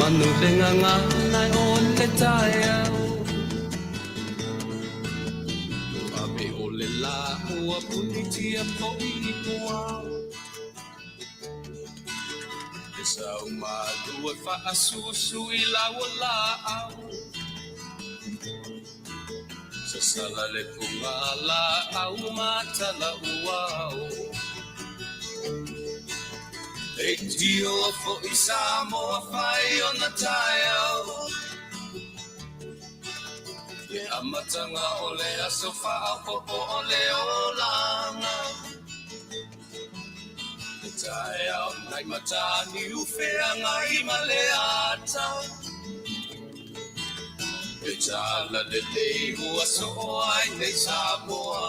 Manu le gagana o le taeao Ave o le la ua punitia foi i puao Le sau malua faasusu i lau laau Sasala le puga laau matala uao Leitio foi Samoa fai ona taeao Le amataga o le aso faaopoopo o le olaga Le taeao nai Mataniu feagai ma le ata Le talalelei ua soo ai nei Samoa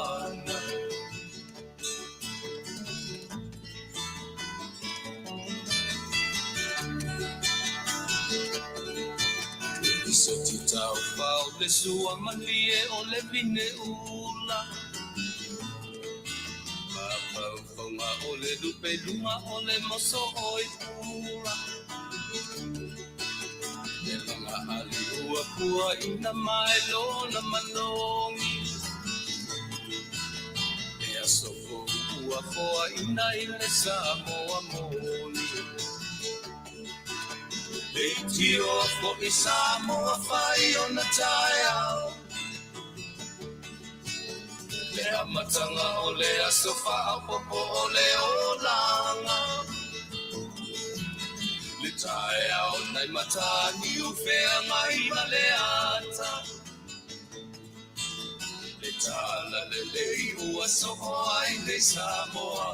Le sua malie o le vine ula Mafaufauga o le lupe luga o le moso oi pula Le laga ali ua pua ina mai lona manogi E aso fou ua foaina i le Samoa moni Leitio foi Samoa fai ona taeao Le amataga o le aso faaopoopo o le olaga Le taeao nai Mataniu feagai ma le ata Le talalelei ua soo ai nei Samoa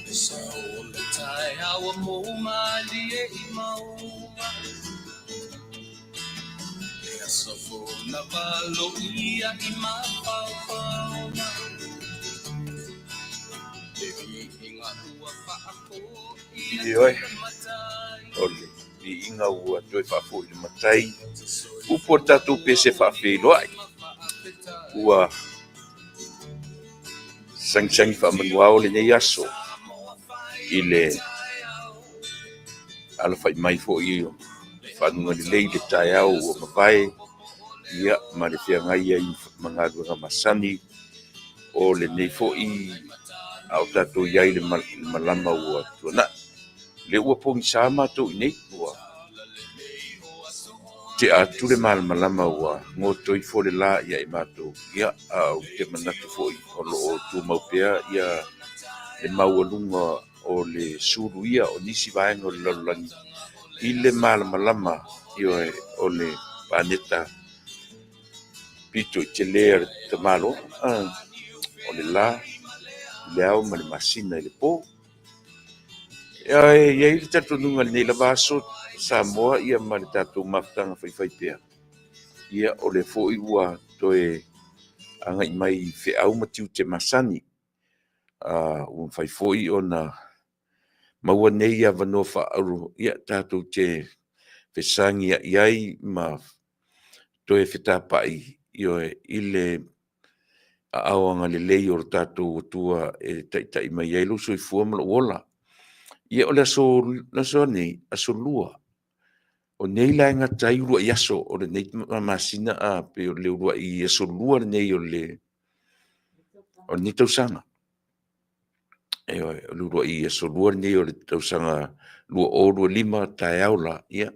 Le sao o le taeao mou malie i mauga Le aso fou na valoia i mafaufauga Le viiga ua faafoia Ioe, le matai o le viiga ua toe faafoi i le matai, upu o le tatou pese faafeiloai, ua sagisagi faamanuao lenei aso i le alafai mai foi o faguga lelei i le taeao ua mavae, ia ma le feagai ai ma galuega masani o lenei foi a o tatou i ai i le malama ua tuanai. O lea ua pogisa matou i inei, ua tea atu le malamalama ua goto ifo le la ia i matou, ia, a ou te manatu foi o lo o tumau pea ia le maualuga o le suluia o nisi vaega o le lalolagi i le malamalama, ioe, o le paneta pito i tele a le tamaloa, o le la, le ao ma le masina i le po. E i ai le talitonuga i lenei lava aso Samoa ia ma le tatou mafutaga faifaipea, ia o lea foi ua toe agai mai i feau ma tiute masani. Ua mafai foi ona maua nei avanoa faaauro, ia tatou te fesagiai ai ma toe fetapai, ioe, i le aao agalelei o le tatou Atua e taitai mai ai lou soifua ma lou ola. Ia o le aso nei, aso lua, o nei la e gata ai uluai aso o lenei masina, pei o le uluai aso lua lenei o lenei tausaga. Ioe, o le uluai aso lua lenei o le tausaga 2025 taeao la, ia,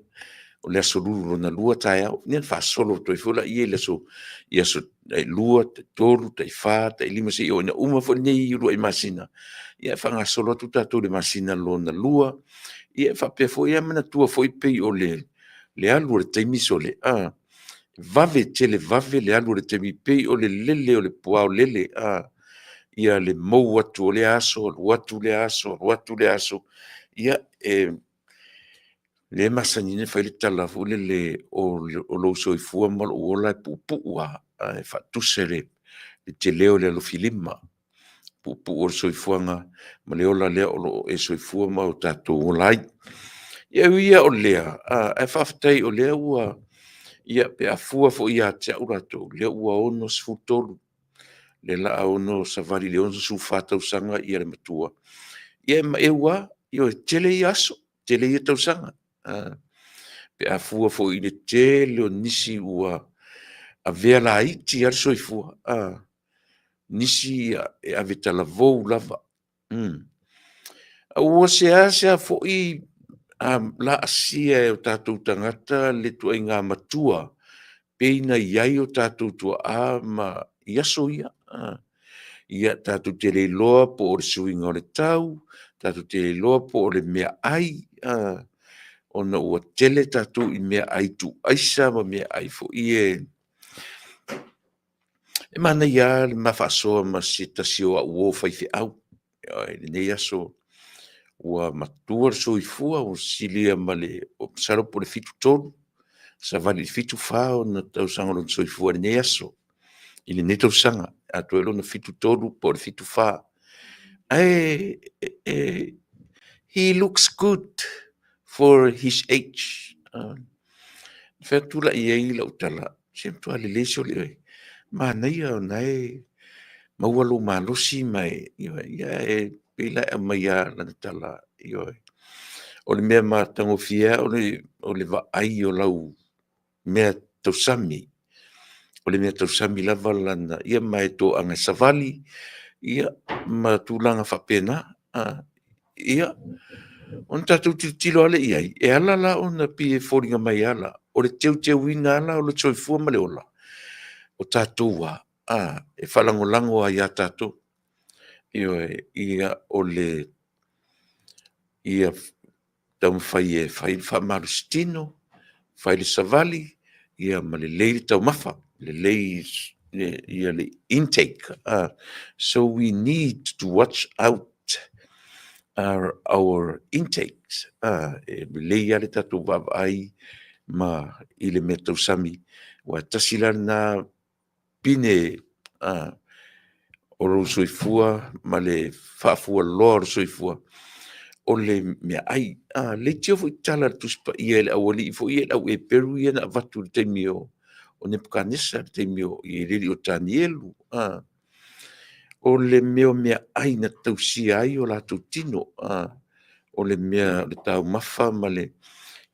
o le aso lulu lona lua taeao, ia ona faasolo atu ai foi lea i le aso, i aso 2, 3, 4, 5, seia oo ina uma foi lenei uluai masina, ia faagasolo atu tatou i le masina lona lua, ia faapea foi lava manatua foi pei o le alu o le taimi sole, vave tele vave le alu o le taimi, pei o le lele o le puao lele, ia le mou atu o lea aso, alu atu lea aso, alu atu lea aso, ia e Lea e masani ona fai le tala foi lele o lou soifua ma lou ola e puupuu lava, ae faatusa i le tele o le alofilima, puupuu o le soifuaga ma le ola lea o lo o e soifua ma o tatou ola ai. Ia e ui lava o lea, ae faafetai o lea ua, ia pe a fua foi ia te au latou, o lea ua 63, lea o le a ono savali i le 64 tausaga le matua, ia e maeu lava, ioe, tele ia aso, tele ia tausaga. Pe a fua foi i le tele o nisi ua avea laiti lava le soifua, nisi e ave talavou lava. Ua seasea foi laasia e o tatou tagata le ituaiga matua pei ona i ai o tatou tuaa ma i aso ia. Ia tatou te le iloa po o le suiga o le tau, tatou te le iloa po o le meaai ona ua tele tatou i meaai tuuaisa ma meaai foi ia e manaia lava le ma faasoa ma se tasi o au uo faifeau i lenei aso, ua matua le soifua ua silia ma le, masalo po o le 73, savali i le 74 ona tausaga o lona soifua i lenei aso, i lenei tausaga e atoa ai lona 73 po o le 74. Ae he looks good for his age. E fai atu la i ai lau tala, se matua lelei sole oe, manaia o lena e maua lou malosi ma e, ae pei la e aumai lava lana tala, ioe. O le mea matagofie lava o le vaai o lau mea tausami, o le mea tausami lava lana, ia ma e toaga e savali, ia ma tulaga faapena. Ia, ona tatou tilotilo lava lea i ai, e ala la ona pei e foliga mai lava la, o le teuteuina lava la o le soifua ma le ola, o tatou lava, e faalagolago lava ia tatou. Ioe, ia taumafai e fai le faamalositino, fai le savali, ia ma lelei le taumafa, lelei le intake. So we need to watch out our intakes. E lelei lava le tatou vaavaai ma i le mea tausami, aua e tasi la lena pine o lou soifua ma le faafualoa o le soifua, o le meaai. A leitio foi tala a le Tusi Paia i le aualii foi ia le au Eperu ia na avatu i le taimi o Nepukanesa, i le taimi o i le alii o Tanielu. O le mea o meaai na tausia ai o latou tino, o le mea o le taumafa ma le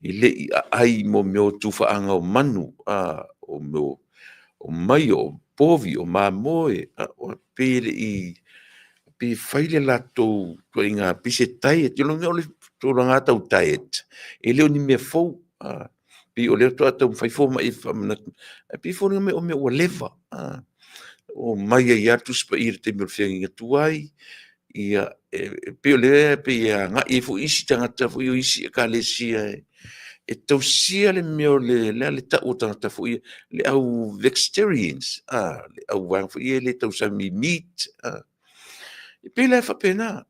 e le i aai mo mea o tufaaga o manu, o mea o maio, o povi, o mamoe, pei e le i pei e fai le latou ituaiga pei se diet. O le tulaga tau diet, e le o ni mea fou, pei o lea faatoa taumafai fomai e faamanatu, ae pei e foliga mai o mea ua leva. Omai ai lava le Tusi Paia i le taimi o le feagaiga tuai, ia e pei o lea e pei e agai ai foi isi tagata foi o isi ekalesia e tausia le mea o le tau o tagata foi ia, le au vegetarians, le au vaega foi ia e le tausami meat. E pei la e faapena,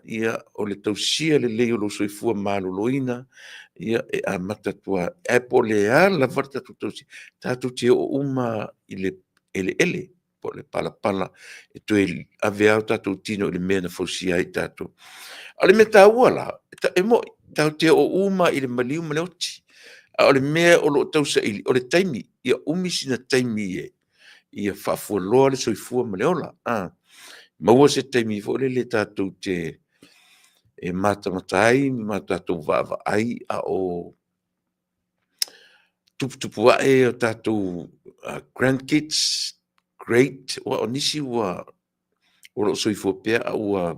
ia o le tausia lelei o lou soifua maloloina, ia e amata atu lava, ae po o le a lava le tatou tausiga, tatou te oo uma i le eleele po o le palapala e toe ave lava o tatou tino i le mea na fausia ai tatou. A o le mea taua la, e moni, tatou te oo uma i le maliu ma le oti, a o le mea o lo o tausaili, o le taimi, ia umi sina taimi ia faafualoa le soifua ma le ola. Maua se taimi foi lele tatou te e matamata ai ma tatou vaavaai a o tuputupu ae o tatou grandkids, great, aua o nisi ua o lo o soifua pea a ua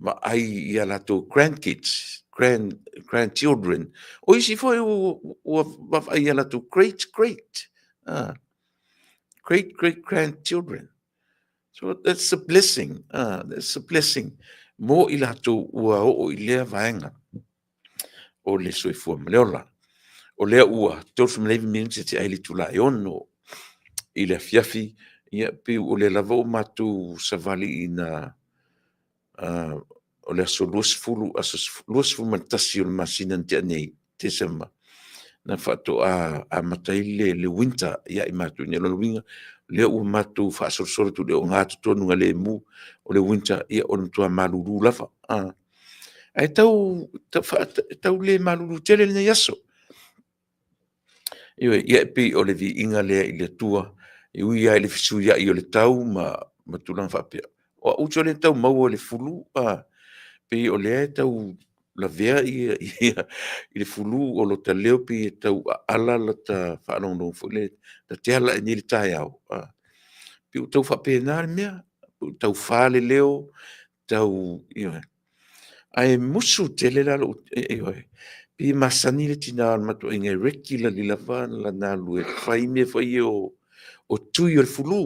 vaai i a latou grandkids, grandchildren. O isi foi ua vaavaai i a latou great great, great great grandchildren. So that's a blessing, that's a blessing mo i latou ua oo i lea vaega o le soifua ma le ola. O lea ua 39 minute tea ai le itula e 6 i le afiafi, ia pei o lea lava ua matou savali ina o le aso 20, aso 21 o le masina na tea nei. Tesema na faatoa amata ai le winter ia i matou i inei. O lona uiga, o lea ua matou faasolosolo atu i le ogatotonugalemu o le winter, ia o le matua malulu lava. Ae tau tau le malulu tele lenei aso. Ioe, ia e pei o le viiga lea i le Atua, e ui lava i le fesuiai o le tau ma tulaga faapea, o au ou te le tau maua i le flu, pei o lea e tau lavea i le flu o lota leo pei e tau aala lota faalogologo foi lea, ta te ala ae nei i le taeao, pei ua tau faapena le mea, ua tau fa le leo, tau, ioe. Ae musu tele la lou, ioe, pei e masani le tina o le matou aiga e regularly lava lana alu e fai mea foi ia o tui o le flu.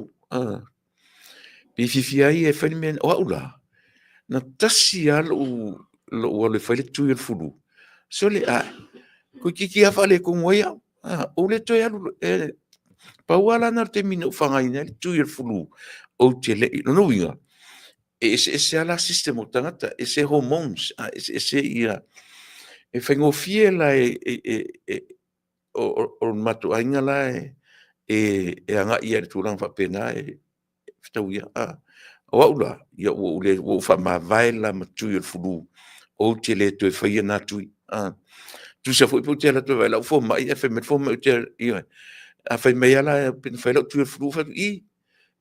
Pe fiafia ai e fai le mea lena. O au la, na tasi lava lou alu e fai le tui o le flu, sole, ae, toeitiiti lava faaletonu ai au, ou le toe alu loa. Pau lava la lena o le taimi na ou faaaogaina ai le tui o le flu, ou te le i… O lona uiga, e eseese lava la system o tagata, e ese hormones, eseese ia… E faigofie la o le matou aiga la e agai lava i le tulaga faapena e fetaui lava. O au la, ia ua ou faamavae la ma tui o le flu, ou te le toe faia na tui. Tusa foi pe ou te alu atu e vaai i lau fomai ae fai mai le fomai ou te alu, ioe. A fai mai lava la pe na fai lau tui o le flu, ou fai atu, i,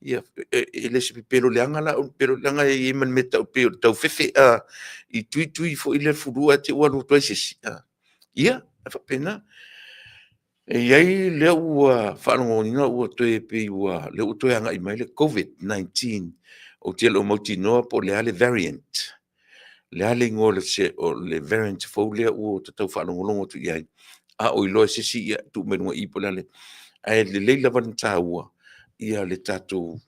e le o se pepelo leaga la au leaga e i ai ma le mea e tau pei o le taufefe i tui tui foi lea flu ae te i ua alu atu ai se isi. Ia, e faapena. E i ai lea ua faalogoina ua toe pei ua lea ua toe agai mai le COVID-19. Ou te le o mautinoa po o le a le variant, o le a le igoa o le variant fou lea ua ta tau faalogologo atu i ai, a o iloa e se isi ia tuu mai luga i i po o le a le… Ae lelei lava ona taua le tatou…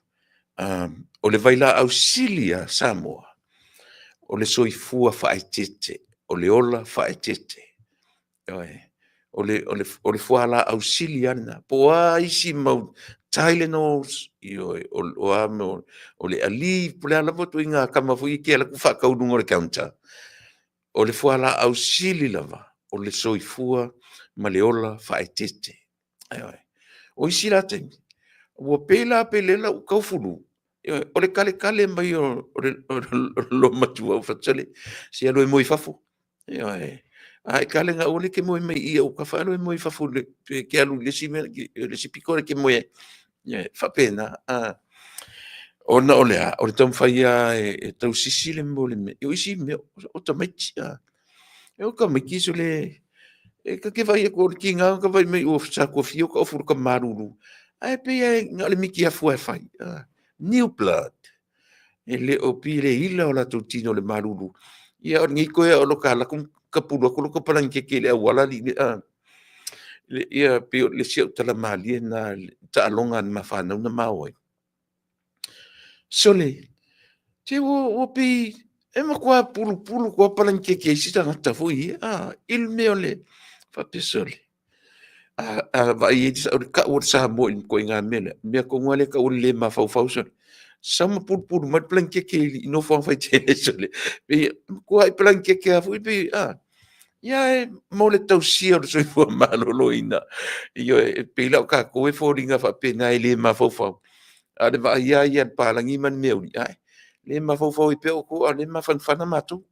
O le vailaau sili a Samoa, o le soifua faaeteete, o le ola faaeteete. Ioe. O le fualaau sili lava lena, po o a isi mau Tylenols, ioe, o a mo le Aleve, po o a lava ituaiga kama foi ia e te alu atu faatau i luga o le counter, o le fualaau sili lava, o le soifua ma le ola faaeteete. Ioe. O isi la taimi, ua pei la lea ua tau flu, ioe, o le taletale mai o le loomatua ou fai atu, sole, se alu e moe i fafo. Ioe. A e kale na aua e te moe mai i i i ou autafa, ae alu e moe i fafo e te alu i le isi mea, i le isi pito la e te moe ai. E faapena, ona o le a? O le taumafai lava e tausisi le mea, o isi mea, o tamaiti, o tamaiti sole, e ta te vaai atu o le tiga ona vaai mai sa ta fia ta ofu i lota malulu, ae pei lava na o le mitiafu lava e fai. New blood, e le o pei e le ila o latou tino i le malulu. Ia o lenei toe lava o lota alu atu tapulu atu lota palanikeke i le auala alii a. Ia pei o le isi au tala malie lena i taaloga a le ma fanau na ma o ai. Sole, se ua pei e matua pulupulu atu lava palanikeke a isi tagata foi ia a, i le mea o le faapea, sole, a vaai i ai o le tau o le Samoa i le ituaiga mea lea, le mea tonu lava lea e tau o le le mafaufau sole, sau ma pulupulu mai le palanikeke i nofoaga faitele sole, pei e matuai palanikeke lava foi pei a, ia ae mo le tausia o le soifua maloloina. Ioe, e pei la o tatou e foliga faapena e le mafaufau, a o le vaai lava ia a le papalagi ma le meauli, ae le mafaufau ai pea outou a o lea e mafanafana matou.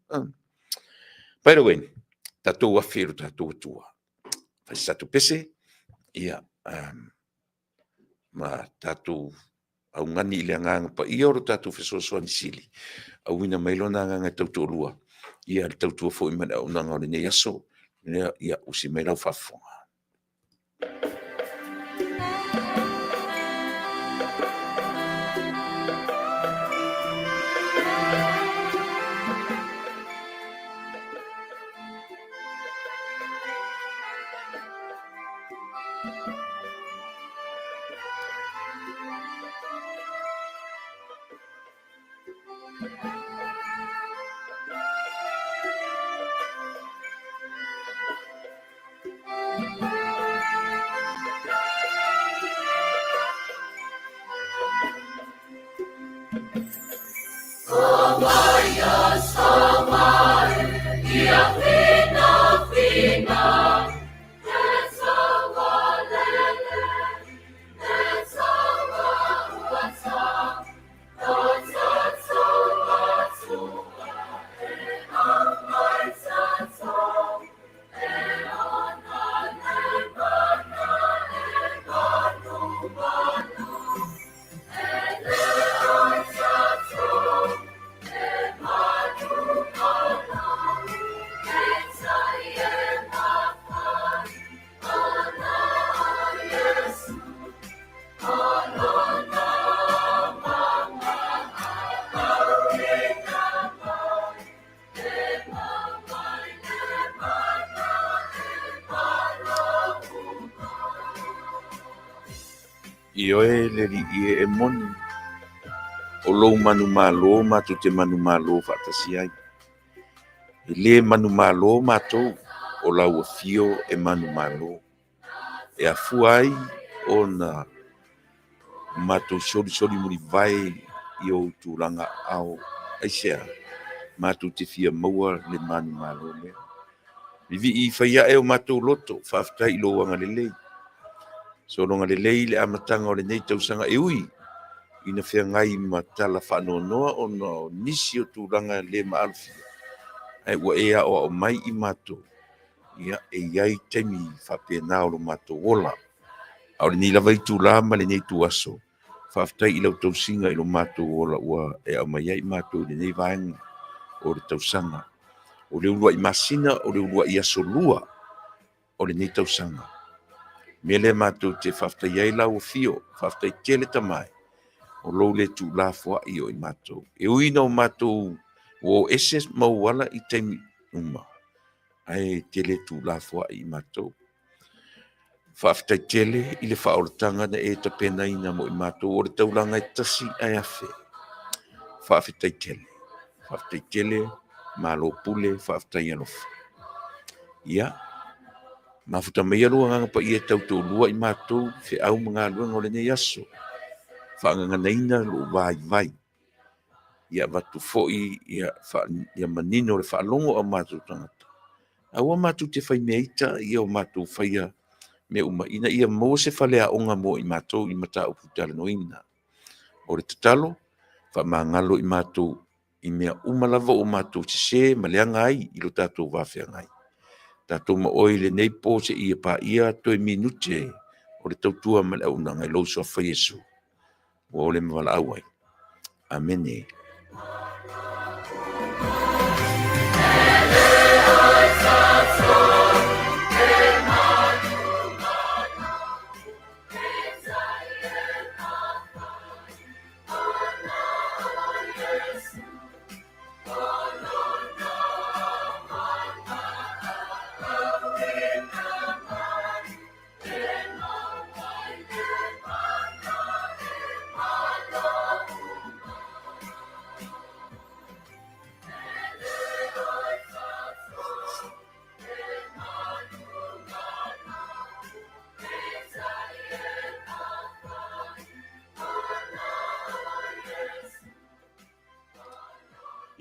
By the way, tatou afe i lo tatou Atua, fai se tatou pese, ia, ma tatou augani i le Agaga Paia o lo tatou fesoasoani sili, auina mai Lona Agaga e tautoalua le tautua foi ma le auaunaga o lenei aso. Ia usi mai lau faafofoga. le Alii e, e moni, o lou manumalo matou te manumalo faatasi ai. E le manumalo matou, o lau afio e manumalo. E afua ai ona matou solisoli mulivae i ou tulaga aao. Aisea? Matou te fia maua le manumalo lea. Vivii fai ae o matou loto, faafetai i lou agalelei. Sologa lelei le amataga o lenei tausaga e ui ina feagai ma tala faanoanoa ona o nisi o tulaga le maalofia, ae ua e aoao mai i matou, ia, e i ai taimi faapena o lo matou ola. A o lenei lava itula ma lenei ituaso, faafetai i lau tausiga i lo matou ola ua e aumai ai matou i lenei vaega o le tausaga. O le uluai masina, o le uluai aso lua o lenei tausaga. Mea lea matou te faafetai ai lau afio, faafetai tele Tama e, o lou le tuulafoai o i matou. E ui ina o matou ua o ese ma ou ala i taimi uma, ae te le tuulafoai i matou. Faafetai tele i le faaolataga na e tapenaina mo i matou o le taulaga e tasi ae afe. Faafetai tele, faafetai tele, malo pule, faafetai alofa. Ia, mafuta maia lou Agaga Paia e tautoalua i matou feau ma galuega o lenei aso, faagaganaina lou vaivai. Ia avatu foi ia, ia manino le faalogo a matou tagata. Aua matou te fai mea ita ia o matou faia mea uma ina ia maua se faleaoga mo i matou i mataupu talanoaina. O le tatalo, faamagalo i matou i mea uma lava ua matou sese ma leaga ai i lo tatou va feagai. Tatou ma oe i lenei po seia paia toe minute o le tautua ma le auaunaga i lou Suafa Iesu, ua ole ma valaau ai. Amene.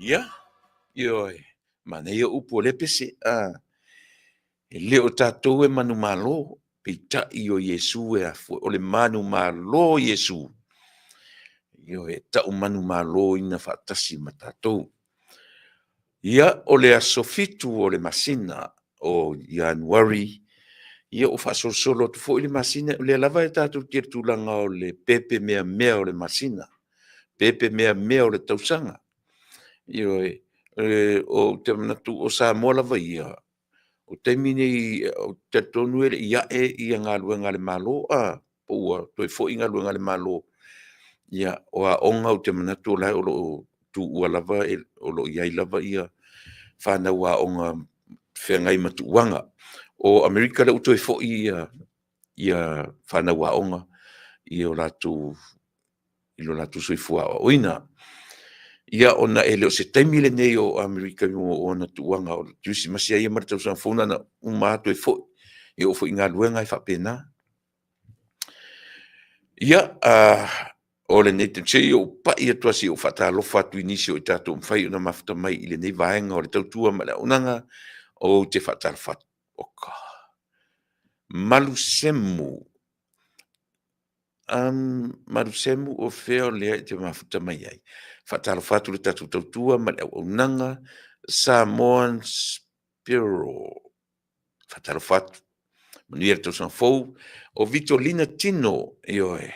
Ia, ioe, manaia upu o lea pese, a, e le o tatou e manumalo, peitai o Iesu e afua, o le manumalo o Iesu, ioe, e tau manumaloina faatasi ma tatou. Ia, o le aso 7 o le masina o Ianuari, ia ua faasolosolo atu foi le masina, o lea lava e tatou te i le tulaga o le pepe meamea o le masina, pepe meamea o le tausaga. Ioe, ou te manatu o Samoa lava ia, o taimi nei, ou te talitonu e le i ae galuega a le Malo, po ua toe foi galuega a le Malo. Ia, o aoga ou te manatu o la e o lo o tuua lava, o lo o i ai lava fanau aoga feagai ma tuuaga. O Amerika lea ua toe foi fanau aoga i o latou i lo latou soifua aoaoina. Ia, ona e le o se taimi lenei o Amerika i ona tuuaga o le Kerisimasi lava ia ma le tausaga fou na ona uma lava toe foi, e oo foi i galuega e faapena. Ia, o lenei taimi, se i ou pai atu lava se i ou faatalofa atu i nisi o i tatou ua mafai ona mafuta mai i lenei vaega o le tautua ma le auaunaga, ou te faatalofa atu. Oka, Malusemu. Malusemu, o fea o lea e te mafuta mai ai? Faatalofa atu i le tatou tautua ma le auaunaga Samoan Spiro. Faatalofa atu. Manuia le tausaga fou. O Vitolina Tino, ioe.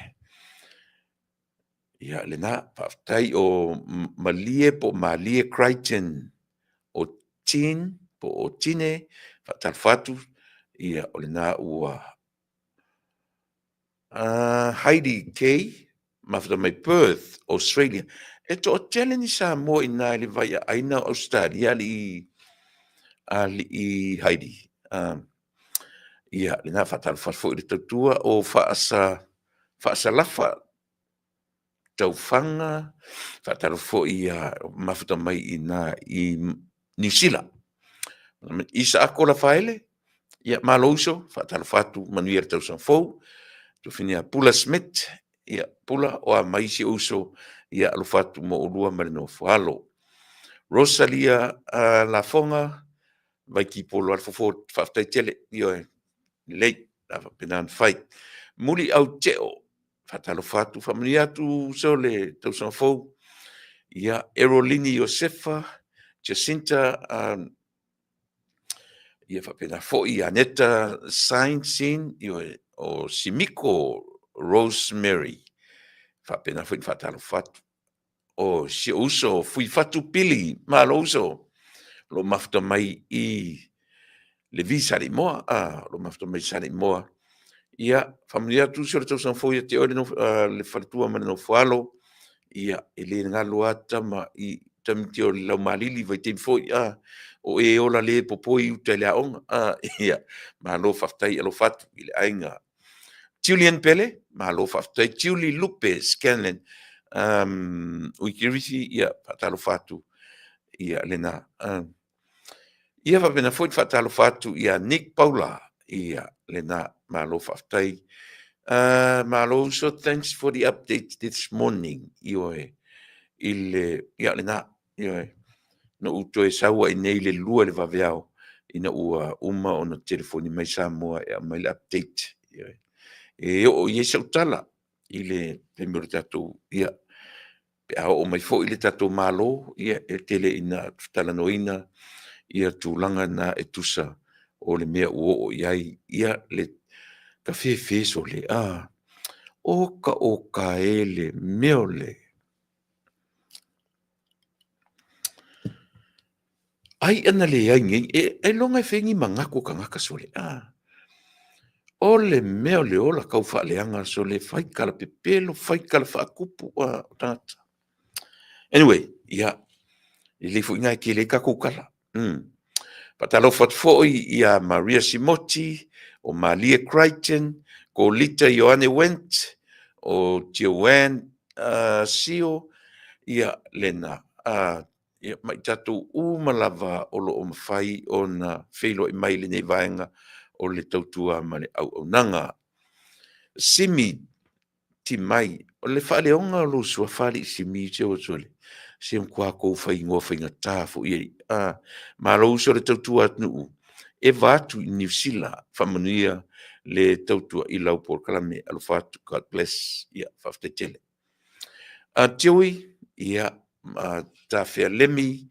Ia, lena, faafetai. O Malie po o Malie Crichton. O Tin po o Tine, faatalofa atu. Ia, o lena ua Heidi Kay, mafuta mai Perth, Australia. E toatele ni Samoa i ina i le vaiaaina o Ausetalia, alii, alii Heidi. Ia, lena faatalofa atu foi i le tautua o Faasalafa. Taufaga, faatalofa foi ia mafuta mai i ina i Niu Sila. Isaako Lafaele, ia malo uso, faatalofa atu, manuia le tausaga fou. Tofini ia Pula Smith, ia Pula o a mai si uso, ia alofa atu mo oulua ma le nofo alo. Rosalia Lafoga, Vaitipolo Alefofo, faafetai tele, ioe, lelei, la faapena ona fai. Muli au teo, faatalofa atu, faamanuia atu uso le tausaga fou. Ia, Erolini Iosefa, Jacinta, ia faapena foi Aneta Sainsin, ioe, o Simiko Rosemary, faapena foi faatalofa atu. O si ou uso Fuifatu Pili, malo uso, o lo o mafuta mai i le Vi Saleimoa, o lo o mafuta mai i Saleimoa. Ia, faamanuia atu uso le tausaga fou ia te oe le faletua ma le nofoalo. Ia, e le galo lava tama i tamaiti o le laumālili vaitaimi foi, o e ola le popoi i uta i le aoga. Ia, malo faafetai alofa atu i le aiga. Julian Pele, malo faafetai. Julie Lupe Scanlan, Uikirithi, ia, faatalofa atu, ia, lena. Ia faapena foi faatalofa atu ia Nick Paula, ia, lena, malo faafetai. Malo uso, thanks for the update this morning, ioe, i le, ia, lena, ioe, na ou toe sau ai nei le 2 i le vaveao, ina ua uma ona telefoni mai Samoa e aumai le update, ioe. E oo i ai sau tala i le taimi o le tatou, ia, pe a oo mai foi le tatou Malo, ia, e tele ina talanoaina ia tulaga na e tusa o le mea ua oo i ai, ia, le tafefe sole, oka oka e le mea o le ai ana leai nei, e ailoga e fai ni manatu o tagata sole, o le mea o le ola tau faaleaga sole, fai tala pepelo, fai tala faatupu o tagata. Anyway, ia, lelei foi ina e tele ai tatou tala. Faatalofa atu foi ia Maria Simoti, o Malie Crichton, Kolita Ioane Wendt, o Joanne Sio, ia, lena. Ia, ma i tatou uma lava o lo o mafai ona feiloai mai i lenei vaega o le tautua ma le auaunaga. Simi Timai, o le faaleoga o lou suafa alii Simi se ua sole, se matua tou fai igoa faigata foi e malo uso le tautua atunuu, e va atu i Niu Sila, faamanuia le tautua i lau polokalame, alofa atu, God bless, ia, faafetai tele. Joey, ia, Tafea Lemi,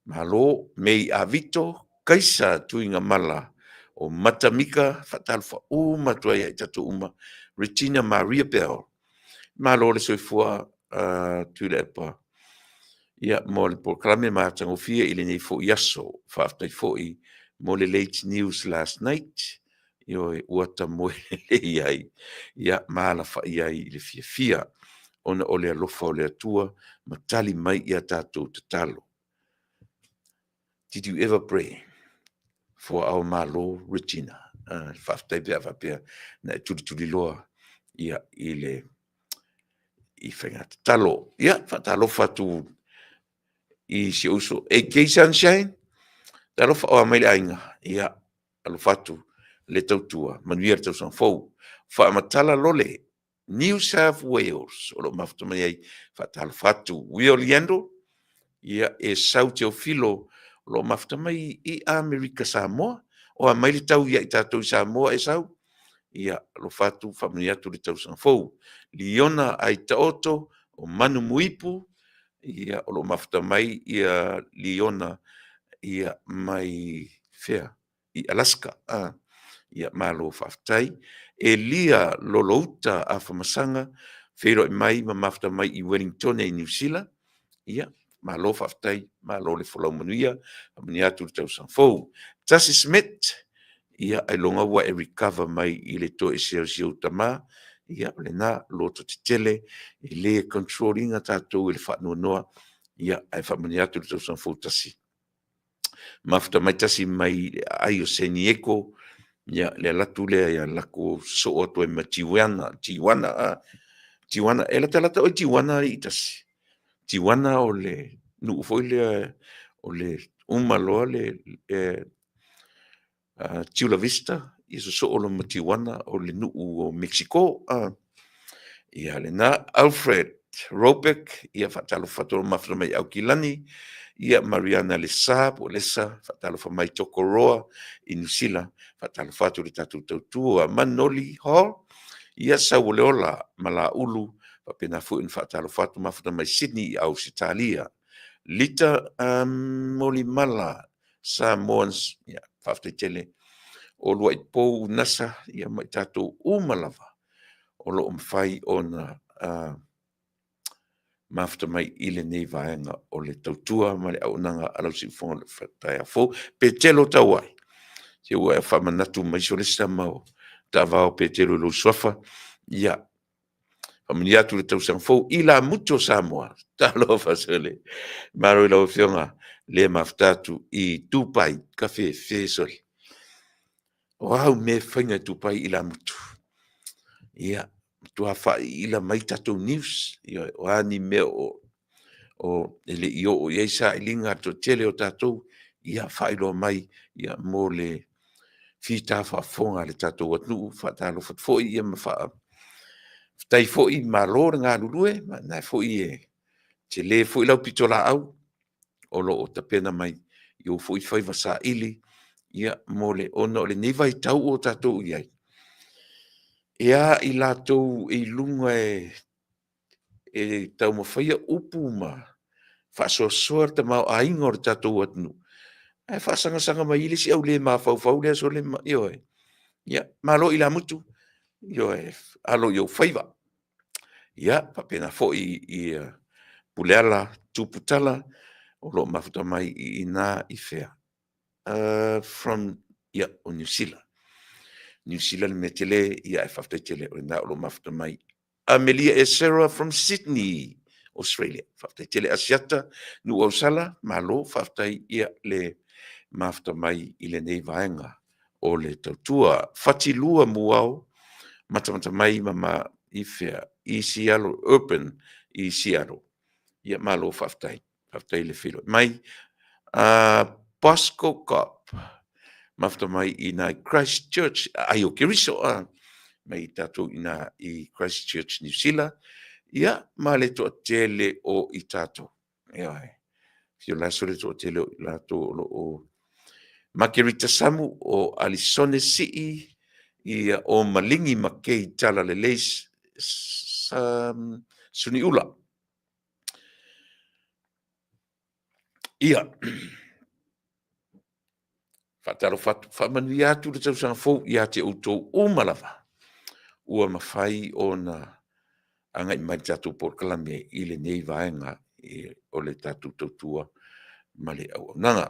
malo, Mei Avito, Kaisa Tuigamala, o Matamika, faatalofa uma atu ai ia i tatou uma, Regina Maria Bell, malo le soifua Tuilaepa, ia, mo le polokalame matagofie i lenei foi aso. Faafetai foi mo le late news last night, ioe, ua tamoe lelei ai, ia, ma alafai ai i le fiafia, ona o le alofa o le Atua ma tali mai ia tatou tatalo. Did you ever pray for our Malo, Regina? Faafetai pe a faapea na e tulituliloa ia i le i faiga tatalo. Ia, faatalofa atu i si ou uso AK Sunshine, talofa o a mai le aiga, ia, alofa atu le tautua, manuia le tausaga fou. Faamatala Lole, New South Wales, o lo o mafuta mai ai, faatalofa atu. Will Yandle, ia, e Sau Teofilo, o lo o mafuta mai i Amerika Samoa, o a mai le tau ia i tatou i Samoa e Sau, ia, alofa atu, faamanuia atu le tausaga fou. Liona Aitaoto, o Manu Muipu, ia, o lo o mafuta mai ia Liona, ia, mai fea, i Alaska. Ia, malo faafetai. Elia Lolouta Afamasaga, feiloai mai ma mafuta mai i Wellington i Niu Sila. Ia, malo faafetai, malo le folau manuia, faamanuia atu le tausaga fou. Tasi Smith, ia, ailoga ua e recover mai i le toesea o si ou tama, ia, o lena, loto tetele, e le control ina tatou i le faanoanoa, ia, ae faamanuia atu le tausaga fou tasi. Mafuta mai tasi mai le aai o San Diego, ia, le alu atu lea ia latou sosoo atu ai ma Tijuana, Tijuana, e latalata oe i Tijuana alii tasi. Tijuana o le nuu foi lea o le uma loa le Chula Vista, ia sosoo loa ma Tijuana o le nuu o Mexico. Ia lena, Alfred Robeck, ia faatalofa atu mafuta mai Aukilani, ia Mariana Lesa po o Lesa, faatalofa mai Tokoroa i Niu Sila, faatalofa atu i le tatou tautua Manoli Hall, ia Sauoleola ma Laulu, faapena foi ona faatalofa atu mafuta mai Sydney i Ausetalia. Lita Molimala Samoans, ia faafetai tele o Luai Pou Nasa, ia ma i tatou uma lava o lo o mafai ona mafuta mai i lenei vaega o le tautua ma le auaunaga a lau siufofoga o le taeao fou. Petelo Tauai, se ua e faamanatu mai Solesa ma o taavao Petelo i lou suafa, ia, faamanuia atu le tausaga fou i la mutu o Samoa. Talofa sole. Malo i lau Afioga, le mafuta atu i Dubai, ka fefe sole. O au mea e faiga e Dubai i la mutu. Ia, matua faaiila mai tatou news, ia, o a ni mea o e le i oo i ai sailiga a le toatele o tatou, ia faailoa mai ia mo le fita faafofoga a le tatou atunuu. Faatalofa atu foi ia ma faafetai foi, malo le galulue, ma o lena foi e tele foi lau pitolaau o lo o tapena mai i ou foi faiva saili, ia mo le, ona o lenei vaitau ua tatou i ai, e a i latou i luga e taumafaia upu ma faasoasoa le tamaoaiga o le tatou atunuu, ae faasagasaga mai ai le isi au le mafaufau lea sole ma, ioe. Ia, malo ilamutu, ioe, alo i ou faiva. Ia, faapena foi i Puleala Tuputala, o lo o mafuta mai i ina i fea? From, ia, o Niu Sila. Niu Sila le mea tele, ia ae faafetai tele o lena o lo o mafuta mai. Amelia Esera from Sydney, Australia. Faafetai tele Asiata, Nuuausala, malo, faafetai ia le mafuta mai i lenei vaega o le tautua. Fatilua Muao, matamata mai ma ma i fea? I Seattle, Urban i Seattle. Ia malo faafetai. Faafetai le feiloai mai. Bosco Cop, mafuta mai i nai Christchurch, ai o Keriso, mai tatou i na i Christchurch, New Zealand. Ia, ma le toatele o i tatou. Ioe. Fio le aso le toatele o i latou o lo o Makerita Samu o Alisone Sii, ia o Maligi ma Kei Talalelei Suniula. Ia, faatalofa atu, faamanuia atu le tausaga fou ia te outou uma lava ua mafai ona agai mai le tatou polokalame i lenei vaega o le tatou tautua ma le auaunaga.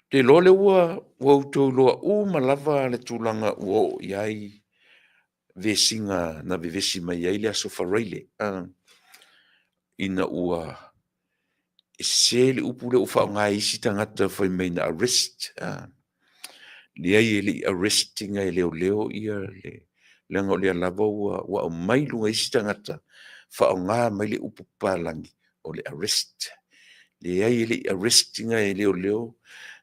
Ou te iloa o lea ua outou iloa uma lava le tulaga ua oo i ai vesiga na vevesi mai ai le Aso Faraile, ina ua sese le upu lea ua faaaoga e isi tagata fai mai na arrest. Leai e le i arrest ina e leoleo ia le, leaga o lea lava ua aumai i luga e isi tagata faaaoga mai le upu papalagi o le arrest. Leai e le i arrest ina e leoleo,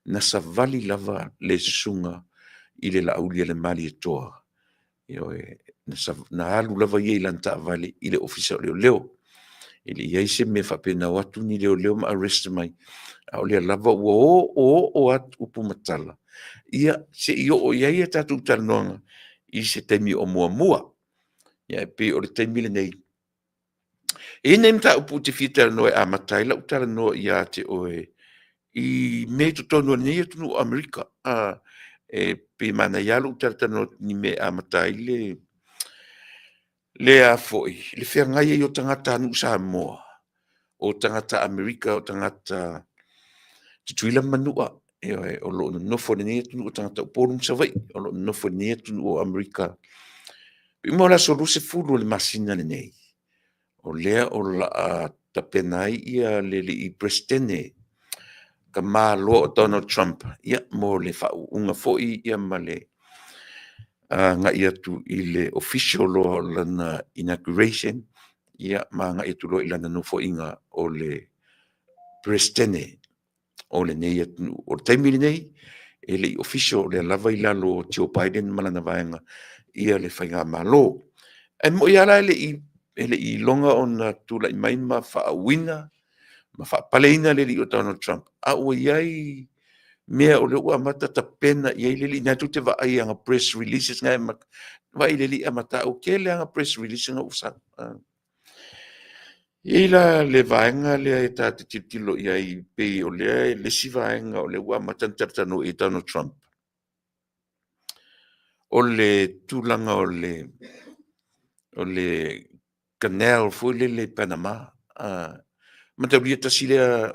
na savali lava le susuga i le Laaulialemalietoa. Ioe, na alu lava ia i lana taavale i le Ofisa o Leoleo. E le i i ai se mea faapea na o atu ni leoleo ma arrest mai, a o lea lava ua oo atu upu ma tala, ia se i oo i ai a tatou talanoaga i se taimi o muamua. Ia e pei o le taimi lenei. E i ai nai mataupu ou te fia talanoa e amata ai lau talanoa ia te oe i mea i totonu o lenei atunuu o Amerika. E pei e manaia lava lou talatalanoa atu i ni mea e amata ai le a foi, le feagai ai o tagatanuu Samoa, o tagata Amerika, o tagata Tutuila ma Manua, ioe, o lo o nonofo i lenei atunuu, o tagata Upolu ma Savaii, o lo o nonofo i lenei atunuu o Amerika. Pei o le aso 20 o le masina lenei, o lea o le a tapena ai ia le alii Peresetene, tama loa o Donald Trump, ia, mo le faauuga foi ia ma le agai atu i le official loa o lana inauguration, ia ma agai atu loa i lana nofoaiga o le Peresetene o lenei atunuu. O le taimi lenei, e le i official, o lea lava i lalo o Joe Biden ma lana vaega ia le faigamalo. Ae moi lava la e le i iloga ona tulai mai ma faauuina ma faapaleina le alii o Donald Trump, a ua i ai mea o lea ua amata tapena i ai le alii. Na tou te vaai i ana press releases na e vaai i le alii amata ua tele ana press release na ua sau. E i ai la le vaega lea e ta te tilotilo i ai, pei o lea le isi vaega o lea ua amata ona talatalanoa i Donald Trump. O le tulaga o le canal foi lele i Panama. Mataulia tasi lea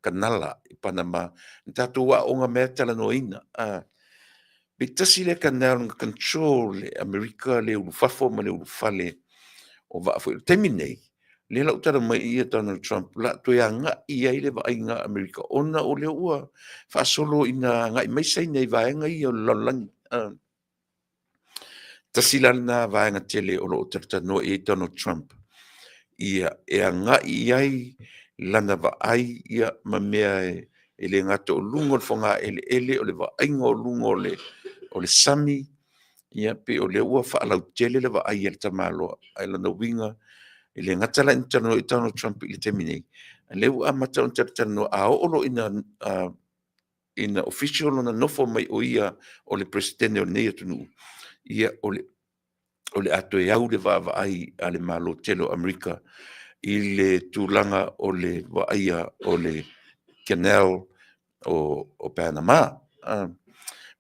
kanala i Panama, na tatou aooga mai talanoaina. Pe tasi lea canal na control e Amerika le ulufafo ma le ulufale o vaa foi. O le taimi lenei, lea la ua tala mai i Donald Trump, o le a toe agai i ai le vaaiga a Amerika, ona o lea ua faasolo ina agai mai Saina i vaega ia o le lalolagi. Tasi la lena vaega tele o lo o talatalanoa i ai Donald Trump, ia e agai i ai lana vaai ia ma mea e le gata o luga o le fogaeleele, o le vaaiga o luga o le sami, ia pei o lea ua faalautele le vaai a le tamaloa. Ae lona uiga, e le gata la ina talanoa i Donald Trump i le taimi nei, a o lea ua amata ona talatalanoa, a oo loa ina official lona nofo mai o ia o le Peresetene o lenei atunuu, ia o le a toe au le vaavaai a le Malo tele o Amerika i le tulaga o le vaaia o le canal o Panama.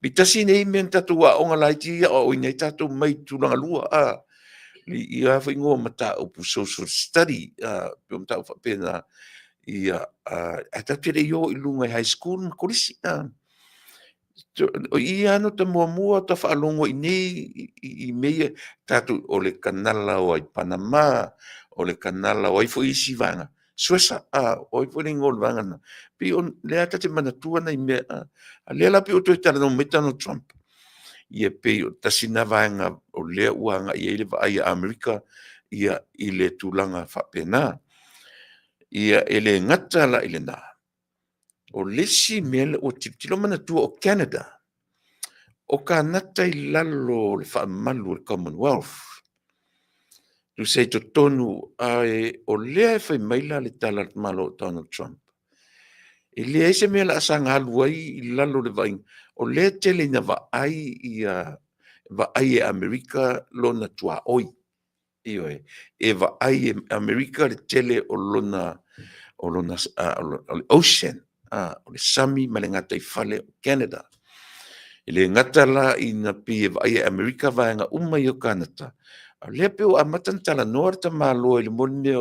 Pe tasi nei mea na tatou aoga laiti ia aoaoina ai tatou mai tulaga lua, i a foi igoa o mataupu social study, pe o mataupu faapena, ia ae tatou te le i o i luga i high school ma kolisi. O i lava na ota muamua ta faalogo i nei i mea ia tatou o le kanala o ai Panama, o le kanala o ai foi isi vaega, Suesa, o ai foi le igoa o le vaega lena. Pei o lea ta te manatua nai mea, a lea la pei ua toe talanoa mai Donald Trump, ia pei o tasi lena vaega o lea ua agai i ai le vaai a Amerika ia i le tulaga faapena. Ia e le gata la i lena, o le isi mea lea ua tilotilo manatua o Canada, o Kanata i lalo o le faamalu o le Commonwealth. Tusa i totonu, ae o lea e fai mai la le tala a le tamaloa o Donald Trump, e leai se mea o le a saga alu ai i lalo o le vaaiga, o lea e tele ina vaai ia vaai e Amerika lona tuaoi. Ioe, e vaai e Amerika le tele o lona o le ocean, o le sami ma le gataifale o Canada. E le gata la ina pei e vaai e Amerika vaega uma ia o Kanata, a o lea pei ua amata ona talanoa le tamaloa i le mea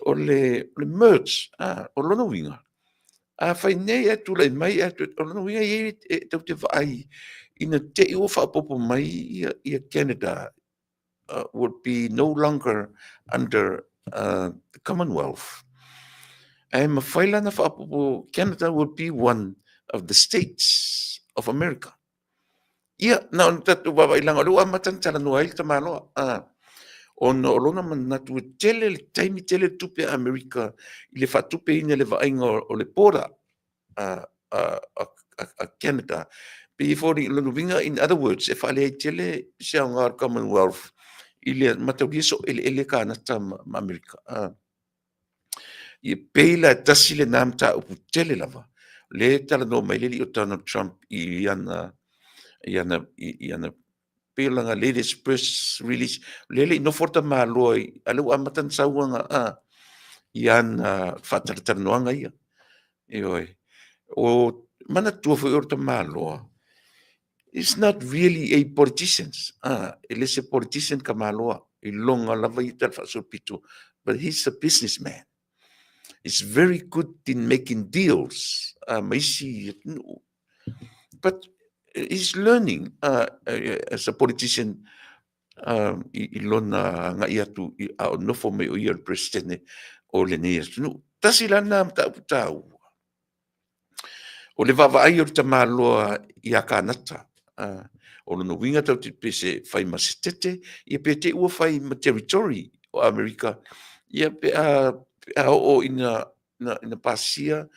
o le merge. O lona uiga, a fai nei ae tulai mai ae o lona uiga e i ai e tatou te vaai ina te i ua faaopoopo mai ia Canada would be no longer under the Commonwealth. Ae mafai la ona faaopoopo, Canada will be one of the states of America. Ia, na ona tatou vaavaai laga o lea ua amata ona talanoa ai le tamaloa. Ona o lona manatu e tele le taimi, tele le tupe a Amerika i le faatupeina le vaaiga o le border a Canada. Pei foi lona uiga, in other words, e faaleai tele se aoga o le Commonwealth i le mataulia so eleele Kanata ma Amerika. Ia pei la e tasi lena mataupu tele lava, le talanoa mai le alii o Donald Trump i ana pei o lana latest press release, lea le i nofo le tamaloa a lea ua amata ona sau ana i ana faatalatalanoaga ia. Ioe. O manatua foi o le tamaloa, is not really a politician. E le se politician tamaloa, i loga lava ia tala faasolopito, but he's a businessman. He's very good in making deals ma isi atunuu. But he's learning as a politician i lona agai atu a o nofo mai o ia le president o lenei atunuu. Tasi la lena mataupu taua. O le vaavaai o le tamaloa ia Kanata. O lona uiga tatou te pe se fai ma Setete, ia pe te i ua fai ma Territory o Amerika, ia pe a oo ina pasia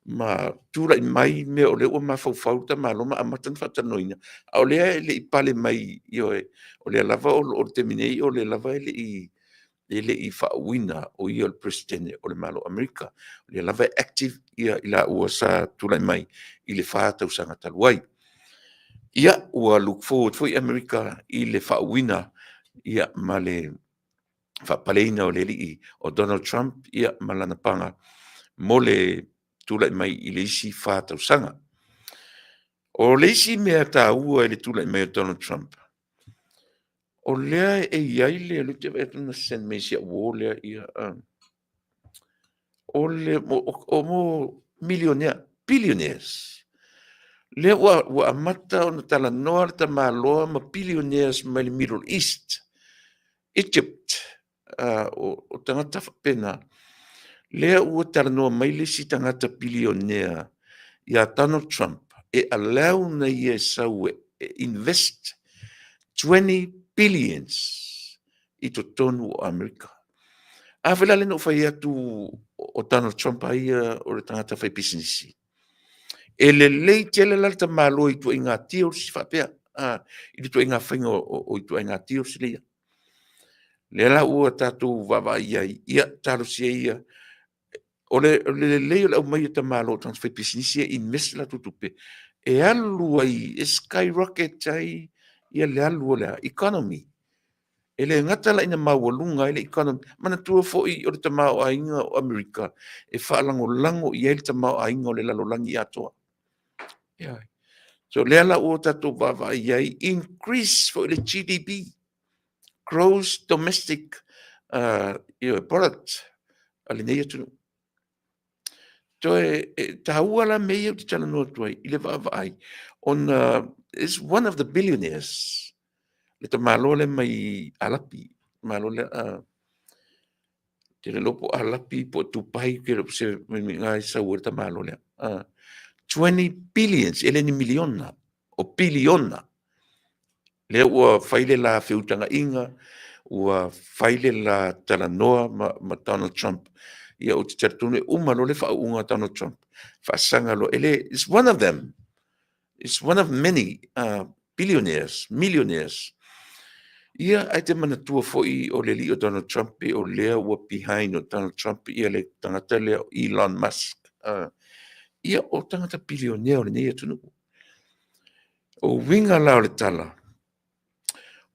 ma tulai mai mea o lea ua mafaufau le tamaloa ma amata ona faatalanoaina, a o lea e le i pale mai, ioe, o lea lava o le taimi nei o lea lava e le i faauuina o ia o le Peresetene o le Malo o Amerika. O lea lava e active i laua sa tulai mai i le 4 tausaga talu ai. Ia, ua look forward foi Amerika i le faauuina ma le faapaleina o le alii o Donald Trump ma lana paga mo le tulai mai i le isi 4 tausaga. O le isi mea taua i le tulai mai o Donald Trump, o lea e i ai le, o lea ou te vaai atu na send mai si au uo lea, o le o mo milionea, billionaires. Lea ua amata ona talanoa le tamaloa ma billionaires mai le Middle East, Egypt, o tagata faapena. Lea ua talanoa mai le isi tagata bilionea ia Donald Trump e allow na ia e sau e invest 20 billions i totonu o Amerika. A foi la lea na ou fai atu o Donald Trump a ia o le tagata faipisinisi. E lelei tele la le tamaloa i ituaiga deals faapea, i le ituaiga faiga o ituaiga deals lea. Lea la ua tatou vaavaai i ai, ia talosia ia. O le lelei o le aumai o tamaloa o tagata faipisinisi e invest latou tupe, e alu ai, e skyrocket ai ia le alu o le economy. E le gata la ina maualuga ai le economy, manatua foi o le tamaoaiga o Amerika e faalagolago i ai le tamaoaiga o le lalolagi atoa. Yeah. So lea la ua tatou vaavaai i ai, increase foi le GDP, gross domestic product a lenei atunuu. Toe e taua la mea ia ou te talanoa atu ai i le vaavaai, ona is one of the billionaires, le tamaloa lea mai Alapi, tamaloa lea, te le iloa po o Alapi po o Dubai, ke le se nga e sau ai le tamaloa lea. 20 billions, e le ni miliona, o piliona. Lea ua fai le la feutagaiga, ua fai le la talanoa ma Donald Trump. Ia ou te talitonu e uma loa le faauuga a Donald Trump, faasaga loa, e le, it's one of them. It's one of many billionaires, millionaires. Ia, ae te manatua foi o le alii o Donald Trump, pe o lea ua behind o Donald Trump ia le tagata lea o Elon Musk. Ia, o tagata bilionea o lenei atunuu. O uiga la o le tala,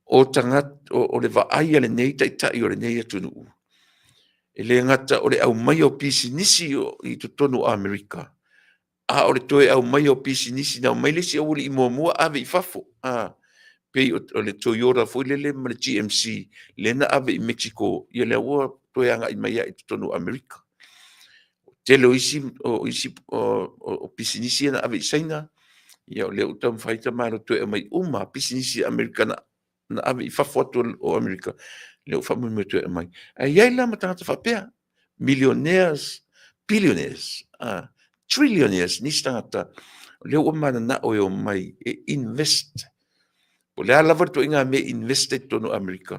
o tagata, o le vaai a lenei taitai o lenei atunuu, e le gata o le aumaia o pisinisi i totonu o Amerika, a o le toe aumaia o pisinisi na aumai le isi aualii muamua ave i fafo. Pei o le Toyota foi lele ma le GMC, lea na ave i Mexico, ia lea ua toe agai mai i totonu o Amerika. Tele o isi o pisinisi ia na ave i Saina, ia o lea ua taumafai tamaloa toe aumai uma pisinisi Amerika na ave i fafo atu o Amerika, lea ua faamoemoe toe aumai. Ae i ai la ma tagata faapea, millionaires, billionaires, trillionaires, nisi tagata, o lea ua mananao e omai e invest. Po o le a lava le ituaiga mea e invest ai i totonu o Amerika.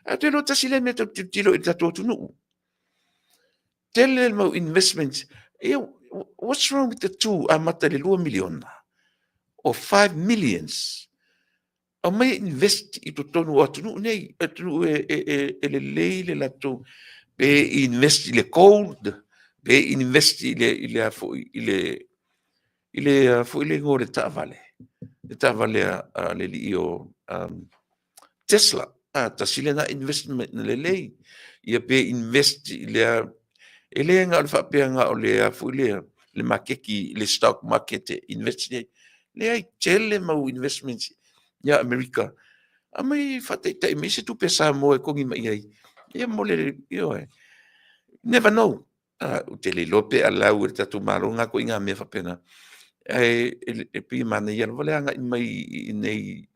Ae ou te iloa tasi lea mea tatou te tilotilo i le tatou atunuu. Tele le mau investments. Ia, what's wrong with the two amata i le 2 miliona or 5 millions? Aumai e invest i totonu o atunuu nei, atunuu e lelei le latou, pe invest i le gold, pe invest i le, i le, a foi, i le, i le, a foi le igoa o le taavale, le taavale a le alii o Tesla. Tasi lena investment na lelei. Ia pe invest i le, e le na o le faapea na o le, a foi le, le maketi, le stock market e invest i ai. Leai, tele mau investments ia Amerika. Aumai faataitai mai se tupe a Samoa e kogi mai ai. Ia mo le, ioe. Never know. Ou te le iloa pe allow e le tatou Malo ngā koe i ngā mea faapena. Ae e pei e manaia lava le agai mai i nei,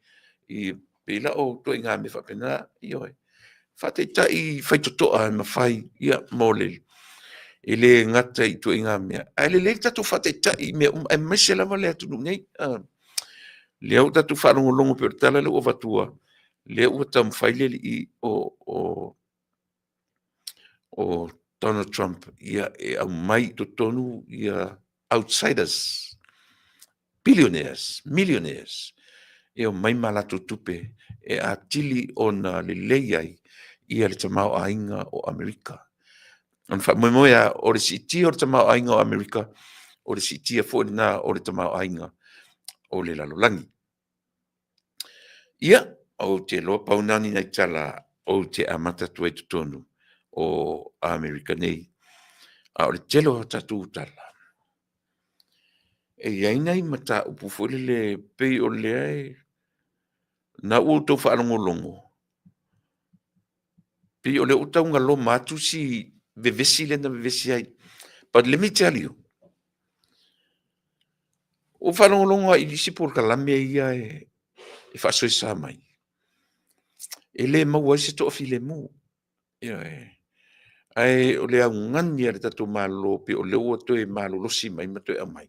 i pei la o toi ngā mea faapena, ioe. Faataitai faitotoa e mafai, ia, mo le, e le gata i ituaiga mea. Ae lelei le tatou faataitai i mea uma, aemaise lava le atunuu nei. Lea ua tatou faalogologo pei o le tala lea ua avatua, lea ua taumafai le alii o Donald Trump ia e aumai i totonu ia outsiders, billionaires, millionaires, e omai ma latou tupe e atili ona lelei ai ia le tamaoaiga o Amerika. O le faamoemoe lava o le siitia o le tamaoaiga o Amerika, o le siitia foi lena o le tamaoaiga o le lalolagi. Ia, ou te iloa pau na o ni nai tala ou te amata atu ai i totonu o Amerika nei. A o le tele o tatou tala, e i ai nai mataupu foi lele pei o lea e, na ua outou faalogologo, pei o lea ua tau galoma atu si vevesi lea na vevesi ai. But let me tell you, ua ou faalogologo lava i isi polokalame ia e faasoesa mai, e le maua ai se toafilemu. Ioe. Ae o le augani a le tatou Malo pei o lea ua toe malolosi mai ma toe aumai.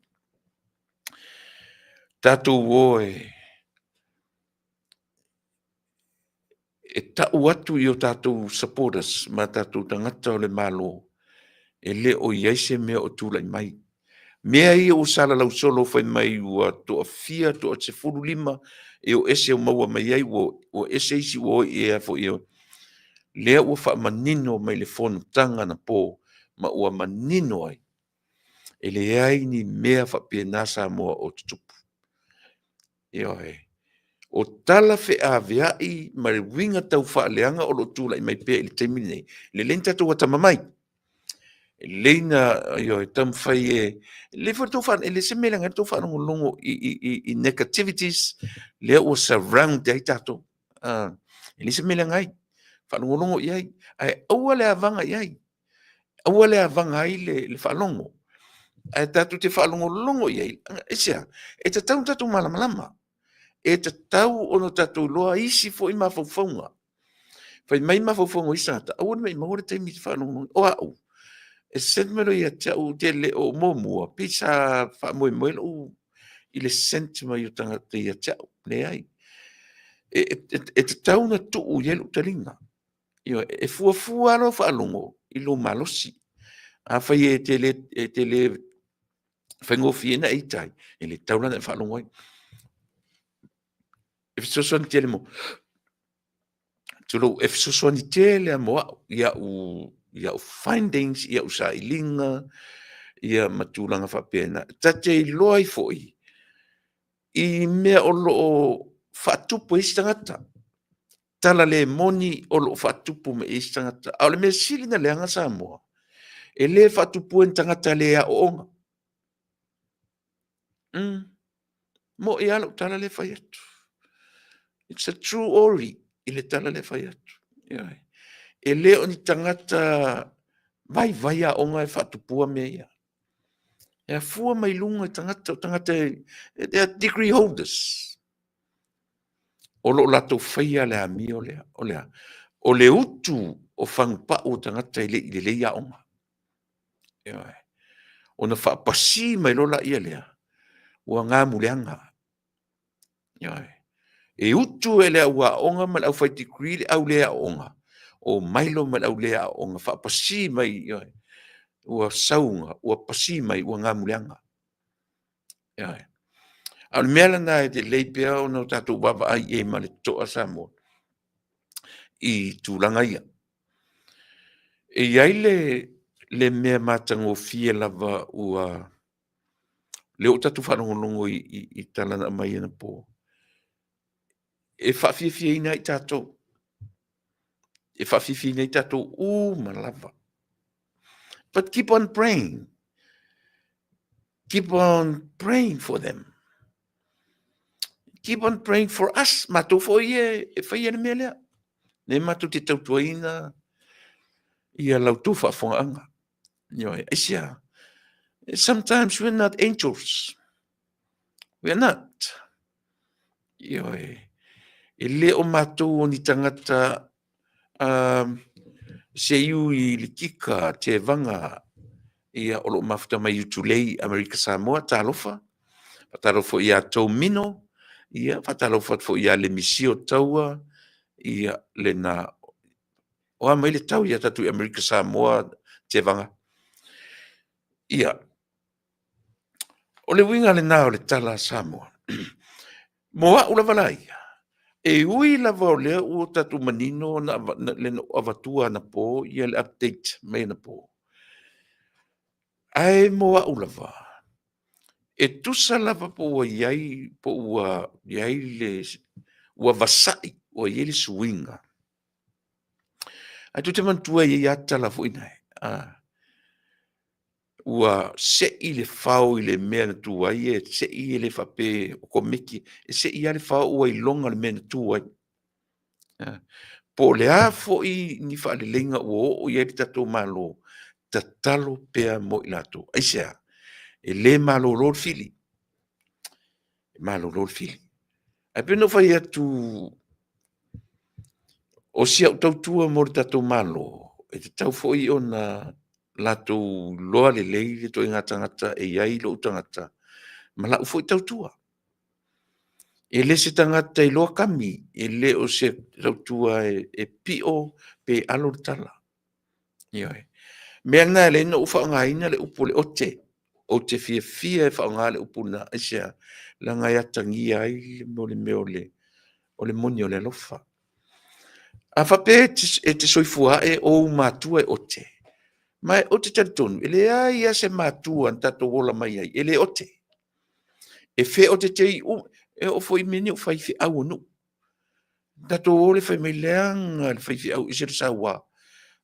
Tatou o e tau atu i o tatou supporters ma tatou tagata o le Malo, e le o i ai se mea o tulai mai. Mea ia ua salalau solo fai mai ua toafia, toa 15 e o ese ua maua mai ai, ua ese isi ua o i ea foi e lea ua faamanino mai le fonotaga anapo ma ua manino ai, e leai ni mea faapena Samoa o tutupu. Ioe. O tala feaveai ma le uiga tau faaleaga o lo o tulai mai pea i le taimi lenei, lelei ona tatou atamamai. Lelei na ioe, taumafai e lelei foi le tou e le se mea leaga ai le tou faalogologo i negativities lea ua surround ai tatou. E le se mea leaga ai, faalogologo i ai, ae aua le avaga i ai. Aua le avaga ai le faalogo. Ae tatou te faalogologo i ai, aisea? E tatau ona tatou malamalama. E tatau ona tatou iloa isi foi mafaufauga. Fai mai mafaufauga o isi tagata, aua ne i maumau le taimi e te faalogologo. O au, e sent mai loa ia te au, ou te le o muamua, pei sa faamoemoe lou i le sent mai o tagata ia te au. Leai. E tatau ona tuu i ai lou taliga. Ioe, e fuafua lava lou faalogo i lou malosi. Afai e te le faigofie ona e ita ai, e le tatau la ona e faalogo ai. E fesoasoani tele mo, tulou, e fesoasoani tele lava mo au i au findings, i au sailiga, ia ma tulaga faapena. Ta te iloa ai foi i mea o lo o faatupu e isi tagata, tala le moni o lo o faatupu mai e isi tagata. A o le mea sili ona leaga Samoa, e le faatupua e ni tagata le aooga. Mo'i lava lau tala lea e fai atu. It's a true ori i le tala lea e fai atu. Ioe. E le o ni tagata vaivai aoga e faatupua mea ia. E afua mai luga i tagata, o tagata they are degree holders. O lo o latou faia le amio lea. O le a? O le utu o fagupau o tagata e le i lelei aoga. Ioe. Ona faapasi mai loa laia lea, ua gamuleaga. Ioe. E utu e le au aoga ma le au fai degree le au le aoga, omai loa ma le au le aoga, faapasi mai, ioe, ua sauga, ua pasi mai, ua gamuleaga. Ioe. A o le mea lena e lelei pea ona o tatou vaavaai i ai ma le totoa Samoa i tulaga ia. E i ai le mea matagofie lava ua lea ua tatou faalogologo i tala na aumai anapo, e faafiafiaina ai tatou, e faafiafiaina ai tatou uma lava. But keep on praying. Keep on praying for them. Keep on praying for us. Matou foi ia e faia le mea lea. Lea matou te tautuaina ia la outou faafofogaaga. Ioe, aisea? Sometimes we're not angels. We are not. Ioe, e le o matou o ni tagata seiu i Likika, Tevaga, ia o lo o mafuta mai i Utulei, Amerika Samoa, talofa. Faatalofa foi ia Tomino, Ia, faatalofa atu foi ia Lemisio Taua, ia, lena. O a mai le tau ia tatou i Amerika Samoa, Tevaga? Ia, o le uiga lena o le tala a Samoa. Mo au lava la ia, e ui lava o lea ua tatou manino na, le na avatua anapo ia le update mai anapo. Ae mo au lava, e tusa lava po ua i ai, po ua i ai le, ua vasai, ua i ai le suiga. Ae tou te manatua e i ai lava tala foi nae, ua sei le fao i le mea na tu ai, e sei e le faapea o komeki, e sei lava le fao ua iloga le mea na tu ai. Po o le a foi ni faaleleiga ua oo i ai le tatou Malo, tatalo pea mo i latou. Aisea? E le malolo le fili. E malolo le fili. Ae pei ona ou fai atu, o si au tautua mo le tatou Malo, e tatau foi ona latou iloa lelei le ituaiga tagata e i ai lou tagata ma lau foi tautua. E le se tagata e iloa kami, e le o se tautua e pio pe alo le tala. Ioe. Mea lena e ala ai ona ou faaaogaina le upu o le ote. Ou te fiafia e faaaoga le upu lena. Aisea? Leaga e atagia ai le mea o le moni o le alofa. A faapea e te soifua ae o ou matua e ote, ma ou te talitonu, e leai lava se matua na tatou ola mai ai e le ote. E feotetei uma, e oo foi i mea nei o faifeau o nuu. Tatou o le fai mai leaga le faifeau ese le saua.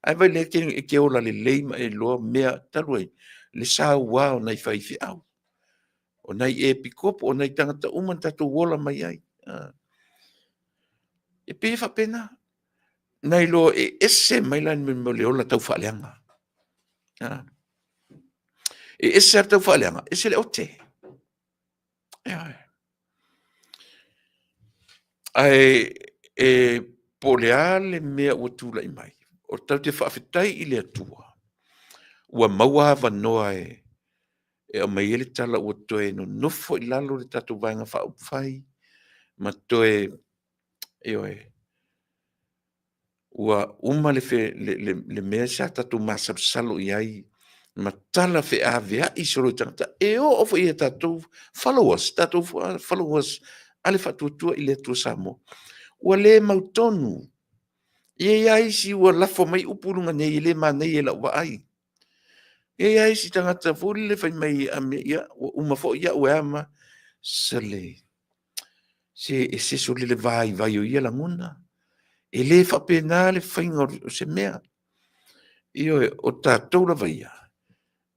Ae vaai lea e te ola lelei ma e iloa mea talu ai le saua o nai faifeau, o nai epikopo, o nai tagata uma na tatou ola mai ai. E pei e faapena, nai lo e ese mai la le mea o le ola taufaaleaga. E ese lava le taufaaleaga, ese le ote. Ae e po o le a le mea ua tulai mai, o tatou te faafetai i le Atua ua maua avanoa e aumai ai le tala ua toe nonofo i lalo le tatou Vaega Faaupufai ma toe, ioe, ua uma le, le, le, le mea sa tatou masalosalo i ai ma tala feaveai solo i tagata, e oo foi i a tatou followers, tatou followers a le Faatuatua i le Atua Samoa. Ua le mautonu. E i ai lava isi ua lafo mai upu i luga nei e le manaia i lau vaai. E i ai lava isi tagata foi lele fai mai, ia, ua uma foi au e a ma... Sole, se e se sole le vaivai o ia lagona. E le faapena le faiga o se mea. Ioe, o tatou lava ia,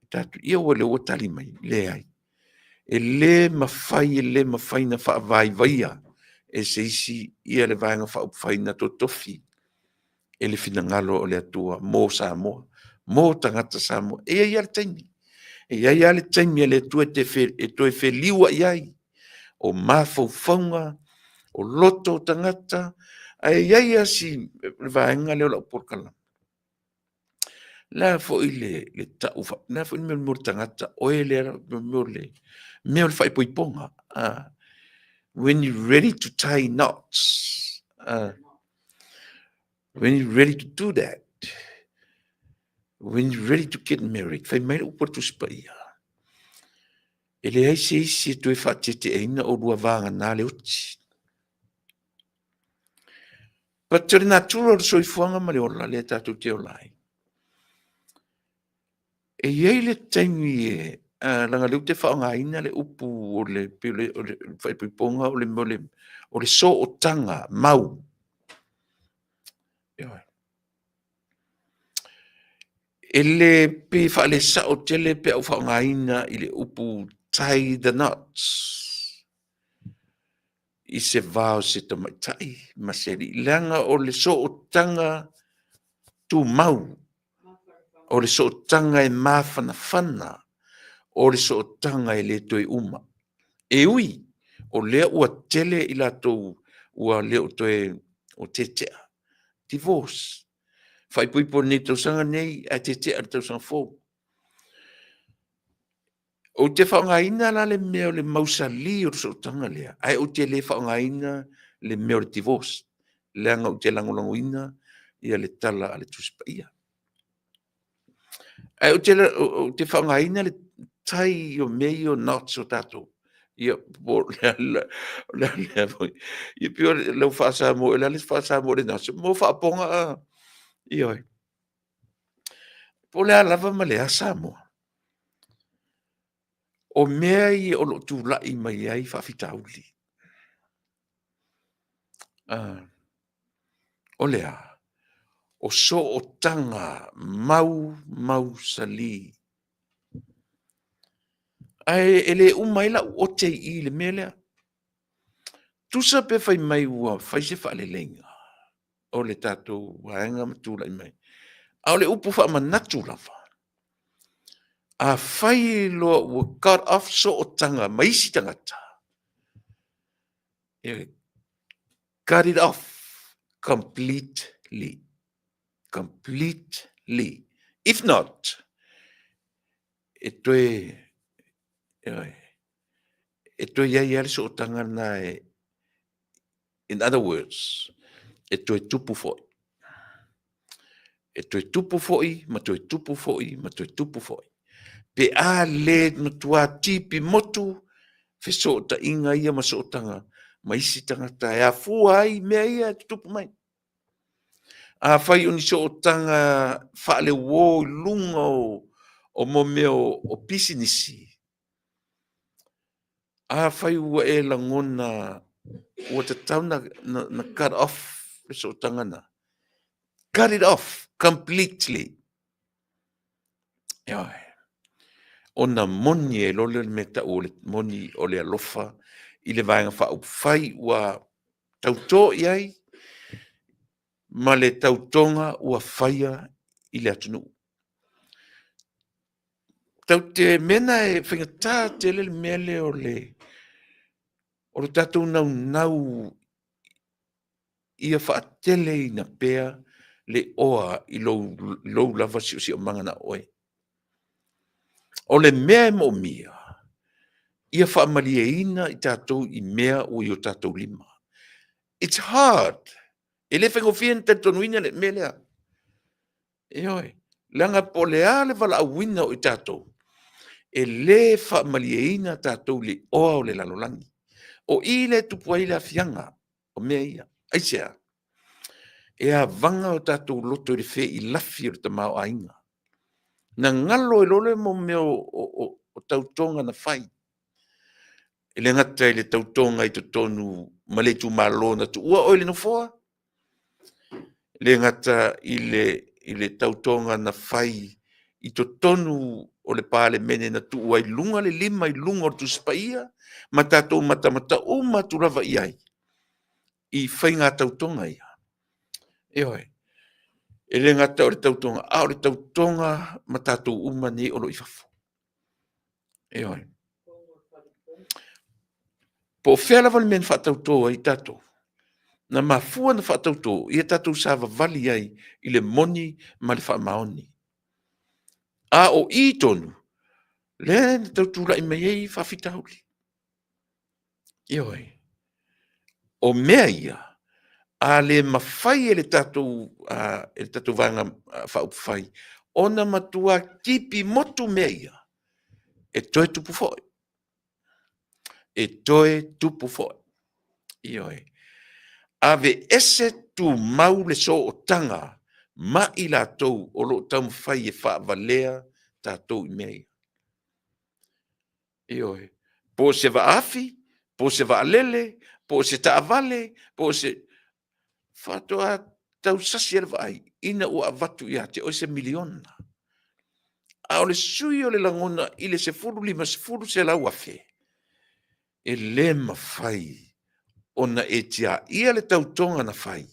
tatou, ia ua lea ua tali mai, leai. E le mafai, e le mafai ona faavaivaia e se isi ia le Vaega Faaupufai na totofi e le finagalo o le Atua mo Samoa, mo tagata Samoa. E i ai lava le taimi, e i ai lava le taimi a le Atua e, te e toe feliuai ai o mafaufauga, o loto o tagata, ae i ai lava si vaega lea o lau polokalame. Le a foi le, le tau, le a foi le mea mo le tagata, oe lea, le mea o le, mea o le faaipoipoga. When you ready to tie knots, when you ready to do that, when you ready to get married, fai mai le upu a le Tusi Paia, e leai se isi e toe faateteaina oulua vagana le oti. But o le natura o le soifuaga ma le ola lea tatou te ola ai, e i ai le taimi e, leaga o lea ou te faaaogaina le upu o le, pei o le faaipoipoga o le mea o le, o le sootaga mau. Ioe. E le pei e faalesao tele pe a ou faaaogaina i le upu tie the knots. I se va o se tamaitai ma se alii, leaga o le sootaga tumau, o le sootaga e mafanafana, o le sootaga e le toe uma. E ui o lea ua tele i latou ua le o toe o tetea, divorce, faaipoipo i lenei tausaga nei ae tetea i le tausaga fou. Ou te faaaogaina la le mea o le mausali o le sootaga lea, ae ou te le faaaogaina le mea o le divorce, leaga ou te lagolagoina ia le tala a le Tusi Paia. Ae ou te, ou te faaaogaina le tai o mea ia o knots o tatou. Ia, po o le a lea foi. Ia pei o lau faa-Samoa, o le a le faa-Samoa o le knots? Mo faapoga, ioe. Po o le a lava ma le a Samoa, o mea ia o lo o tulai mai ai faafitauli. O le a? O sootaga mau mausali. Ae e le uma ai lau ote i i i le mea lea. Tusa pe fai mai ua fai se faaleleiga o le tatou vaega ma tulai mai, a o le upu faamanatu lava, afai loa ua cut off sootaga ma isi tagata, cut it off completely. Completely. If not, e toe, e toe i ai lava le sootaga lena e, in other words, e toe tupu foi. E toe tupu foi, ma toe tupu foi, ma toe tupu foi. Pe a le matua tipi motu fesootaiga ia ma sootaga ma isi tagata e afua ai mea ia e tutupu mai. Afai o ni sootaga faaleuo i luga o mo mea o pisinisi, afai ua e lagona ua tatau na cut off le sootaga lena, cut it off completely. Ioe. Ona moni ai loa lea o le mea e tau o le moni o le alofa i le Vaega Faaupufai ua tauto i ai ma le tautoga ua faia i le atunuu. Tatou te mea lena e faigata tele le mea lea o le o le tatou naunau ia faateleina pea le oa i lou, lou lava siosiomaga na o oe. O le mea e moomia, ia faamalieina i tatou i mea ua i o tatou lima. It's hard. E le faigofie ona talitonuina le mea lea. Ioe, leaga po o le a le valaauina o i tatou, e le faamalieina tatou i le oa o le lalolagi. O i lea e tupu ai le aafiaga o mea ia. Aisea? E avaga o tatou loto i le feilafi o le tamaoaiga. Na galo ai loa lea mea o tautoga na fai. E le gata i le tautoga i totonu ma le itumalo na tuua oe i le nofoa, e le gata i le tautoga na fai i totonu o le Palemene na tuu ai i luga le lima i luga o le Tusi Paia ma tatou matamata uma atu lava i ai i faiga tautoga ia. Ioe. E le gata o le tautoga, a o le tautoga ma tatou uma nei o lo o i fafo. Ioe. Po o fea lava le mea na faatauto ai tatou, na mafua na faatauto ia tatou savavali ai i le moni ma le faamaoni. A o i tonu, lea na tau tulai mai ai faafitauli. Ioe. O mea ia, a le mafai e le tatou, e le tatou Vaega Faaupufai ona matua tipi motu mea ia, e toe tupu foi. E toe tupu foi. Ioe. Aveese tumau le sootaga ma i latou o lo o taumafai e faavalea tatou i mea ia. Ioe. Po o se vaafi, po o se vaalele, po o se taavale, po o se... Faatoa tausasi le vaai ina ua avatu ia te oe se miliona. A o le sui o le lagona i le 10, 50, 100,000, e le mafai ona e tiaia le tautoga na fai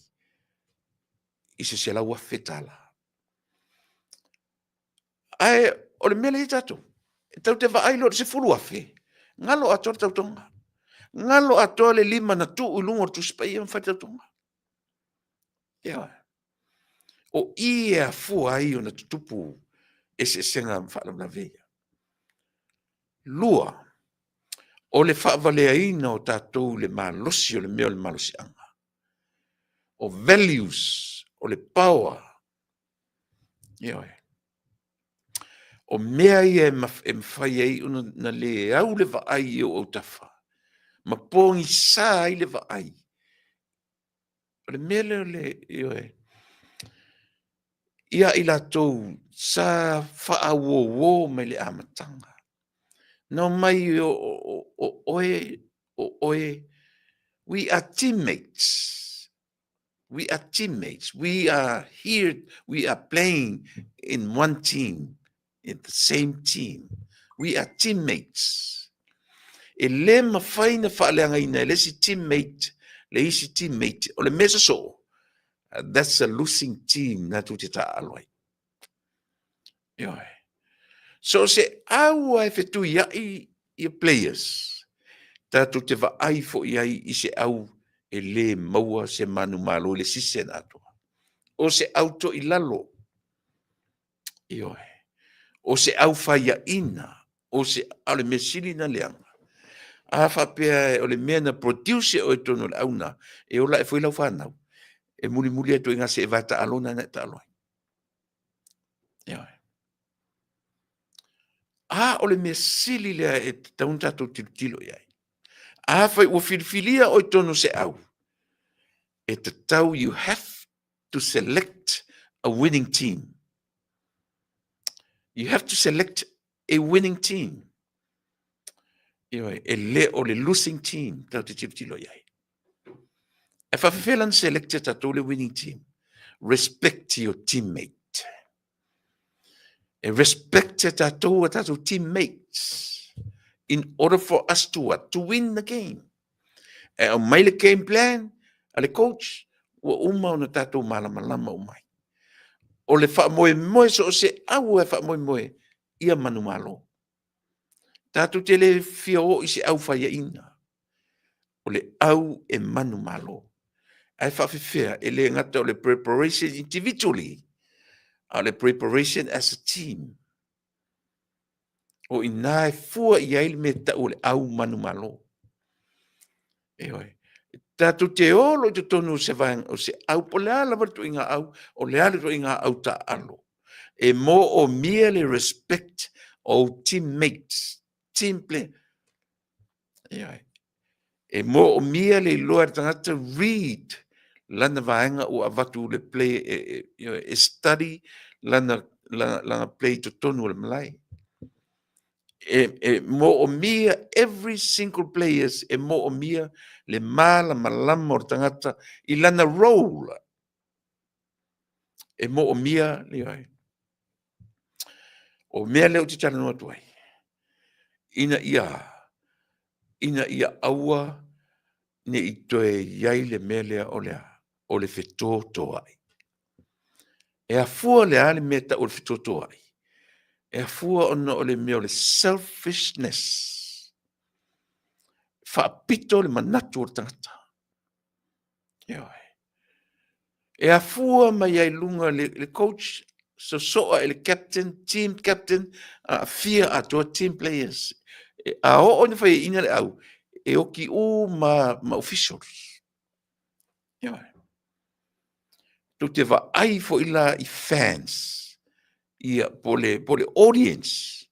i se $100,000. Ae o le mea lea i ai tatou, e tatou te vaai loa i le 10,000, galo atoa le tautoga. Galo atoa le lima na tuu i luga o le Tusi Paia ma fai le tautoga. Ioe. O i e afua ai ona tutupu eseesega ma faalavelave ia. Lua, o le faavaleaina o tatou i le malosi o le mea o le malosiaga. O values, o le power. Ioe. O mea ia e mafai ai ona le au le vaai i ou autafa, ma pogisa ai le vaai. O le mea lea o le, ioe, ia i latou sa faauouo mai le amataga. Na omai o oe, o oe, we are teammates. We are teammates. We are here, we are playing in one team, in the same team. We are teammates. E le mafai na faaleagaina e le isi teammate, le isi teammate, o le mea sosoo, that's a losing team na tou te taaalo ai. Ioe. So se au lava e fetuiai ia players, tatou te vaai foi ai i se au e le maua se manumalo i le season atoa. O se au toilalo, ioe. O se au faiaina, o se, a o le mea sili na leaga. A faapea o le mea na produce e oe i totonu o le au na, e ola ae foi lau fanau, e mulimuli atu ai gase e vae taalo na na e taalo ai. Ioe. A o le mea sili lea e tatau ona tatou tilotilo i ai. Afai ua filifilia oe i totonu o se au, e tatau, you have to select a winning team. You have to select a winning team. Ioe, e le o le losing team tatou te tilotilo i ai. E faafefea la ona select e tatou le winning team? Respect your teammate. E respect e tatou a tatou teammates in order for us to what? To win the game. E aumai le game plan a le coach, ua uma ona tatou malamalama uma ai. O le faamoemoe so o se au e faamoemoe ia manumalo. Tatou te le fia oo i se au faiaina. O le au e manumalo. Ae faafefea, e le gata o le preparation individually, a o le preparation as a team. O i ina e fua i ai le mea e tau o le au manumalo. Ioe. Tatou te olo i totonu o se vaega, o se au, po o le a lava le ituaiga au, o le a le ituaiga au taaalo. E moomia le respect o ou teammates, team player. Ioe. E moomia le iloa e le tagata read lana vaega ua avatu le play, e, e, e study lana, lana, lana play i totonu o le malae. E, e moomia every single players e moomia le malamalama o le tagata i lana role. E moomia le ai. O mea lea ou te talanoa atu ai, ina ia, ina ia aua ne i toe i ai le mea lea o le a, o le fetotoai. E afua le a le mea e tau o le fetotoai? E afua ona o le mea o le selfishness. Faapito le manatu o le tagata. Ioe. E afua mai ai luga le, le coach, sosoa e le captain, team captain, aafia atoa team players. E, a oo ina faiaina le au, e oki uma ma officials. Ioe. Tou te vaai foi la i fans, ia, po le, po le audience.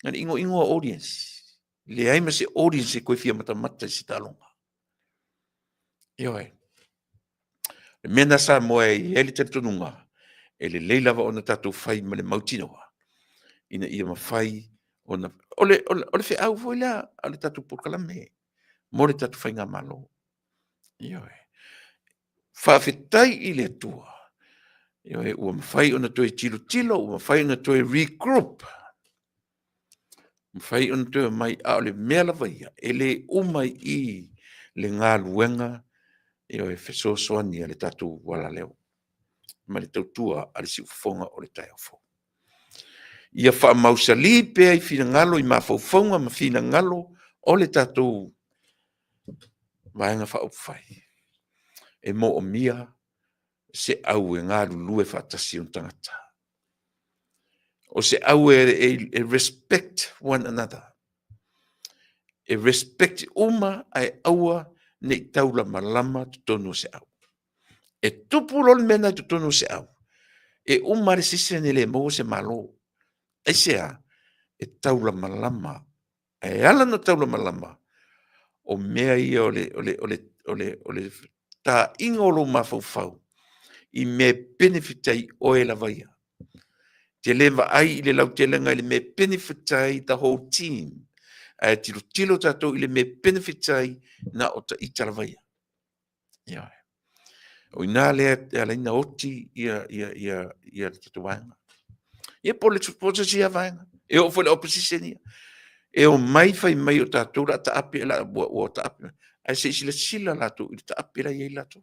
Na le ingoingoa audience. Leai ma se audience e koe fia matamata i se taaloga. Ioe. Le mea na Samoa e i ai le talitonuga, e lelei lava ona tatou fai ma le mautinoa, ina ia mafai ona... O le, o le, o le feau foi lea a le tatou polokalame mo le tatou faigamalo. Ioe. Faafetai i le Atua. Ioe, ua mafai ona toe tilotilo, ua mafai ona toe regroup. Mafai ona toe omai, a o le mea lava ia, e le uma i i le galuega, ioe, fesoasoani a le tatou alaleo ma le tautua a le siufofoga o le taeao fou. Ia faamausali pea i finagalo, i mafaufauga ma finagalo o le tatou Vaega Faaupufai e moomia se au e galulue faatasi ona tagata. O se au e, e, e respect one another. E respect uma ae aua ne i taulamalama totonu o se au. E tupu loa le mea lena i totonu o se au, e uma le season e le maua se malo. Aisea? E taulamalama. Ae ala ona taulamalama, o mea ia o le, o le, o le, o le, o le taaiga o lou mafaufau i mea e benefit ai oe lava ia. Te le vaai i le lautelega i le mea e benefit ai the whole team, ae tilotilo tatou i le mea e benefit ai na o ita lava ia. Ioe. O ina lea e ala ai ona oti ia, ia, ia, ia le tatou vaega. Ia po o po se isi vaega. E oo foi i le opposition ia. E omai fai mai o tatou la taape, la, ua, ua taape. Ae se i silasila latou i le taape la e i ai latou.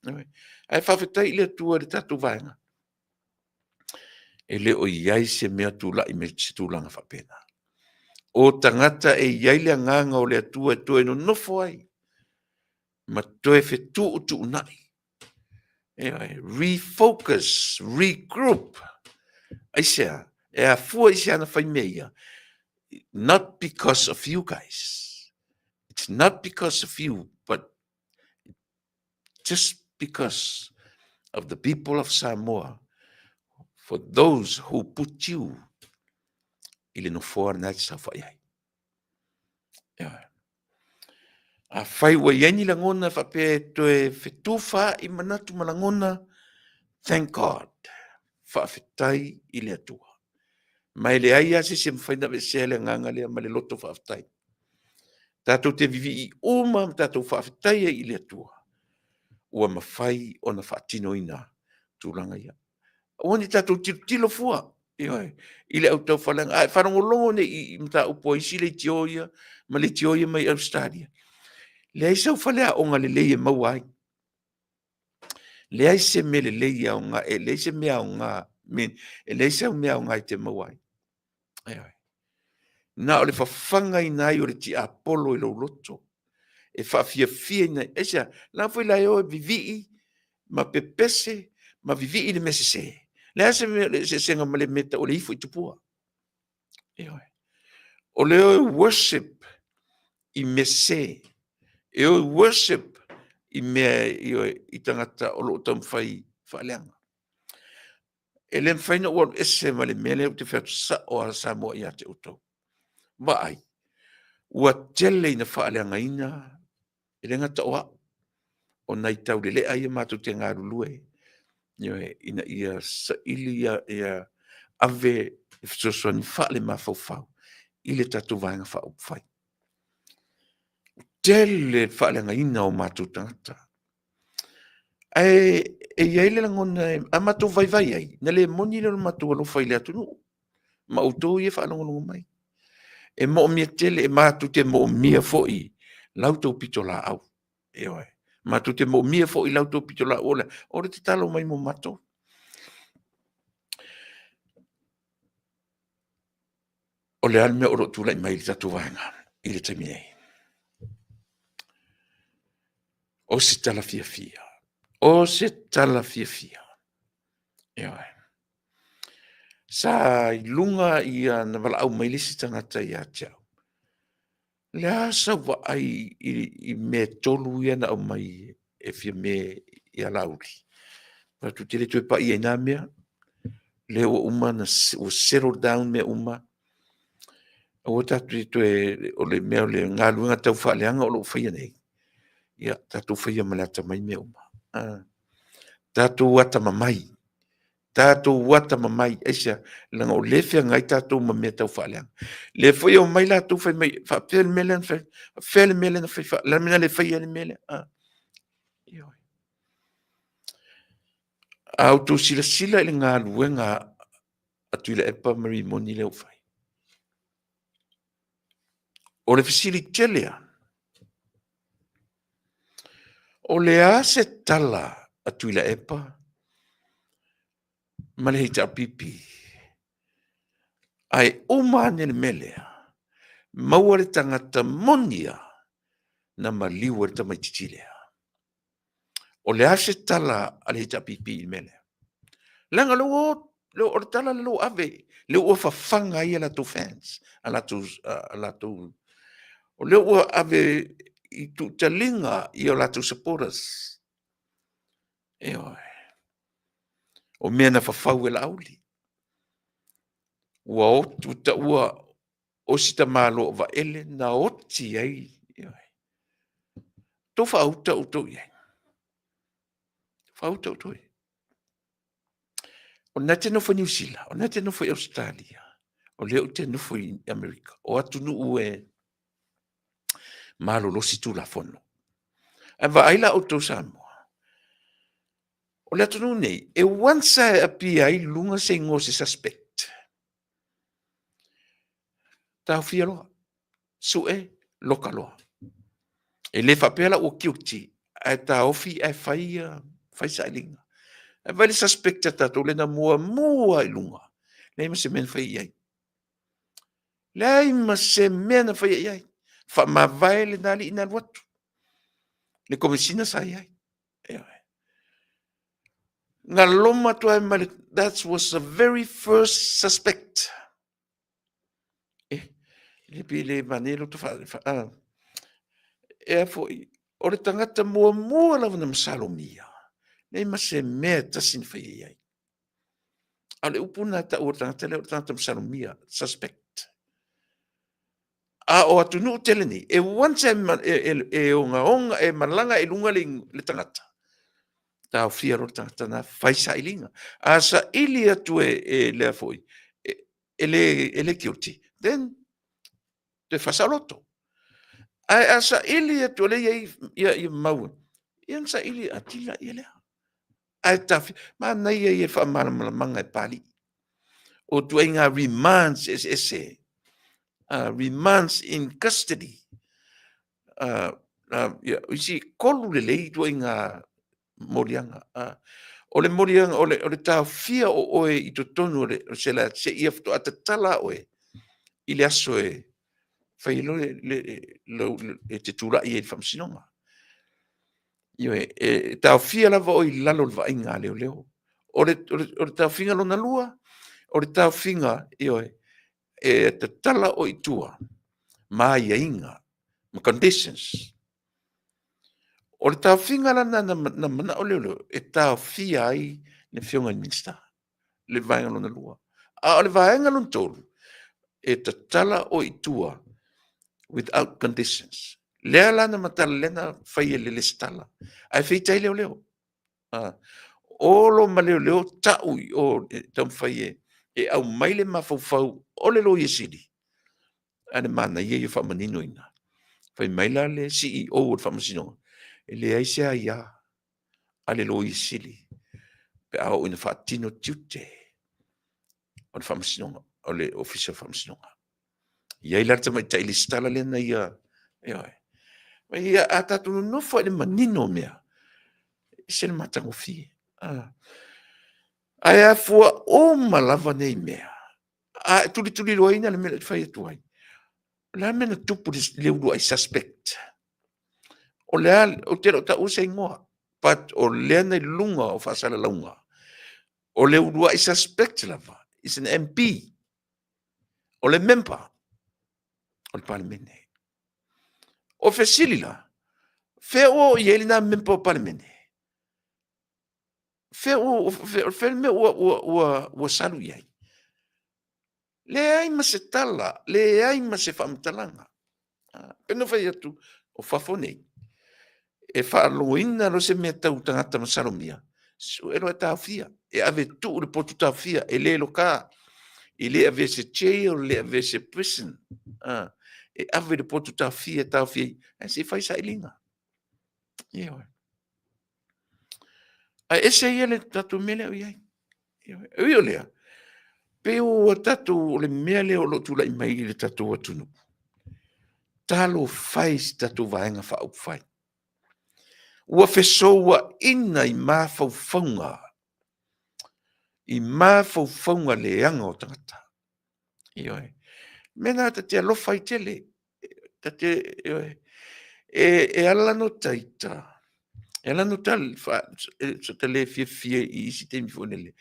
Ioe. Ae faafetai i le Atua i le tatou vaega. E le o i ai se mea tulai mai se tulaga faapena. O tagata e i ai le agaga o le Atua e toe nonofo ai ma toe fetuutuunai. Ioe, refocus, regroup. Aisea? E afua i se ana fai mea ia? Not because of you guys. It's not because of you, but just because of the people of Samoa, for those who put you i le nofoa lena e te saofai ai. Ioe. Afai ua i ai ni lagona faapea e toe fetufaai manatu ma lagona, thank God. Faafetai i le Atua. Ma e leai lava se isi e mafai ona aveesea le agaga lea ma le loto faafetai. Tatou te vivii uma ma tatou faafetai ai i le Atua, ua mafai ona faatinoina tulaga ia. Aua ne i tatou tilotilo fua, ioe, i le autaufaleaga. A e faalogologo nei i mataupu a isi leitio ia ma leitio ia mai Ausetalia, leai sau faleaoga lelei e maua ai. Leai se mea lelei e aoga, e leai se mea aoga, e leai sau mea aoga e te maua ai. Ioe. Na o le fafagaina ai o le tiapolo i lou loto, e faafiafiaina ai. Aisea? La foi la e o e vivii ma pepese ma vivii le mea sese. Le a se mea o le eseesega ma le mea tau o le ifo i tupua? Ioe. O le o e worship i mea sese. E o e worship i mea, ioe, i tagata o lo o taumafai faaleaga. E le mafai ona ou alu ese ma le mea lea ou te fai atu sao a Samoa ia te outou. Vaai, ua tele ina faaleagaina, e le gata o au, o nai taulelea ia matou te galulue, ioe, ina ia saili ia, ia ave le fesoasoani faale-mafaufau i le tatou Vaega Faaupufai. Tele le faaleagaina o matou tagata. Ae e i ai le lagona, a matou vaivai ai, na le moni lea o le matou alofa i le atunuu, ma outou ia e faalogologo mai. E moomia tele, e matou te moomia foi la outou pitolaau. Ioe. Matou te moomia foi la outou pitolaau, o le, o le tatalo mai mo matou. O le a le mea o lo o tulai mai i le tatou vaega i le taimi nei? O se tala fiafia. O se tala fiafia. Ioe. Sa i luga ia na valaau mai le isi tagata ia te au. Le a sau vaai i, i mea e tolu ia na aumai e Fiame ia Laauli. Fai atu te le toe paia i nā mea. Lea ua uma na, ua settle down mea uma. Aua tatou te toe, o le mea o le galuega tau faaleaga o lo o faia nei, ia tatou faia ma le atamai mea uma. Ah. Tatou atamamai. Tatou atamamai. Aisea? Leaga o lea e feagai tatou ma mea tau faaleaga. Lea foi e omai latou fai mai, faapefea le mea lea na fai, faapefea le mea lea na fai, le mea na le faia le mea lea. Ah. Ioe. A outou silasila i le galuega a Tuilaepa ma Rimoni lea ua fai, o le fesili tele lava, o le a se tala a Tuilaepa ma le HRPP ae uma ane le mea lea, maua le tagata moni lava na maliu ai le tamaitiiti lea. O le a se tala a le HRPP i le mea lea? Leaga o lea ua o le tala lea ua ave, lea ua fafaga ai a latou fans, a latou, a latou. O lea ua ave i tuutaliga i o latou supporters. Ioe. O mea na fafau e Laauli. Ua oti, taua o si tamaloa Vaele na oti ai. Ioe. Tou faauta outou i ai. Faauta outou i ai. O lena e te nofo i Niu Sila, o lena e te nofo i Ausetalia, o lea ou te nofo i Amerika, o atunuu e malolosi Tulafono. Ae vaai la outou Samoa, o le atunuu nei, e once lava e appear ai i luga se igoa o se suspect, taofia loa, sue, loka loa. E le faapea la ua guilty, ae taofi ae fai, fai sailiga. Ae vaai le suspect a tatou lea na muamua i luga, leai ma se mea na faia i ai. Leai ma se mea na faia i ai. Faamavae lena alii na alu atu, le komesina sa i ai. Ioe. Na loma atu ai ma le, that was the very first suspect. E, le pe le manaia lo fa, fa, ah. E a foi, o le tagata muamua lava na masalomia, leai ma se mea e tasi na faia i ai. A o le upu lena e tau o le tagata lea o le tagata masalomia, suspect. A o atunuu tele nei, e once e, e, e, e ogaoga, e malaga i luga le, le tagata, taofia loa le tagata na fai sailiga. A saili atu e, e lea foi, e, e le, e le guilty, then toe faasaoloto. Ae a saili atu o lea e i ai ia, ia mau, ia na saili atili laia lea. Ae taofia, manaia ia le faamalamalamaga e Papalii. O ituaiga remands eseese, remands in custody. Ia, o isi 3 lelei ituaiga moliaga. O le moliaga, o le, o le taofia o oe i totonu o le sela seia faatoa tatala oe i le aso e fai ai loa le, le, e te tulai ai i le faamasinoga. Ioe, e taofia lava oe i lalo o le vaaiga a leoleo. O le, o le, o le taofiga lona lua, o le taofiga, ioe, e tatala oe i tua ma aiaiga, ma conditions. O le taofiga la na, na, na manao leoleo e taofia ai le afioga i le Minisita, le vaega lona lua. A o le vaega lona tolu, e tatala oe i tua without conditions. Lea la na matala, lea na fai e le lesitala. Ae feitai leoleo. Ah, olo ma leoleo tau i o e taumafai e, e aumai le mafaufau o le Loia Sili, ae le manaia ia faamaninoina. Fai mai la le CEO o le Faamasinoga, e leai se aia a le Loia Sili pe a oo ina faatino tiute o le Faamasinoga, o le Ofisa o Faamasinoga. I ai la le tamaitai lesitala lea na ia, ioe. Ia, a tatou nonofo i le manino o mea, e ese le matagofie. Ah. Ae afua uma lava nei mea, a e tulituliloaina le mea e fai atu ai, o le a le mea na tupu i le uluai suspect? O le a, ou te le o taua se igoa, but o lea na i luga o faasalalauga, o le uluai suspect lava is an MP, o le member o le Palemene. O fesili la, fea ua oo i ai lena member o Palemene? Fea ua, fea, fea le mea ua, ua, ua, ua salu i ai? Leai ma se tala, leai ma se faamatalaga. Pei ona fai atu, o fafo nei, e faalogoina loa se mea tau tagata masalomia, sue loa e taofia, e ave tuu i le potu taofia, e le loka, e le avea se jail, e le avea se prison, e ave i le potu taofia, e taofia ai, ae se i fai sailiga. Ioe. Ae ese ia le tatou mea lea o i ai. E ui o lea, pei ua tatou, o le mea lea o lo o tulai mai i le tatou atunuu, talofa e i si tatou Vaega Faaupufai. Ua fesouaina i mafaufauga, i mafaufauga leaga o tagata. Ioe. Mea na ta te alofa ai tele. Ta te, ioe. E, e ala no taita, e ala no ta, fa, so ta le fiafia i isi taimi foi lele.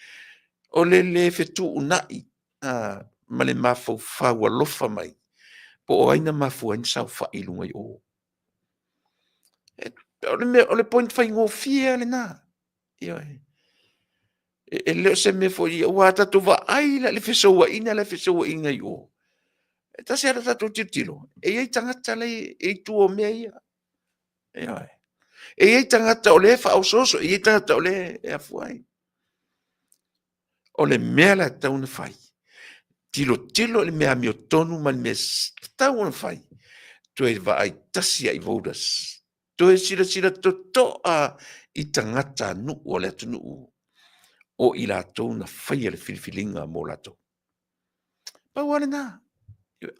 O le le fetuunai, ma le mafaufau alofa mai. Po o ai na mafua ai na saofai i luga i o. E, o le mea, o le point faigofie lava lena. Ioe. E, e le o se mea foi ia, ua tatou vaai la i le fesouaiga la e fesouaiga i o. E tasi lava le tatou tilotilo, e i ai tagata la e i tua o mea ia. Ioe. E i ai tagata o lea e faaosooso, e i ai tagata o lea e afua ai. O le mea la e tatau ona fai, tilotilo i le mea amiotonu ma le mea tatau ona fai, toe vaai tasi i voters, toe silasila totoa i tagatanuu o le atunuu o i latou na faia le filifiliga mo latou. Pau lava lena.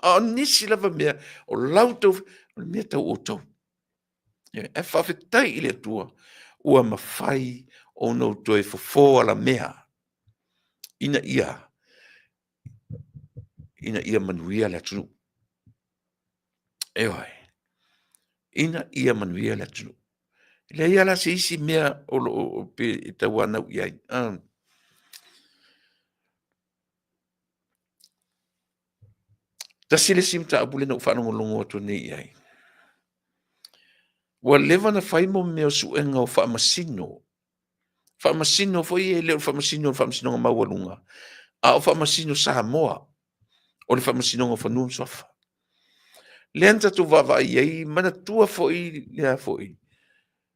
A o nisi lava mea, o la outou, o le mea tau outou. Ae faafetai i le Atua ua mafai ona ou toe fofo alamea ina ia ina ia manuia le atunuu. Ioe, ina ia manuia le atunuu. E leai lava la se isi mea o lo o pe e tauanau i ai. Tasi le isi mataupu lea na ou faalogologo atu nei i ai. Ua leva ona fai mo mea o suega o faamasino. Faamasino foi e le o le faamasino o le Faamasinoga Maualuga, a o faamasino Samoa o le Faamasinoga o Fanua ma Suafa. Lea na tatou vaavaai i ai, manatua foi lea foi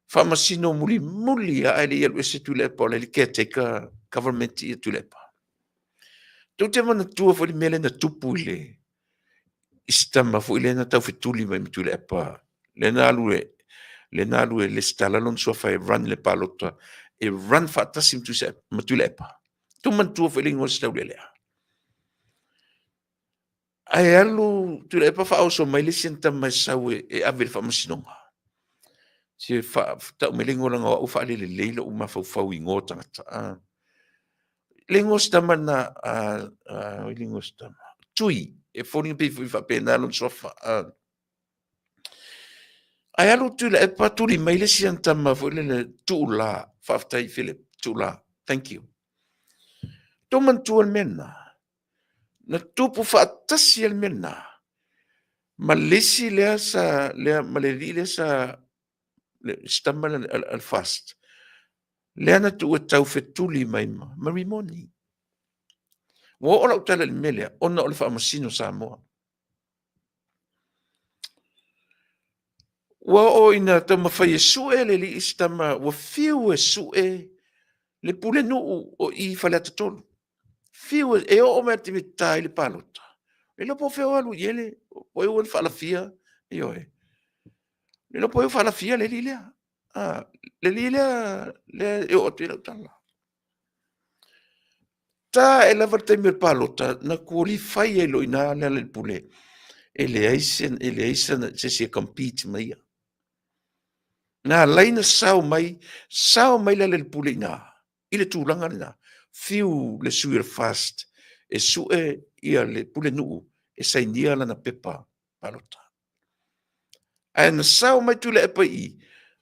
faamasino mulimuli lava ae le i alu ese Tuilaepa o la e i le caretaker government ia Tuilaepa. Tou te manatua foi le mea lea na tupu i le i si tama foi lea na taufetuli mai ma Tuilaepa, lea na alu e lea na alu e resitala lona suafa e run i le palota, e run faatasi ma Tuilaepa. Tou manatua foi le igoa o si taulelea lea? Ae alu Tuilaepa faaoso mai le isi ana tama e sau e ave i le faamasinoga. Se tau mai le igoa leaga o au e faalelelei lou mafaufau i igoa o tagata. Le igoa o si tama lena, o ai le igoa o si tama? Tui, e foliga pei foi faapena lona suafa. Ae alu Tuilaepa tuli mai le isi ana tama foi lele, Tuula, faafetai Philip, Tuula, thank you. Tou manatua le mea lena? Na tupu faatasi ai le mea lena ma le isi lea sa lea ma le alii lea sa le si tama lea a le FAST lea na tuu e taufetuli mai ma ma Rimoni. Ua oo lau tala i le mea lea ona o le faamasino Samoa. Ua oo ina taumafai e sue le alii si tama ua fiu e sue le pulenuu o i i Faleata 3. Fiu e oo mai i le taimi e ta ai le palota, le iloa po o fea o alu i ai le, po o ai ua na faalafia, ioe. Le iloa po o ai ua faalafia le alii lea. Le alii lea lea e oo atu i ai lau tala. Ta ae lava le taimi o le palota, na qualify ai loa i ina Lealailepule, e leai se, e leai se isi e compete ma ia. Na ala ai ona sao mai, sao mai Lealailepule i ina, i le tulaga lena, fiu le sui o le FAST e sue ia le pulenuu e sainia lana pepa palota. Ae na sao mai Tuilaepa i i,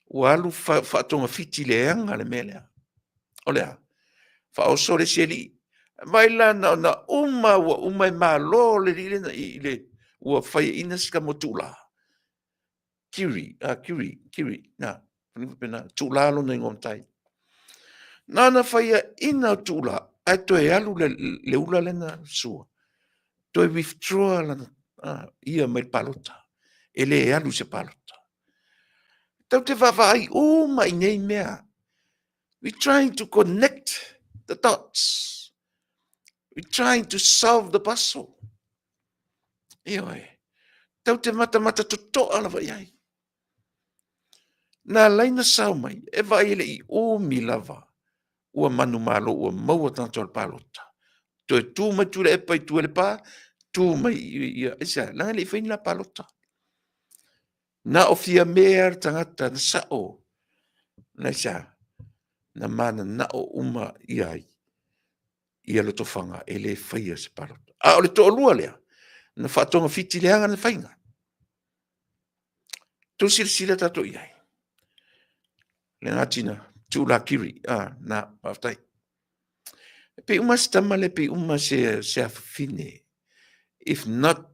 ua alu faatogafiti leaga le mea lea. O le a? Faaoso le isi alii. Vaai la na ona uma ua uma e malo le alii lea i le ua faiaina si tama o Tuula. Kiri, ah, Kiri, Kiri, na, faapena, Tuula lona igoa matai. Na ona faiaina o Tuula, ae toe alu le, le ula lea na sua. Toe withdraw lana, ah, ia mai le palota. E le alu i se palota. Tatou te vaavaai uma i nei mea. We trying to connect the dots. We trying to solve the puzzle. Ioe. Tatou te matamata totoa lava i ai. Na ala ai na sao mai, e vaai e le i umi lava ua manumalo ua maua tagata o le palota. Toe tu mai Tuilaepa i tua i le pa, tu mai ia, aisea, leaga e le i fai ni la palota. Na o Fiame lava le tagata na sao, na aisea, na mananao uma i ai ia Lotofaga e le faia se palota. A o le toalua lea, na faatogafiti leaga le faiga. Tou silasila tatou i ai. Legatina, Tuulakiri, ah, na, faafetai. E pei uma se tama lea, pei uma se, se afafine. If not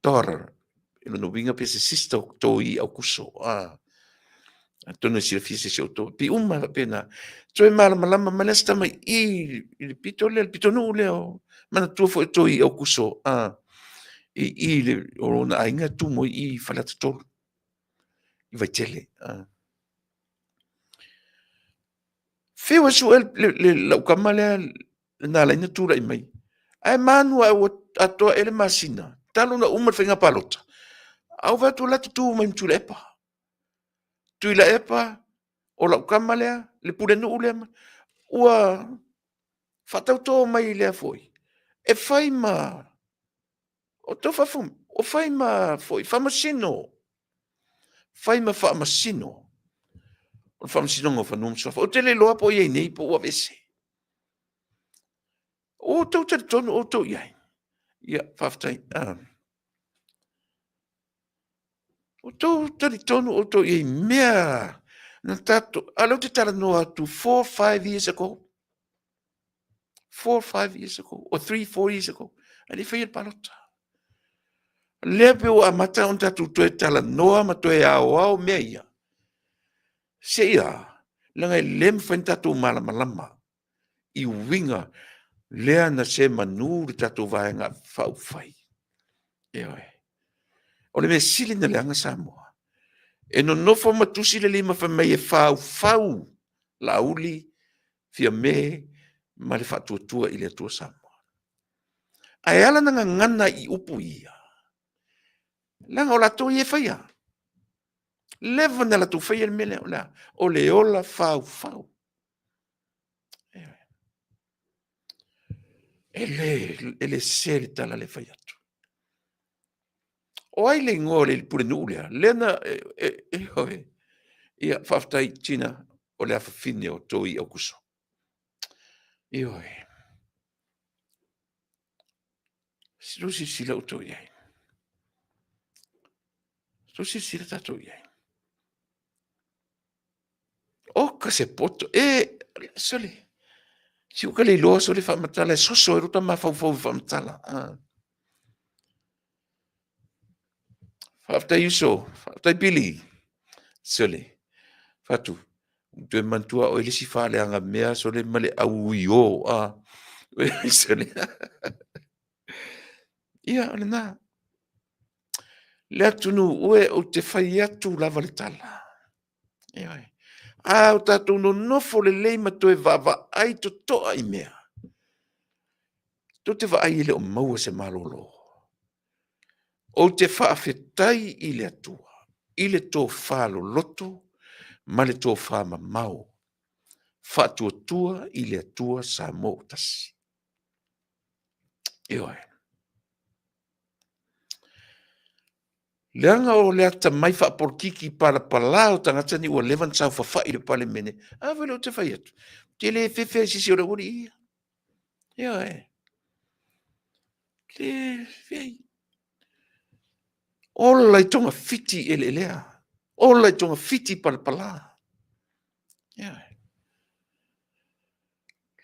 daughter. E lona uiga pe se sister o Toi Aukuso. Ah. Atonu e silafia se isi o outou. Pei uma faapena. Toe malamalama mai le Asi tama i i le pito lea, le pitonuu lea o manatua foi o Toi Aukuso. Ah. I i le, o lona aiga e tumu ai i Faleata 3. I Vaitele. Ah. Fiu e sue lau tama lea na ala ai ona tulai mai. Ae manu ae ua atoa ea le masina, talu ona uma le faiga palota, a ou vaai atu o la e tutu mai ma Tuilaepa. Tuilaepa, o lau tama lea, le pulenuu lea, ua faatauto mai lea foi, e fai ma, o tou faafofoga mai, ua fai ma foi faamasino, fai ma faamasino o le Faamasinoga o Fanua ma Suafa. Ou te le iloa po o i ai nei po ua aveese. Ua outou talitonu outou i ai. Ia, faafetai. Ah. Outou talitonu outou i ai mea na tatou, a lea ou te talanoa atu 4, 5 years ago. 4, 5 years ago, or 3, 4 years ago, a le i faia le palota. Lea pe ua amata ona tatou toe talanoa ma toe aoao mea ia. Seia, leaga e le mafai ona tatou malamalama i uiga lea na se manu le tatou Vaega Faaupufai. Ioe. O le mea sili na leaga Samoa, e nonofo ma tusi le lima fai mai e faufau Laauli, Fiame ma le Faatuatua i le Atua Samoa. Ae ala na gagana i upu ia, leaga o latou ia e faia. Leva na latou faia le mea lea, o le a? O le ola faufau. E le sese le tala lea e fai atu. O ai le igoa o le pulenuu lea? Lea na, e, ia, faafetai Tina, o le afafine o Toi Aukuso. Ioe. Silo silasila outou i ai. Silo silasila tatou i ai. Oka se poto. E, sole, si uka le iloa sole faamatala e soso ai lota mafaufau i faamatala. Ah. Faafetai uso, faafetai Pili. Sole, Fatu, toe manatua oe le isi faaleaga mea sole ma le auio. Ah. Sole. Ia, o lena. Le atunuu e, ou te fai atu lava le tala. Ioe. A o tatou nonofo lelei ma toe vaavaai totoa i mea, tou te vaai e le o maua se malolo. Ou te faafetai i le Atua i le tofa loloto ma le tofa mamao, faatuatua i le Atua Samoa ua tasi. Ioe. Leaga o le atamai faapolokiki palapala o tagata nei ua leva ona saofafai i le Palemene, a foi lea ou te fai atu, ou te le fefe ai i se isi o le aualii ia. Ioe. Le fefe ai. Ola i togafiti i eleelea. Ola i togafiti palapala. Ioe.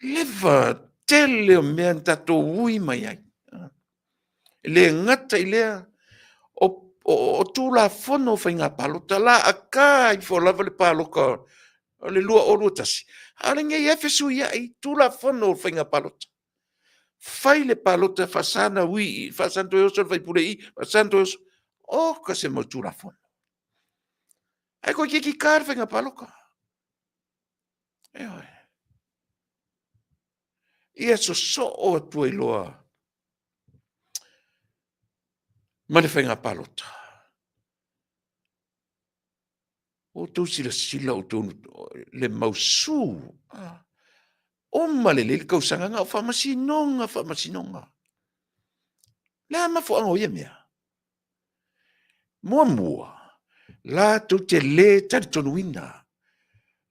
Leva tele o mea na tatou ui mai ai. E le gata i lea, o, o, o Tulafono o Faiga Palota la aka ifo lava le palota o le 2021, a o lenei e fesuiai Tulafono o Faiga Palota. Fai le palota faasana ui, faasana toe oso le faipule i, faasana toe oso. Oka se mau Tulafono. Ae toeitiiti ta le faiga palota. Ioe. Ia sosoo atu ai loa ma le faiga palota. Ua outou silasila outou le mausu. Ah. Uma lelei le tausaga na o faamasinoga, faamasinoga. Le a mafuaaga o ia mea? Muamua, latou te lē talitonuina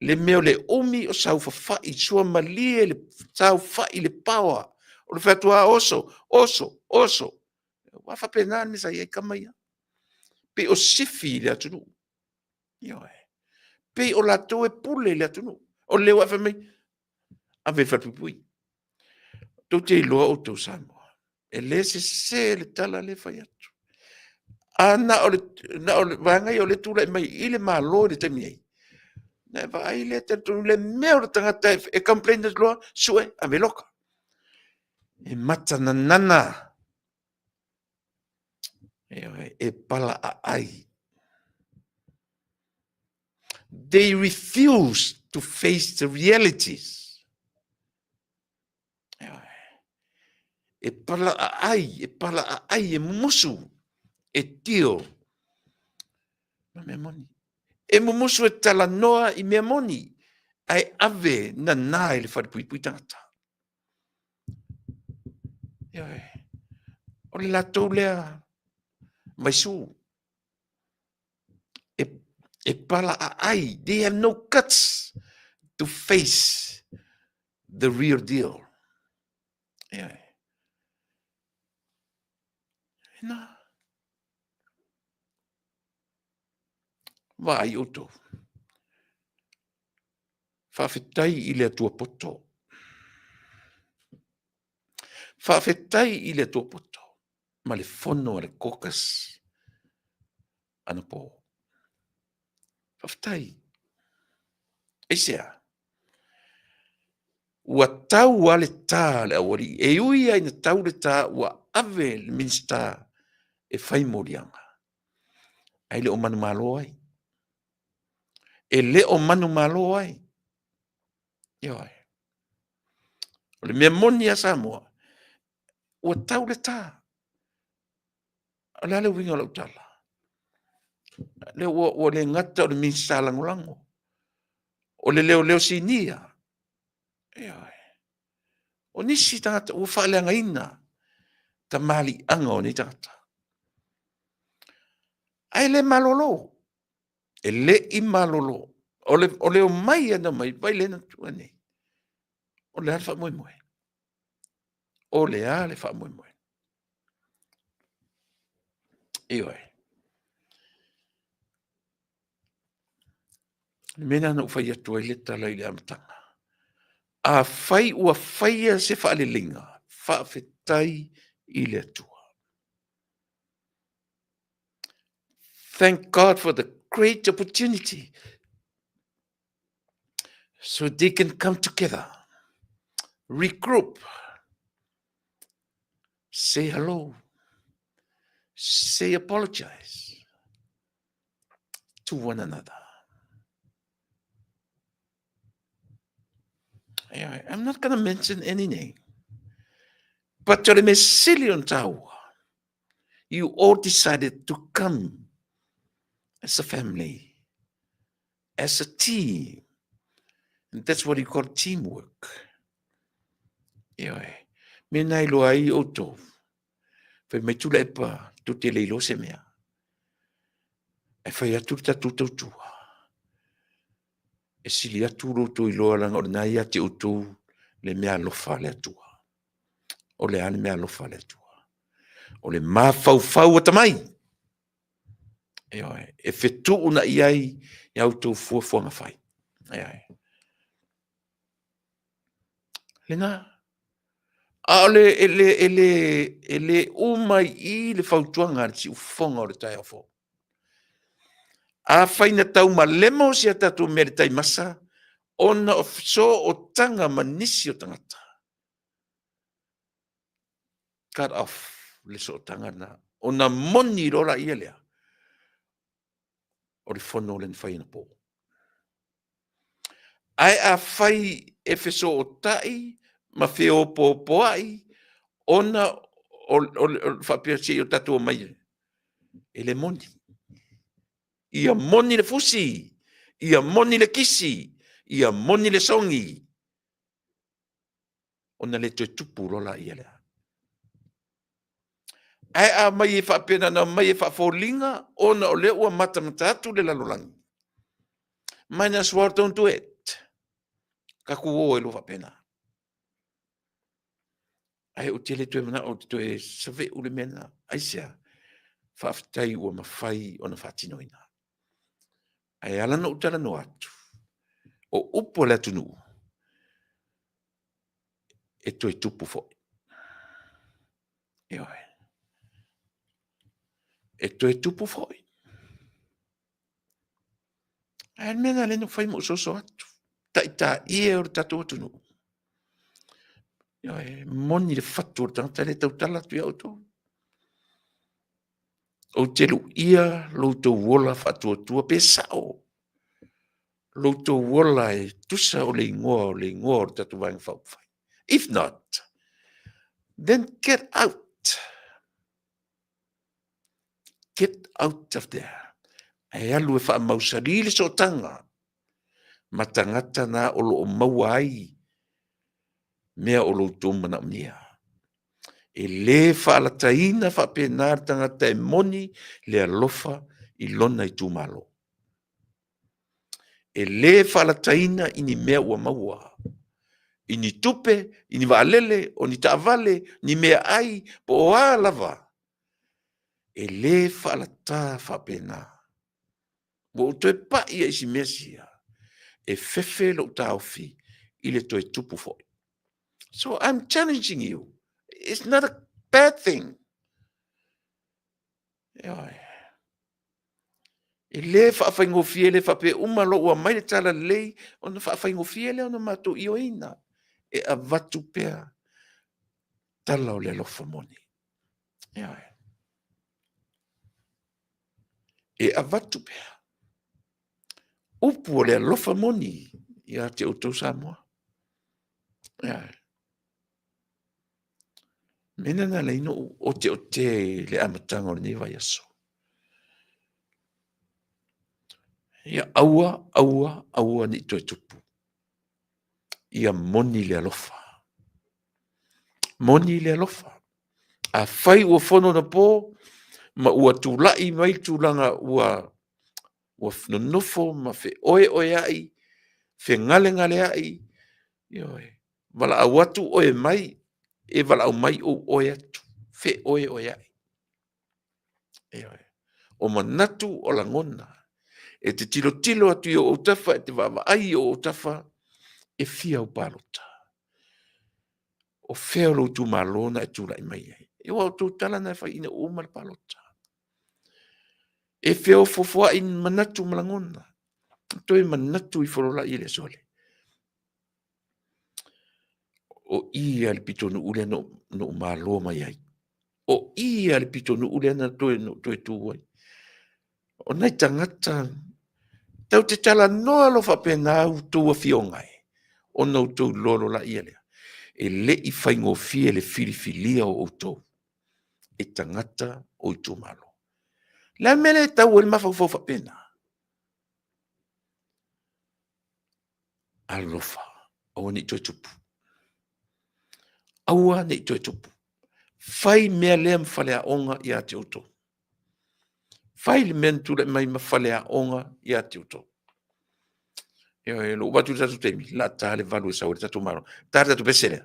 le mea o le umi o saofafai suamalie le saofai le paoa o le fai atu lava oso, oso, oso. Ua faapena le mea sa i ai tama ia. Pei o sifi i le atunuu. Ioe. Pei o latou e pule i le atunuu. O lea ua fai mai, ave i le falepuipui. Tou te iloa outou Samoa, e le sese le tala lea e fai atu. A na o le, na o le vaega ia o lea e tulai mai i le Malo i le taimi nei, na e vaai lea, talitonu le mea o le tagata e complain atu loa, sue, ave loka. E matananana, e pala aai. They refuse to face the realities. E pala aai, e pala aai, e mumusu, e tio. Ma mea moni. E mumusu e talanoa i mea moni, ae ave nana i le falepuipui tagata. Ioe. O le latou lea vaisu. E, e pala aai. They have no guts to face the real deal. Ioe. Na. Vaai outou. Faafetai i le Atua poto. Faafetai i le Atua poto ma le fono a le caucus anapo. Faafetai. Aisea? Ua tau lava le ta a le aualii. E ui lava ina tau le ta, ua ave le Minisita e fai moliaga, ae le o manumalo ai. E le o manumalo ai. Ioe. O le mea moni a Samoa, ua tau le ta. O le a le uiga o lau tala? Lea ua, ua le gata o le Minisita Lagolago, o le leoleo sinia. Ioe. O nisi tagata ua faaleagaina tamaliiaga o nei tagata. Ae le malolo. E le i malolo. O le, o le omai ana mai, vai le na tua nei. O le a le faamoemoe? O le a le faamoemoe? Ioe. Le mea lena na ou fai atu ai le tala i le amataga. Afai ua faia se faaleleiga, faafetai i le Atua. Thank God for the great opportunity so they can come together, regroup, say hello, say apologize to one another. I'm not going to mention any name. But o le mea sili ona taua, you all decided to come as a family, as a team. And that's what you call teamwork. Ioe, mena i loa ai outou, fai mai Tuilaepa, tou te le iloa se mea. Ae fai atu le tatou tautua. E sili atu lo outou iloa leaga o lena ia te outou le mea alofa a le Atua. O le a le mea alofa a le Atua? O le mafaufau atamai. Ioe, e fetuunai ai i a outou fuafuaga fai. Ioe. Lena. A o le, e le, e le, e le uma i i le fautuaga a le siufofoga o le taeao fou. Afai na taumalemo si a tatou mea i le taimasa, ona o sootaga ma nisi o tagata. Cut off le sootaga lena. Ona moni loa laia lea, o le fono lea na fai anapo. Ae afai e fesootai ma feopoopoai ona o le faapea se i o tatou omai e le moni. Ia moni le fusi, ia moni le kisi, ia moni le sogi, ona le toe tupu loa laia lea. Ae a aumai e faapea na ona aumai e faafoliga ona o lea ua matamata atu le lalolagi, might as well don't do it. Tatou o ai loa faapena. Ae ou te le toe manao ou te toe save'u le mea lena. Aisea? Faafetai ua mafai ona faatinoina. Ae ala ona ou talanoa atu, o upu a le atunuu, e toe tupu foi. Ioe. E toe tupu foi. Ae le mea lena lea na fai ma ou soso atu. Taitai e o le tatou atunuu. E moni le fatu o le tagata lea e tautala atu ia outou. Ou te luia lo outou ola faatuatua pe sao lo outou ola e tusa o le igoa o le igoa o le tatou Vaega Faaupufai. If not, then get out. Get out of there. Ae alu e faamausali le sootaga ma tagata na o lo o maua ai mea o lo outou manaomia. E le faalataina faapena le tagata e moni le alofa i lona itumalo. E le faalataina i ni mea ua maua, i ni tupe, i ni vaalele, o ni taavale, ni meaai, po o a lava, e le faalata faapena. Ua ou toe pai i si mea sia, e fefe lou taofi i le toe tupu foi. So I'm challenging you. It's not a bad thing. E le faafaigofie, le faapea uma loa ua aumai le tala lelei ona faafaigofie lea ona matou ioeina. E avatu pea tala o le alofa moni. Ioe. E avatu pea upu o le alofa moni ia te outou Samoa. Ioe. Mea lena na ala ai ona ou oteotea i le amataga o lenei vaiaso. Ia aua, aua, aua ne i toe tupu. Ia moni le alofa. Moni le alofa. Afai ua fono anapo ma ua tulai mai le tulaga ua ua nonofo ma feoeoeai, fegalegaleai, ioe, valaau atu oe mai, e valaau mai ou oe atu, feoeoeai. Ioe. O manatu o lagona, e te tilotilo atu i ou autafa, e te vaavaai i ou autafa, e fia au palota. O fea o lou itumalo na e tulai mai ai? E ua outou tala na e fai ina ua uma le palota. E feofofoai manatu ma lagona. Toe manatu ifo loa i le aso lea. O i a le pitonuu lea na ou malo mai ai. O i a le pitonuu lea na toe, na toe tu ai. O nai tagata, tau te talanoa loa faapena outou afioga e, ona outou iloa loa laia lea, e le i faigofie le filifilia o outou e tagata o itumalo. O le a le mea lea e tau ai le mafaufau faapena? Alofa, aua ne i toe tupu. Aua ne i toe tupu. Fai mea lea ma faleaoga ia te outou. Fai le mea na tulai mai ma faleaoga ia te outou. Ioe, lou avatu i le tatou taimi, la ta le 8 e sau ai le tatou Malo. Ta le tatou pese lea.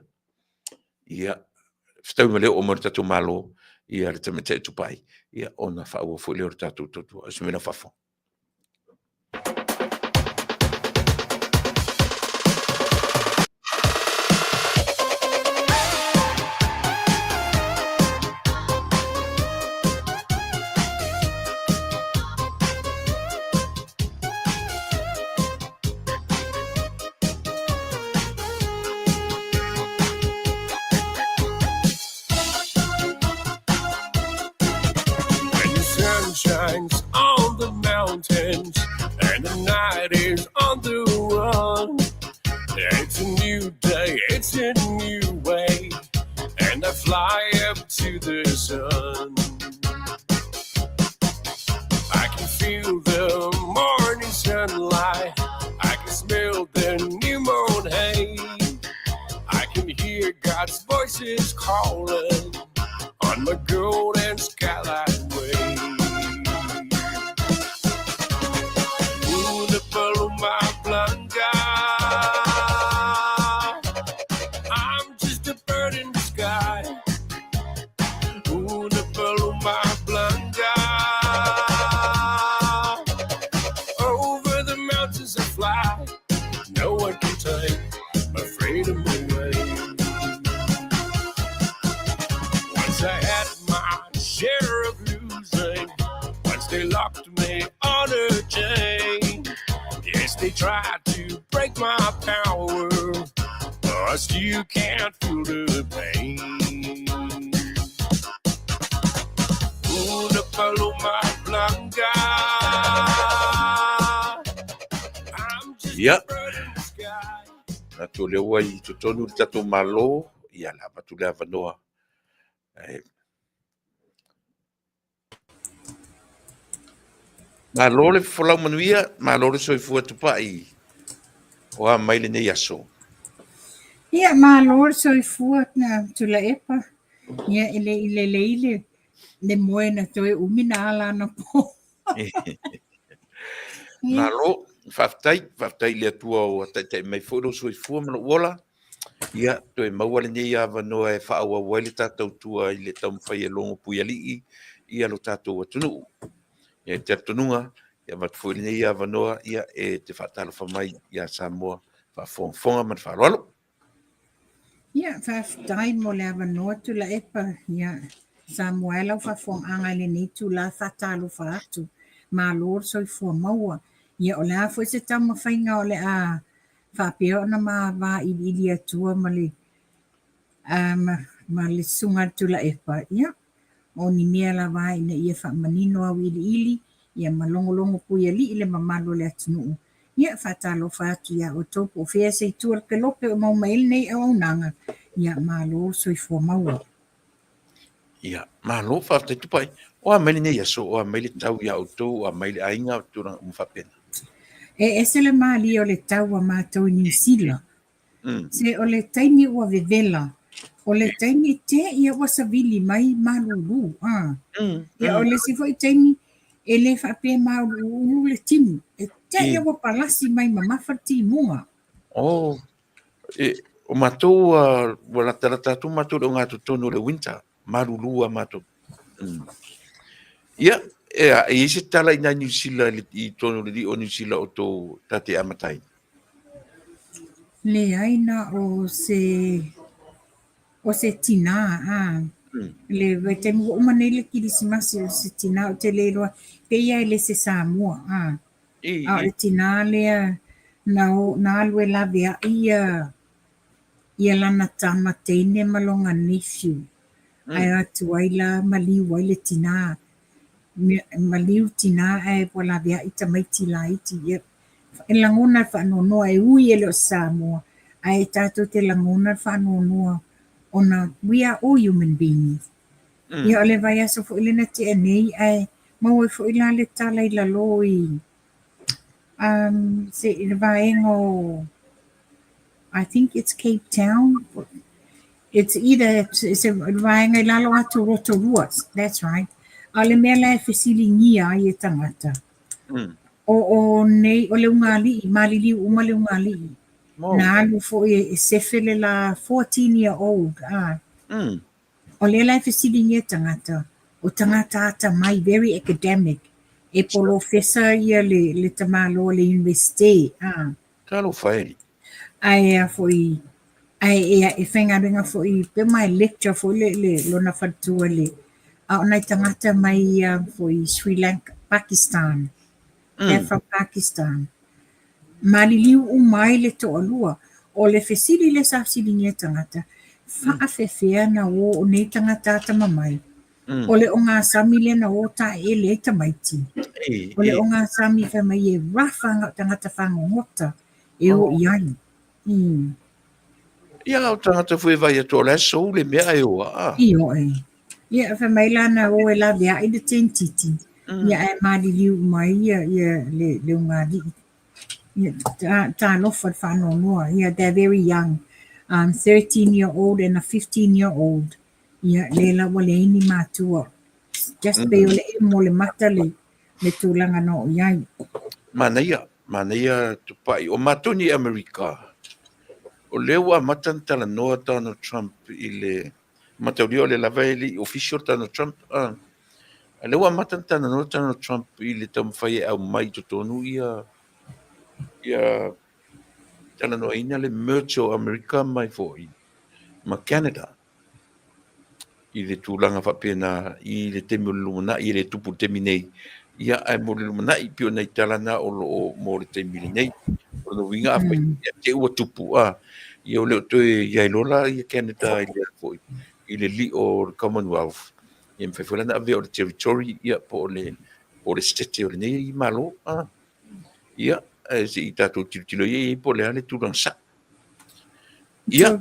Ia, fetaui ma le oo mai o le tatou Malo, ia le tamaitai o Tupai, ia ona faaauau foi lea o le tatou tautua. O se mea faafofoga. When the sun shines on the mountains and the night is on the run, it's a new day, it's a new way, and I fly up to the sun. I can feel the morning sunlight, I can smell the new moon hay. I can hear God's voices calling on my golden skylight way. Una paloma blanca. I'm just a bird in the sky. Una paloma blanca. Over the mountains I fly. No one can take my freedom away. Once I had my share of losing. they locked me on a chain. Yes, they tried to break my power, but I still can't feel the pain. Una paloma blanca. I'm just Ia. a bird in the sky. Manatu o lea ua i totonu le tatou Malo, ia le avatu le avanoa. E Malo le folau manuia, malo le soifua tupai o a mai lenei aso. Ia, malo le soifua na Tuilaepa. Ia, e le i lelei le, le moe na toe umi na ala anapo. Ia, Malo, faafetai, faafetai i le Atua ua taitai mai foi lou soifua ma lou ola. Ia, toe maua lenei avanoa e faaauau ai le tatou tua i le taumafai e logo puialii ia lo tatou atunuu. Ia, i le talitonuga, ia avatu foi lenei avanoa ia e te faatalofa mai ia Samoa faafogafoga ma le faaaloalo. Ia, faafetai mo le avanoa Tuilaepa. Ia, Samoa e lau faafofogaaga i lenei itulā, faatalofa atu. Malo le soifua maua. Ia, o le a foi se taumafaiga o le a faapea ona mavailiili atua ma le ma le susuga a le Tuilaepa. Ia, o ni mea lava ina ia faamanino auiliili ia ma logologo puialii le mamalu o le atunuu. Ia, faatalofa atu iā outou po o fea se itu o le kelope o maua mai ai lenei auaunaga. Ia, malo le soifua maua. Ia, malo, faafetai Tupai. O a mai lenei aso, o a mai le tau iā outou, o a mai le aiga, o tulaga uma faapena. E ese le malie o le tau a matou i Niu Sila. Se o le taimi ua vevela, o le taimi te ia ua savili mai malulu. A. Ia, o le isi foi taimi, e le faapea mauluulu le timu. E te ia ua palasi mai mamafa le timuga. Oh, e, o matou ua latalata atu matou i le ogatotonu o le winter, malulu a matou. Ia, e a, e i ai se tala i nai Niu Sila i totonu o le lii o Niu Sila o tou tate amata ai? Leai na o se o se tinā a. Le vaitaimi ua uma nei le Kerisimasi o se tinā ou te le iloa pe ia e le se Samoa a. A o le tinā lea na o na alu e laveai ia ia lana tama teine ma lona nephew. Ae atu ai la maliu ai le tinā. Maliu tinā ae ua laveai tamaiti laiti. Ia, e lagona le faanoanoa e ui e le o se Samoa, ae tatou te lagona le faanoanoa ona we are all human beings. Ia, o le vaiaso foi lea na tea nei ae maua ai foi la le tala i lalo i se i le vaega o I think it's Cape Town. It's either se vaega i lalo atu o Rotorua. That's right. A o le mea la e fesiligia ai e tagata. O nei, o le ugali'i, maliliu uma le ugali'i. Na alu foi e sefe le la 14 year old. A. O lea la e fesiligia e tagata, o tagata atamai, very academic, e polofesa ia le tamaloa le university. A. Talofa e. Ae a foi, ae e faigaluega foi pe mai lecture foi le lona faletua le a o nai tagata mai foi Sri Lanka, Pakistan. They're from Pakistan. Maliliu uma ai le toalua. O le fesili lea sa fesiligia tagata, faafefea na o o nei tagata atamamai. O le ogasami lea na o taeele ai tamaiti. O le ogasami fai mai e rough a tagata fagogota e o i ai. Ia, o tagata foi e vai atu o le aso le mea e oa. A. I oe. Ia, fai mai la na o e laveai le tentiti. Ia, ae maliliu mai ia, ia le ugali'i. Ia, talofa le faanoanoa. Ia, they're very young. 13 year old and a 15 year old. Ia, le la ua leai ni matua. Just pei o le emo le mata le tulaga na oo i ai. Manaia, manaia Tupai. O matou ni Amerika, o lea ua amata na talanoa Donald Trump i le mataulia o le lava e le i official Donald Trump. A lea ua amata na talanoa Donald Trump i le taumafai e aumai i totonu ia ia talanoaina le merge o Amerika mai foi ma Canada i le tulaga faapena i le taimi o le lumanai e le tupu i le taimi nei. Ia, ae mo le lumanai, pei o nai tala na o lo o mo le taimi lenei. O lona uiga afai ia te ua tupu, a, ia ua le o toe i ai loa la ia Canada i le foi i le lio o le Commonwealth. Ia mafai foi la ona avea o le territory ia po o le po o le state o lenei Malo, a. Ia, ae se i tatou tilotilo i ai po o le a le tulaga sao. Ia.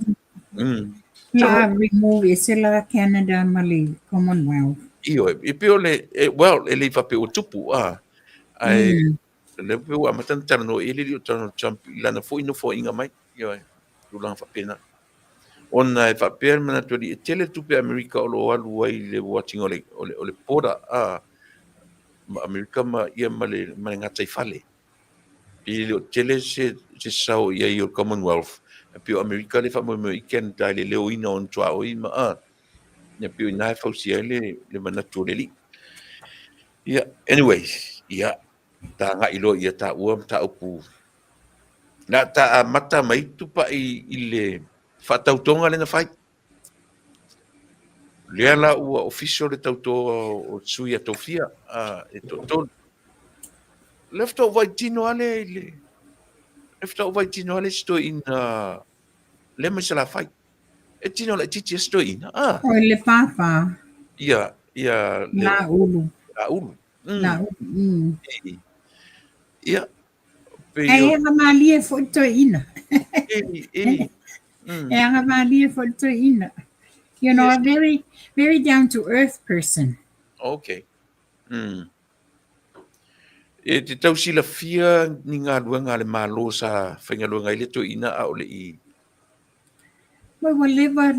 La remove ese la Canada ma le Commonwealth. Ioe, e pei o le, well, e le i faapea ua tupu, a, ae lea pei ua amata ona talanoa i ai le alii o Donald Trump i lana foi nofoaiga mai, ioe, tulaga faapena. Ona e faapea le manatu alii, e tele tupe a Amerika o lo o alu ai i le watching o le, o le, o le border, a, ma Amerika ma, ia, ma le, ma le gataifale. E le o tele se se sao i ai o le Commonwealth, e pei o Amerika lea e faamoemoe i Canada i le leoina o ona tuaoi ma a, ia pei o i ina e fausia ai le le manatu o le alii. Ia, anyways, ia, ta agai loa i ia taua mataupu. Na ta amata mai Tupai i le faatautoga lea na fai. Lea la ua official le tautoga o sui a tofia e toatolu. Lea faatoa ou vaai tino lava lea i le lea faatoa ou vaai tino lava lea i si toeaina lea mai Salafai. E tino laitiiti lava si toeaina. Ah. O le pāpā. Ia, ia le Laulu. Laulu. Laulu. Ia, E agamalie foi le toeaina. E agamalie foi le toeaina. You know, a very, very down to earth person. Okay. E te tau silafia ni galuega a le Malo sa faigaluega ai le toeaina a o le i... Well, ua leva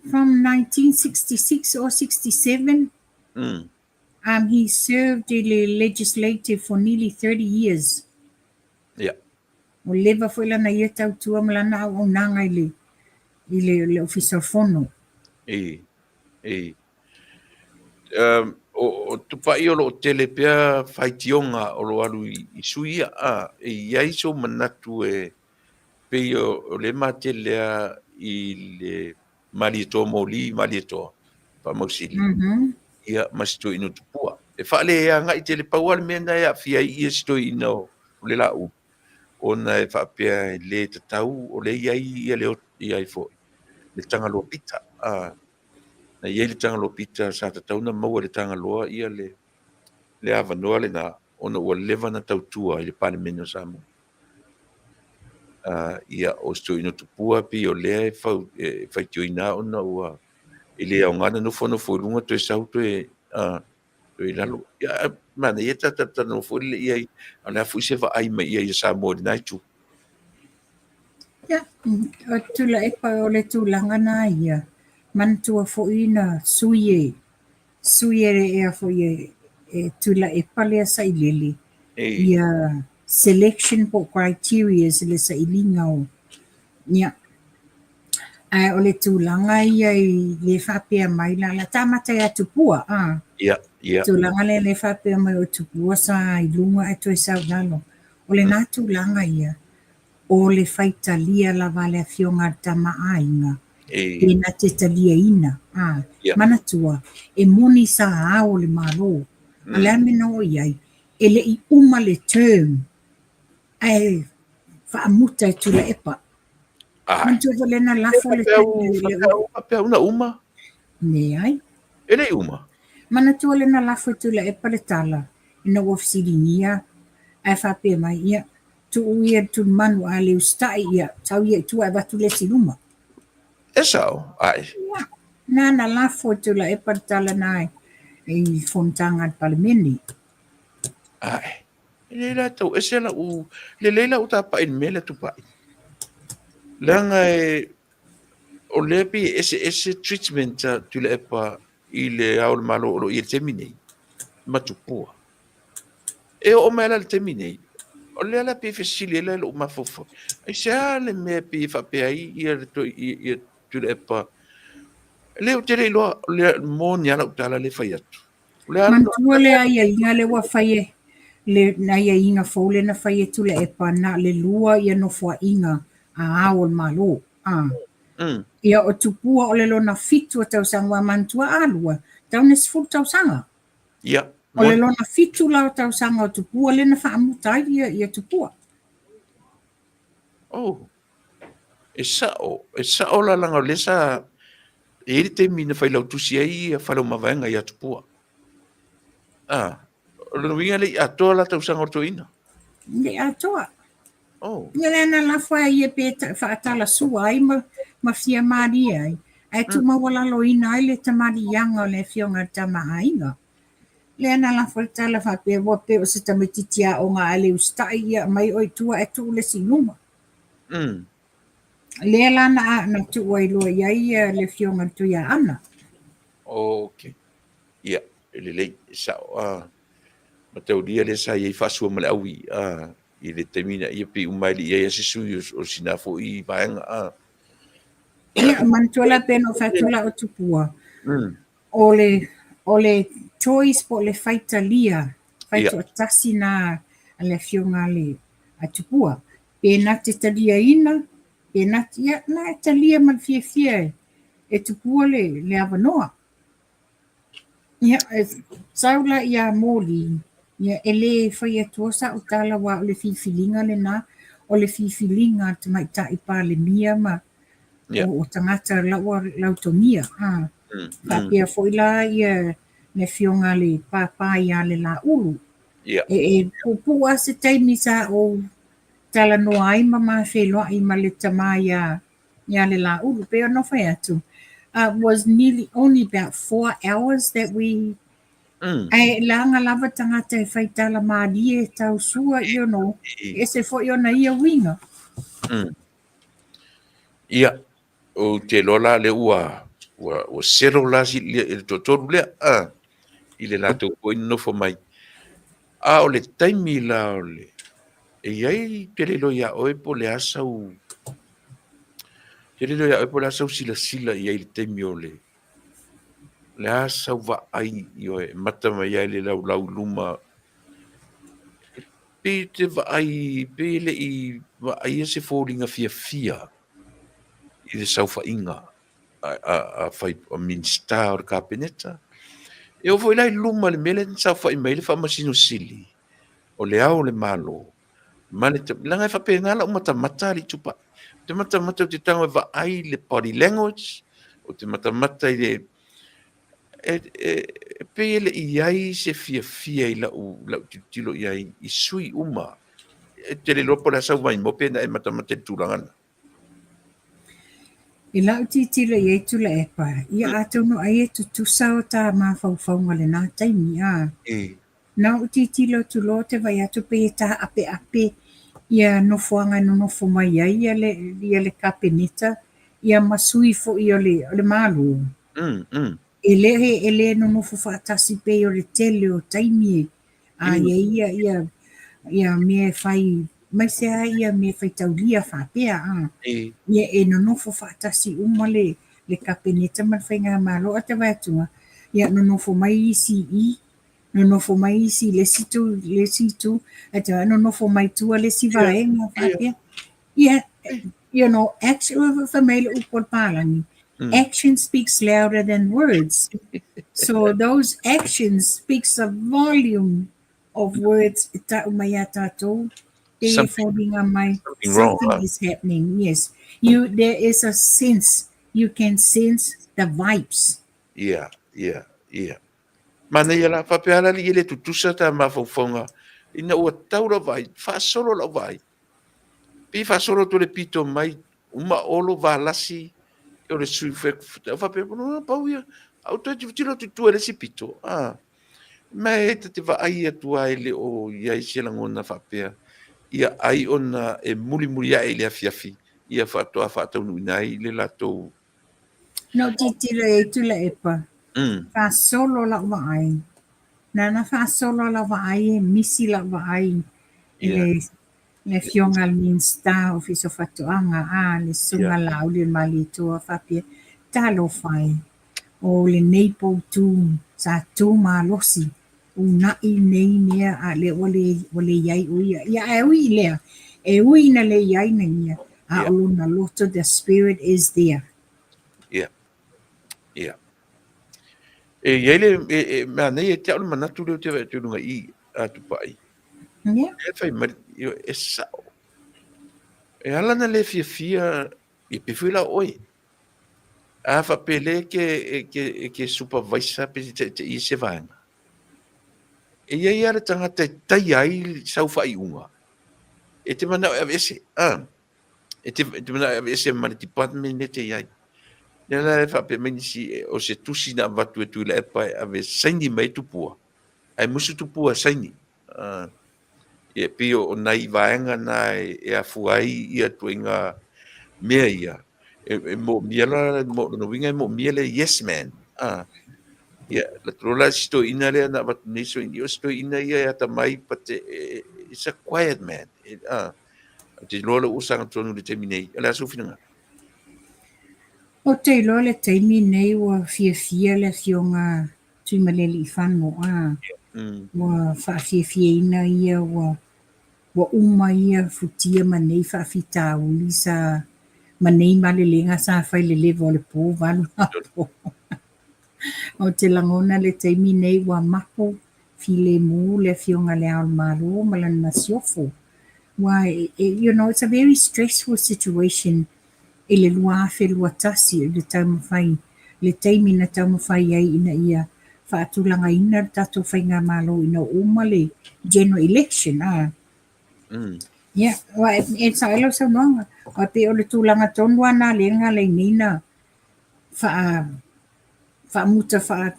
from 1966 or 67. He served i le legislative for nearly 30 years. Yeah. Ua leva foi lana ia tautua ma lana auaunaga i le i le, le Ofisa o le Fono. E, e. Um, o, o Tupai o lo o tele pea faitioga o lo o alu i, i sui ia, a, e i ai sou manatu e pei o, o le matele lea i le Malietoa moli, Malietoa faamausili. Ia, ma si toeaina o Tupua. E faaleagai tele, pau lava le mea lena e aafia ai ia si toeaina o le Laulu, ona e faapea e le tatau, o lea e i ai ia le i ai foi le Tagaloa Pita. A, na i ai le Tagaloa Pita sa tatau ona maua e le Tagaloa ia le, le avanoa lena, ona ua leva ona tautua i le Palemene o Samoa. Ia, o si toeaina o Tupua pei o lea e fau, e faitioina ona ua e le aoga ona nofonofo i luga toe sau toe, toe i lalo. Ia, manaia ta talatalanoa foi lele i ai, a o le a foi se vaai mai i ai a Samoa i lena itu. Ia, o Tuilaepa o le tulaga na ia, manatua foi na sui e sui e foi e, e Tuilaepa lea sailele ia selection po o criterias i le sailiga o ia. Ae o le tulaga ia i le faapea mai la la tamata ia Tupua a. Ia, ia. Tulaga lea le faapea mai o Tupua sa i luga ae toe sau i lalo. O lena tulaga ia o le faitalia lava a le afioga a le Tama a Aiga e na te taliaina, a, manatua, e moni sa ao o le Malo, a o le a le mea na oo i ai, e le i uma le term ae faamuta e Tuilaepa. Manatua foi lea na lafo le Faapea una uma? Leai. E le i uma. Manatua lea na lafo e Tuilaepa le tala ina ua fesiligia ae faapea mai, ia, tuu ia le tulimanu a le usitai, ia, tau ia i tua ae avatu le isi i luma. E sao, ae. Ia, na na lafo e Tuilaepa le tala na i fonotaga a le Palemene. Ae. E lelei la tau ese lau, lelei lau tapai i le mea lea Tupai. Leaga e, o lea pei e eseese treatment a Tuilaepa i le Ao o le Malo o lo o i ai i le taimi nei, ma Tupua. E oo mai la i le taimi nei, o lea la pei e fesili ai la i lou mafaufau, aisea le mea pei e faapea ai ia le ia Tuilaepa, leai ou te le iloa, o lea moni lava lau tala lea e fai atu. O le a Manatua le aiaiga lea ua fai e le aiaiga fou lea na fai e Tuilaepa na o le lua ia nofoaiga a Ao o le Malo. A. Ia o Tupua o le lona 7 o tausaga ua manatua a lua, tau ina 10 tausaga. Ia. O le lona fitu la o tausaga o Tupua lea na faamuta ai ia, ia Tupua. Oh, e sa'o, e sa'o la leaga o lea sa e i ai le taimi na failautusi ai ia Faleomavaega ia Tupua. Ah, o lona uiga e le i atoa la tausaga o le toeaina. Le i atoa. Oh. Ia lea na lafo ai ia pe faatalasua ai ma, ma fia malie ai, ae tuumaualaloina ai le tamaliiaga o le afioga i le Tama a Aiga. Lea na lafo le tala faapea ua pei o se tamaitiiti aoga a le usitai ia aumai oe i tua ae tuu le isi i luma. Lea la na, na tuu ai loa i ai ia le afioga i le Tuiaana. Okay. Ia, e lelei, e sa'o a. Mataulia lea sa i ai faasua ma le aui a i le taimi na ia pei uma e le i ai se sui o sina foi vaega a. Ia, manatua la pe na ou fai atu la o Tupua. O le, o le choice po o le faitalia, faitoatasi na a le afioga a le a Tupua. Pe na te taliaina, pe na te, ia, na e talia ma le fiafia e, e Tupua le, le avanoa. Ia, e sau la ia Moli, ia, e le fai atua sa'u tala aua o le filifiliga lena, o le filifiliga a le Tamaitai Palemia ma o tagata la ua lautogia. A, faapea foi la ia le afioga a le Papa ia Lelaulu. E, e puupuu lava se taimi sa ou talanoa ai ma ma feiloai ma le tama ia ia Lelaulu. Pei ona fai atu, was nearly only about 4 hours that we Ae leaga lava tagata e fai tala malie tau sua, e ese foi ona ia uiga. Ia, ou te iloa la lea ua ua ua settle la si le le toatolu lea a i le latou foi nonofo mai. A o le taimi la o le e i ai ou te le iloa ia oe po o le a sau ou te le iloa ia oe po o le a sau silasila i ai i le taimi o le le a sau vaai ioe e mata mai ai le laulau i luma pei te vaai pei e le i vaaia se foliga fiafia i le saofaiga a fai a Minisita o le Kapeneta. E oo foi la i luma i le mea lea na saofai mai ai le Faamasino Sili o Le Ao o le Malo ma le leaga e faapena lau matamata alii Tupai. Ou te matamata ou te tago e vaai le body language, ou te matamata i le e, e, e pei e le i ai se fiafia i lau, lau tilotilo i ai i sui uma. E te le iloa po o le a sau vaimoa pe na e matamata i le tulaga lena. I lau tilotilo i ai Tuilaepa, ia atonu ai e tutusa o ta mafaufauga i lena taimi, a. Na ou tilotilo atu loa ou te vaai atu pei e taapeape ia nofoaga e nonofo mai ai ia le ia le Kapeneta ia ma sui foi o le o le Malo. E le e le nonofo faatasi pei o le tele o taimi a i ai ia ia ia mea e fai aemaise lava ia mea faitaulia faapea a. Ia e nonofo faatasi uma le le Kapeneta ma le Faigamalo. Ae te vaai atu ia nonofo mai isi i i, nonofo mai isi i le isi itu, le isi itu, ae te vaai nonofo mai tua le isi vaega faapea. Ia, action, fai mai le upu a le palagi, action speaks louder than words. So those actions speaks a volume of words e ta'u mai iā tātou, pei e foliga mai, something is happening, yes. You, there is a sense, you can sense the vibes. Yeah, yeah, yeah. Manaia la, faapea la alii e le tutusa ta mafaufauga ina ua tau lau vaai, faasolo lau vaai. Pei faasolo atu le pito mai, uma olo valasi o le sui faapea, no, pau ia, a ou toe tilotilo atu i tua i le isi pito, a. Ma e ta te vaai atu lava e le o i ai se lagona faapea, ia ai ona e mulimuli ae i le afiafi, ia faatoa faataunuuina ai le latou. Na ou tilotilo i ai Tuilaepa, faasolo lau vaai. Na na faasolo lau vaai e misi lau vaai i le le afioga a le Minisita Ofisa o Faatoaga a le Susuga Laaulialemalietoa faapea, talofa e, o lenei poutu sa tu malosi uunai nei mea a lea ua le ua le i ai ʻo ia. Ia ae ui i lea, e ui ina le i ai na ia, a o lona loto, the spirit is there. Ia. Ia. E i ai le, e, e, manaia ia te au le manatu lea ou te vaai atu i luga i i, a Tupai. Ia. E fai mai, e sao. E ala na le fiafia, ia pe foi la o oe. A faapea lea e ke, e ke, e ke supervisor pe te te i se vaega. E i ai lava le tagata e taia ai sau faaiuga. E te manao e aveese. A. E te, e te manao e aveese ma le department lea e te i ai. Lea la e faapea mai nisi, o se tusi na avatu e Tuilaepa e ave saini mai ai Tupua. Ae musu Tupua e saini. A. Ia, e pei o nai vaega na e afua ai ia ituaiga mea ia, e moomia la, lona uiga e moomia le yes man. A, ia, alu loa la si toeaina lea na avatu nei soini, o si toeaina ia e atamai but it's a quiet man. A, ou te iloa o lea ua sagatonu i le taimi nei. O le a sou finagalo? Ou te iloa le taimi nei ua fiafia le afioga Tuimalealiifano, a, ua faafiafiaina ia, ua ua uma ia futia ma nei faafitauli sa ma nei malelega sa fai le leva o le po valu apo. Ou te lagona le taimi nei ua mapo filemu le Afioga i Le Ao o le Malo ma lana masiofo. Ua, you know, it's a very stressful situation i le 2021 i le taumafai, le taimi na taumafai ai ina ia faatulagaina le tatou faigamalo ina ua uma le general election, a. Ia, aua e sao ai lau saunoaga, aua pei o le tulaga tonu lava na lea na ala ai nei na faa, faamuta faa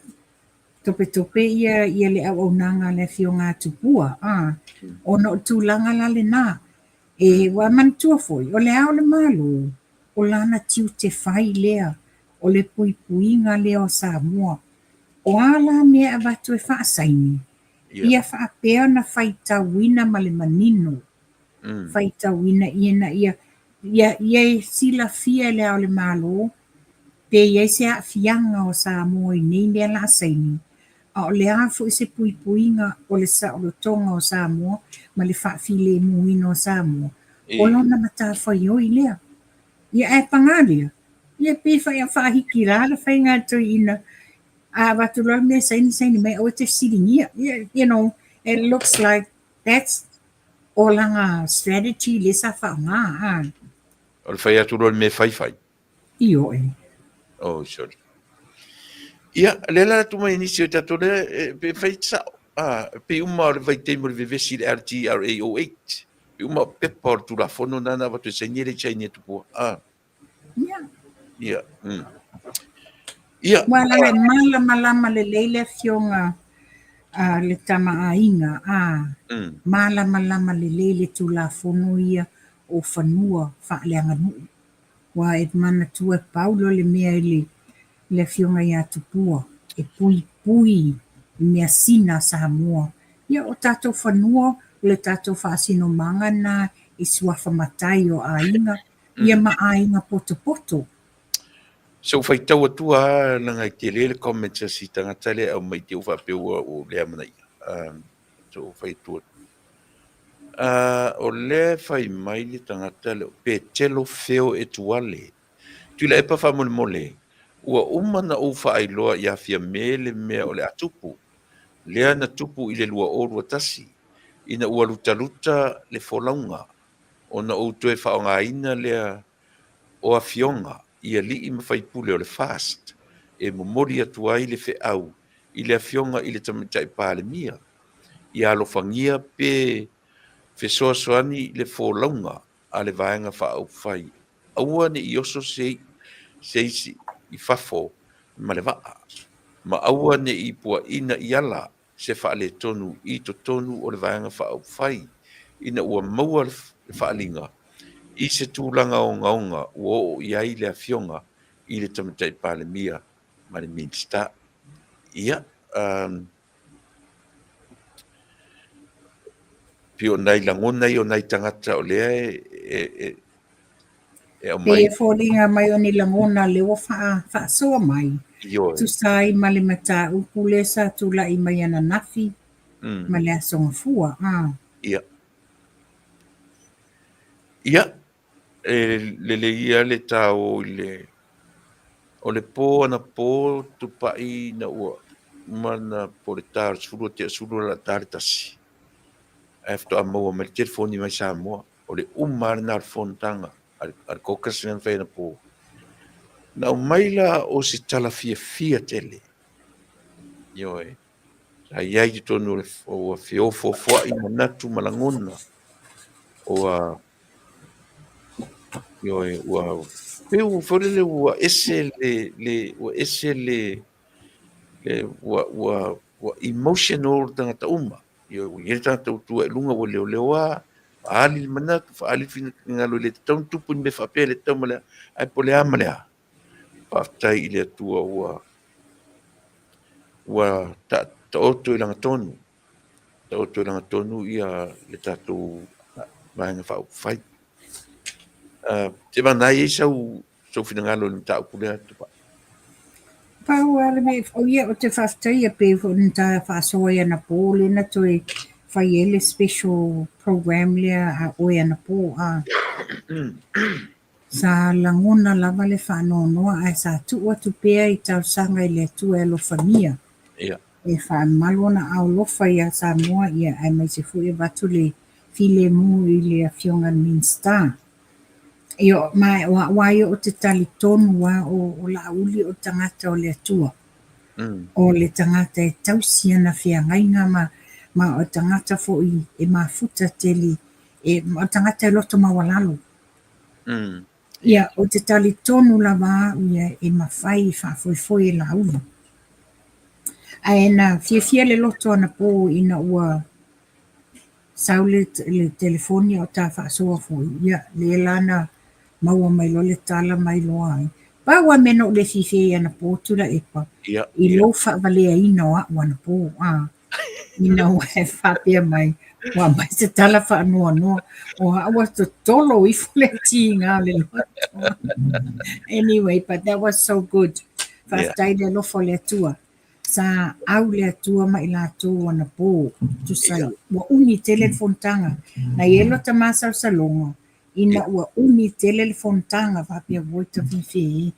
topetope ia ia le auaunaga a le Afioga a Tupua, a, ona o le tulaga la lena. E, ua manatua foi, o Le Ao o le Malo, o lana tiute fai lea, o le puipuiga lea o Samoa. O a la mea e avatu e faasaini, ia faapea ona faitauina ma le manino, faitauina ina ia, ia, ia e silafia e Le Ao o le Malo pe i ai se aafiaga o Samoa i nei mea la saini, a o le a foi se puipuiga o le saolotoga o Samoa ma le faafilemuina o Samoa, o lona matafaioi lea. Ia ae paga lea, ia pei faahiki la le faiga a le toeaina, a avatu loa le mea saini, saini mai, aua e te fesiligia. You know, it looks like that's o lana strategy lea sa faaaoga. A. O le fai atu loa le mea fai fai. Ioe. Oh, sorry. Ia, lea la atu mai nisi o tatou lea, e, pe fai sao. Ah, pe uma o le vaitaimi o le vevesi i le LTRA 08. Pe uma o pepa o le Tulafono na na avatu e saini e le i saini atu pua. Ah. Ia. Ia. Mm. Ia. Ua la e malamalama lelei le afioga a le Tama a Aiga, a malamalama lelei le Tulafono ia o fanua faaleaganuu. Ua e manatua e pau loa le mea i le le Afioga ia Tupua e puipui i measina a Samoa. Ia o tatou fanua, o le tatou faasinomaga lena i suafa matai o aiga, ia ma aiga potopoto. Se ua faitau atu lava leaga e tele le comments a si tagata lea e aumai te i ua faapea ua le amanaia. Se ua fai atu. O lea e fai mai le tagata lea o Petelo Feo Etuale. Tuilaepa faamolemole, ua uma na ou faailoa ia Fiame le mea o le a tupu, lea na tupu i le 2021, ina ua lutaluta le folauga, ona ou toe faaaogaina lea o afioga i alii ma faipule o le FAST e momoli atu ai le feau i le afioga i le Tamaitai Palemia, ia alofagia pe fesoasoani le folauga a le Vaega Faaupufai, aua ne i oso se isi i fafo ma le vaa, ma aua ne i puaina i ala se faaletonu i totonu o le Vaega Faaupufai ina ua maua le faaaliga i se tulaga ogaoga ua oo i ai le Afioga i le Tamaitai Palemia ma le Minisita. Ia, um, pei o nai lagona ia o nai tagata o lea e, e, e, e aumai. Pei e foliga mai o ni lagona lea ua faa, faasoa mai. Ioe. Tusa ai ma le mataupu lea sa tulai mai ananafi ma le Aso Gafua. A. Ia. Ia, e lelei ia le tao i le o le po anapo tupai ina ua uma lena po o le ta o le 12 tea 12 o le a ta le tasi, ae faatoa maua mai le telefoni mai Samoa. O le uma lava lena o le fonotaga a le caucus lea na fai anapo. Na aumai la o se tala fiafia tele, ioe, sa i ai i totonu o le ua feofoofoai manatu ma lagona, ua ioe, ua pei ua foi lele ua ese le, le ua ese le, le ua, ua, ua emotional le tagata uma. Ioe, ua i ai le tagata ua tu ae i luga ua leoleoa, faaali le manatu, faaali le finagalo e le tatau ona tupu ni mea faapea, e le tatau ma le a, ae po o le a ma le a. Faafetai i le Atua ua ua taoto i lagatonu, taoto i lagatonu ia le tatou Vaega Faaupufai. Seiavagana e i ai sau sou finagalo i le mataupu lea, Tupai? Pau lava le mea, o ia ou te faafetaia pei foi ona ta faasoa i anapo lea na toe fai ai le special program lea a oe anapo a. Sa lagona lava le faanoanoa ae sa tuu atu pea i talosaga i le Atua e alofagia e faamalu ona aolofa ia Samoa ia aemaise foi avatu le filemu i le Afioga i le Minisita. Ia ma o a'u a ia ou te talitonu a o Laauli o le tagata o le Atua. O le tagata e tausi ana feagaiga ma ma o le tagata foi e mafuta tele e o le tagata e loto maualalo. Ia ou te talitonu lava a'u ia e mafai e faafoefoe e Laauli. Ae na fiafia le loto anapo ina ua sau le telefoni a o ta faasoa foi, ia lea la na maua mai loa le tala mai loa ai. Pau lava mea na ou le fiafia ai anapo Tuilaepa, i lou faavaleaina o a'u anapo, a, ina ua e faapea mai, ua aumai se tala faanoanoa, o a'u ua totolo ifo le tiga o le loto. Anyway, but that was so good. Faafetai i le alofa o le Atua. Sa au le Atua ma i latou anapo, tusa ai, ua umi tele le fonotaga. Na i ai lota masalosaloga, ina ua umi tele le fonotaga, faapea oi tafefe e,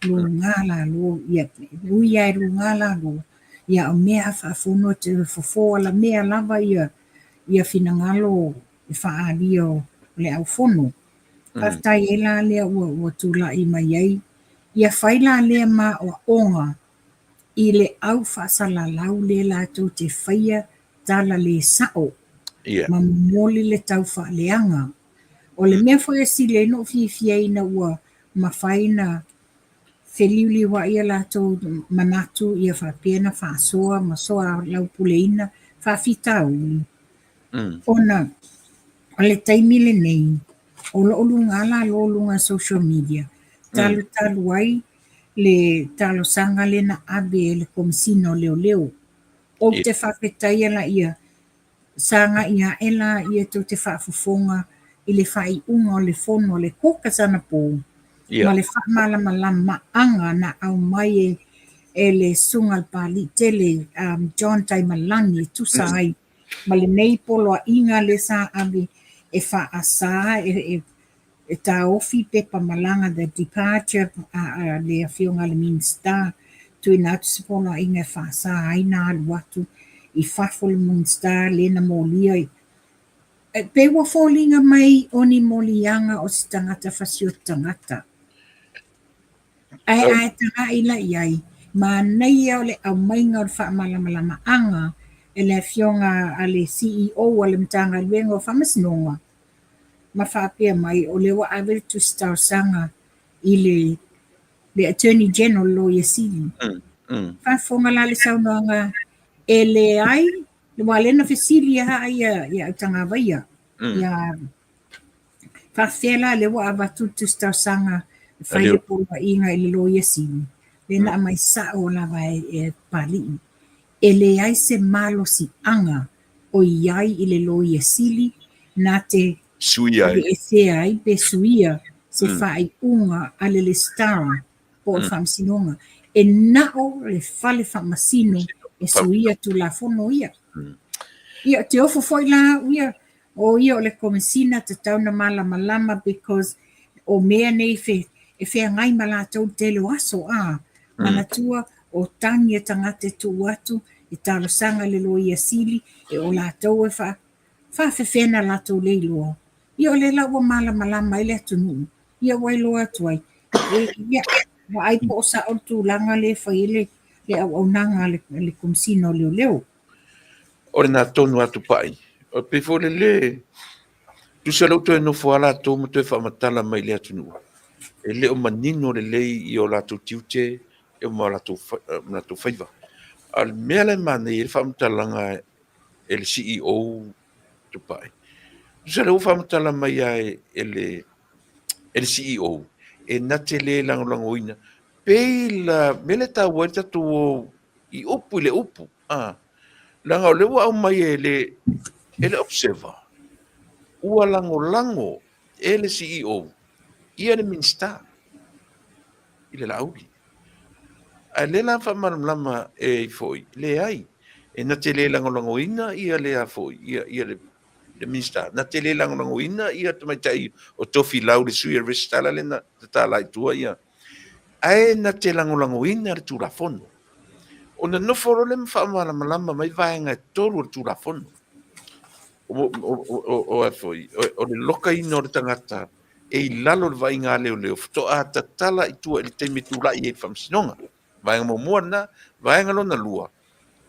luga lalo, ia, ui lava e luga lalo, ia o mea a faafono e te fofo alamea lava ia, ia finagalo e faaalia o le aufono. Faafetai ai la lea ua, ua tulai mai ai, ia fai la lea maoaoga i le au faasalalau lea latou te faia tala le sa'o ma momoli le tau faaleaga. O le mea foi e sili ai ona ou fiafia ina ua mafai ona feliuliuai a latou manatu ia faapea ona faasoa ma soalaupuleina faafitauli ona o le taimi lenei o lo o luga lalo luga o social media talutalu ai le talosaga lea na ave e le Komesina o Leoleo. Ou te faafetaia laia, sagai ae laia tou te faafofoga i le faaiuga o le fono a le Caucus anapo ma le faamalamalamaga na aumai e e le Susuga i le Papalii tele John Taimalani e tusa ai ma lenei poloaiga lea sa ave e faasa e e taofi pepa malaga the departure a le Afioga i le Minisita, tuuina atu se poloaiga e faasa ai na alu atu i fafo le Minisita lea na molia i pei ua foliga mai o ni moliaga o se tagata fasioti tagata. Ae a e tagai la i ai, manaia o le aumaiga o le faamalamalamaga e le Afioga a le CEO a le Matagaluega o Faamasinoga, ma faapea mai o lea ua ave le tusi talosaga i le le Attorney General, Loia Sili. Faafofoga la le saunoaga e leai, aua lea na fesili lava ia ia Autagavaia, ia faafefea la lea ua avatu le tusi talosaga e fai le poloaiga i le Loia Sili, lea na aumai sao lava e e Papalii. E leai se malosiaga o i ai i le Loia Sili na te aveesea ai pe suia se faaiuga a le Lesitara po o le Faamasinoga. E na o le Fale Faamasino e suia Tulafono ia. Ia, te ofo foi la au ia, o ia o le Komesina tatau na malamalama because o mea nei e feagai ma latou i le tele o aso, a, manatua. O tagi a tagata e tuu atu e talosaga i le Loia Sili e o latou e faa faafefena latou le iloa. Ia o lea la ua malamalama ai le atunuu, ia ua iloa atu ai, e, ia, vaai po o sao le tulaga lea e fai ai le, le auaunaga a le, le Komesina o Leoleo. O lena tonu lava Tupai. E pei foi o le tusa o lea ua toe nofo lava latou ma toe faamatala mai i le atunuu, e le o manino lelei i o latou tiute ma o latou faiva. A o le mea la e manaia ai le faamatalaga e le CEO Tupai, tusa o lea ua faamatala mai lava e le e le CEO e na te le lagolagoina pei la mea lea e taua ai le tatou o i upu i le upu, a, leaga o lea ua aumai e le e le Observer ua lagolago e le CEO ia le Minisita i le Laauli. Ae lea la faamalamalama e foi, leai, e na te le lagolagoina ia le a foi, ia, ia le, le Minisita, na te le lagolagoina ia tamaitai o Tofilau le sui o le resitala lea na tatala i tua ia, ae na te lagolagoina le Tulafono. Ona nofo loa lea ma faamalamalama mai vaega e 3 o le Tulafono. O, o, o, o, o, foi, o, o le lokaina o le tagata e i lalo o le vaaiga a leoleo faatoa tatala i tua i le taimi e tulai ai i le faamasinoga. Vaega muamua lena. Vaega lona lua,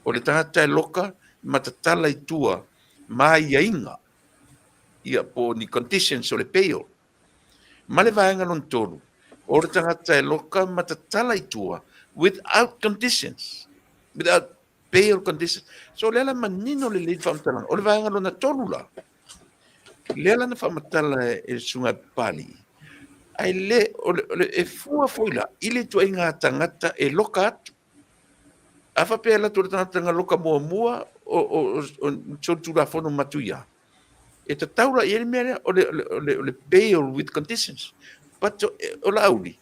o le tagata e loka ma tatala i tua ma aiaiga, ia po o ni conditions o le bail. Ma le vaega lona tolu, o le tagata e loka ma tatala i tua without conditions, without bail conditions. So lea la manino lelei le faamatalaga. O le vaega lona tolu la, lea la na faamatala e le Susuga Papalii, ae le, o le, o le, e fua foi la i le ituaiga tagata e loka atu. A faapea e alu atu le tagata na loka muamua o, o, o, o solitulafono matuia, e tatau la i ai le mea lea o le, o le, o le bail with conditions. But o Laauli,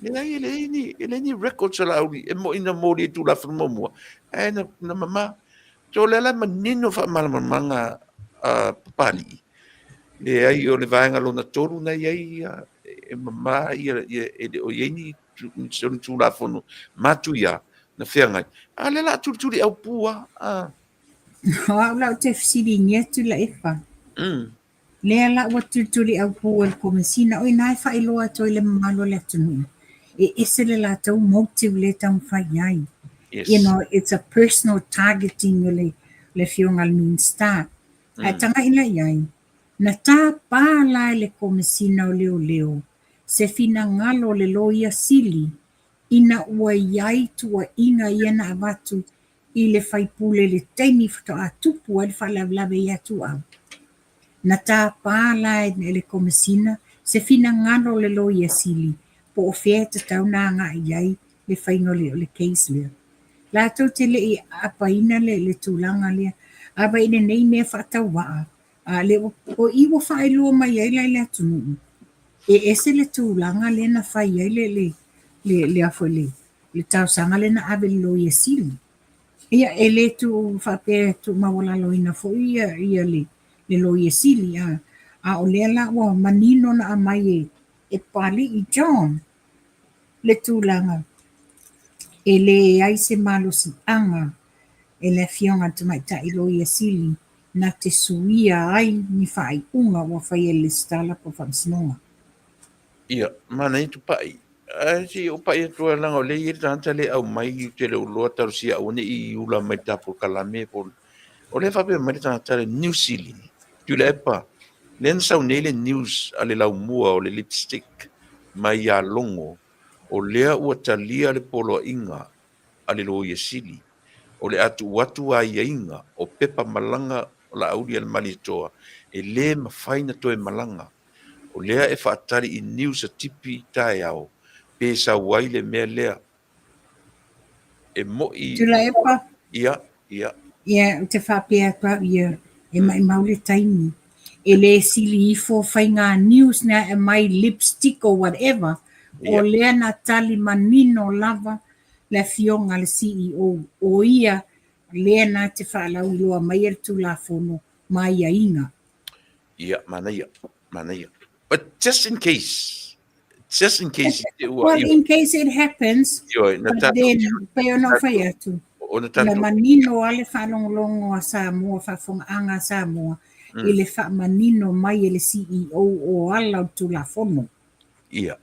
leai, e leai ni, e leai ni records a Laauli e moni na moli ai Tulafono muamua, ae na, na mama. So o lea la e manino faamalamalamaga a Papalii, leai o le vaega lona tolu na i ai e mama ia, ia e le o i ai ni Tulafono matuia na feagai. A o lea o le a tulituliaupu lava. A. O au la ou te fesiligia Tuilaepa. Lea la ua tulituliaupu e le Komesina, o i ina e faailoa atu ai i le mamalu o le atunuu, e ese le latou motive lea e taumafai ai. Yes. You know, it's a personal targeting o le, le afioga i le Minisita. Ae taga'i la i ai, na tapa la e le Komesina o Leoleo se finagalo o le Loia Sili ina ua i ai tuuaiga ia na avatu i le faipule i le taimi faatoa tupu ai le faalavelave ia Tuuau. Na tapa la e le Komesina se finagalo o le Loia Sili po o fea e tatau ona agai i ai le faiga o le case lea. Latou te le i apaina le tulaga lea. A vaai i lenei mea faatauvaa, a lea ua, o i ua faailoa mai ai la i le atunuu, e ese le tulaga lea na fai ai le, le, le, le, a foi le, le talosaga lea na ave i le Loia Sili. Ia, e le tuu faapea e tuumaualaloina foi ia, ia le, le Loia Sili, a, a o lea la ua manino na aumai e, e Papalii John le tulaga e leai se malosiaga e le Afioga i le Tamaitai Loia Sili na te suia ai ni faaiuga ua faia e le Lesitala po o Faamasinoga. Ia, manaia Tupai. Ae se i ou pai atu lava leaga o lea e i ai le tagata lea e aumai ou te le o iloa talosia aua ne i ula mai i le ta polokalame po o le... O lea e faapea mai le tagata le New Zealand, Tuilaepa, lea na sau nei le news a le laumua o le lipstick mai ia Logo, o lea ua talia le poloaiga a le Loia Sili, o le a tuu atu aiaiga o pepa malaga o Laauli a le Malietoa e le mafai na toe malaga. O lea e faatali i news a Tipi taeao pe sau ai le mea lea e mo'i. Tuilaepa. Ia, ia. Ia, ou te faapea atu au ia, e maimau le taimi. E le sili ifo faiga news na e aumai lipstick or whatever, o lea na tali manino lava le afioga a le CEO, o ia lea na te faalauiloa maia le Tulafono ma aiaiga. Ia, manaia, manaia. But just in case, Just in case i te ua Well, in case it happens, Ioe, na but tatou then, pei ona ou fai atu, ona na tatou manino lava le faalogologo a Samoa, faafofogaaga a Samoa, i le faamanino mai e le CEO o ala o le Tulafono. Ia.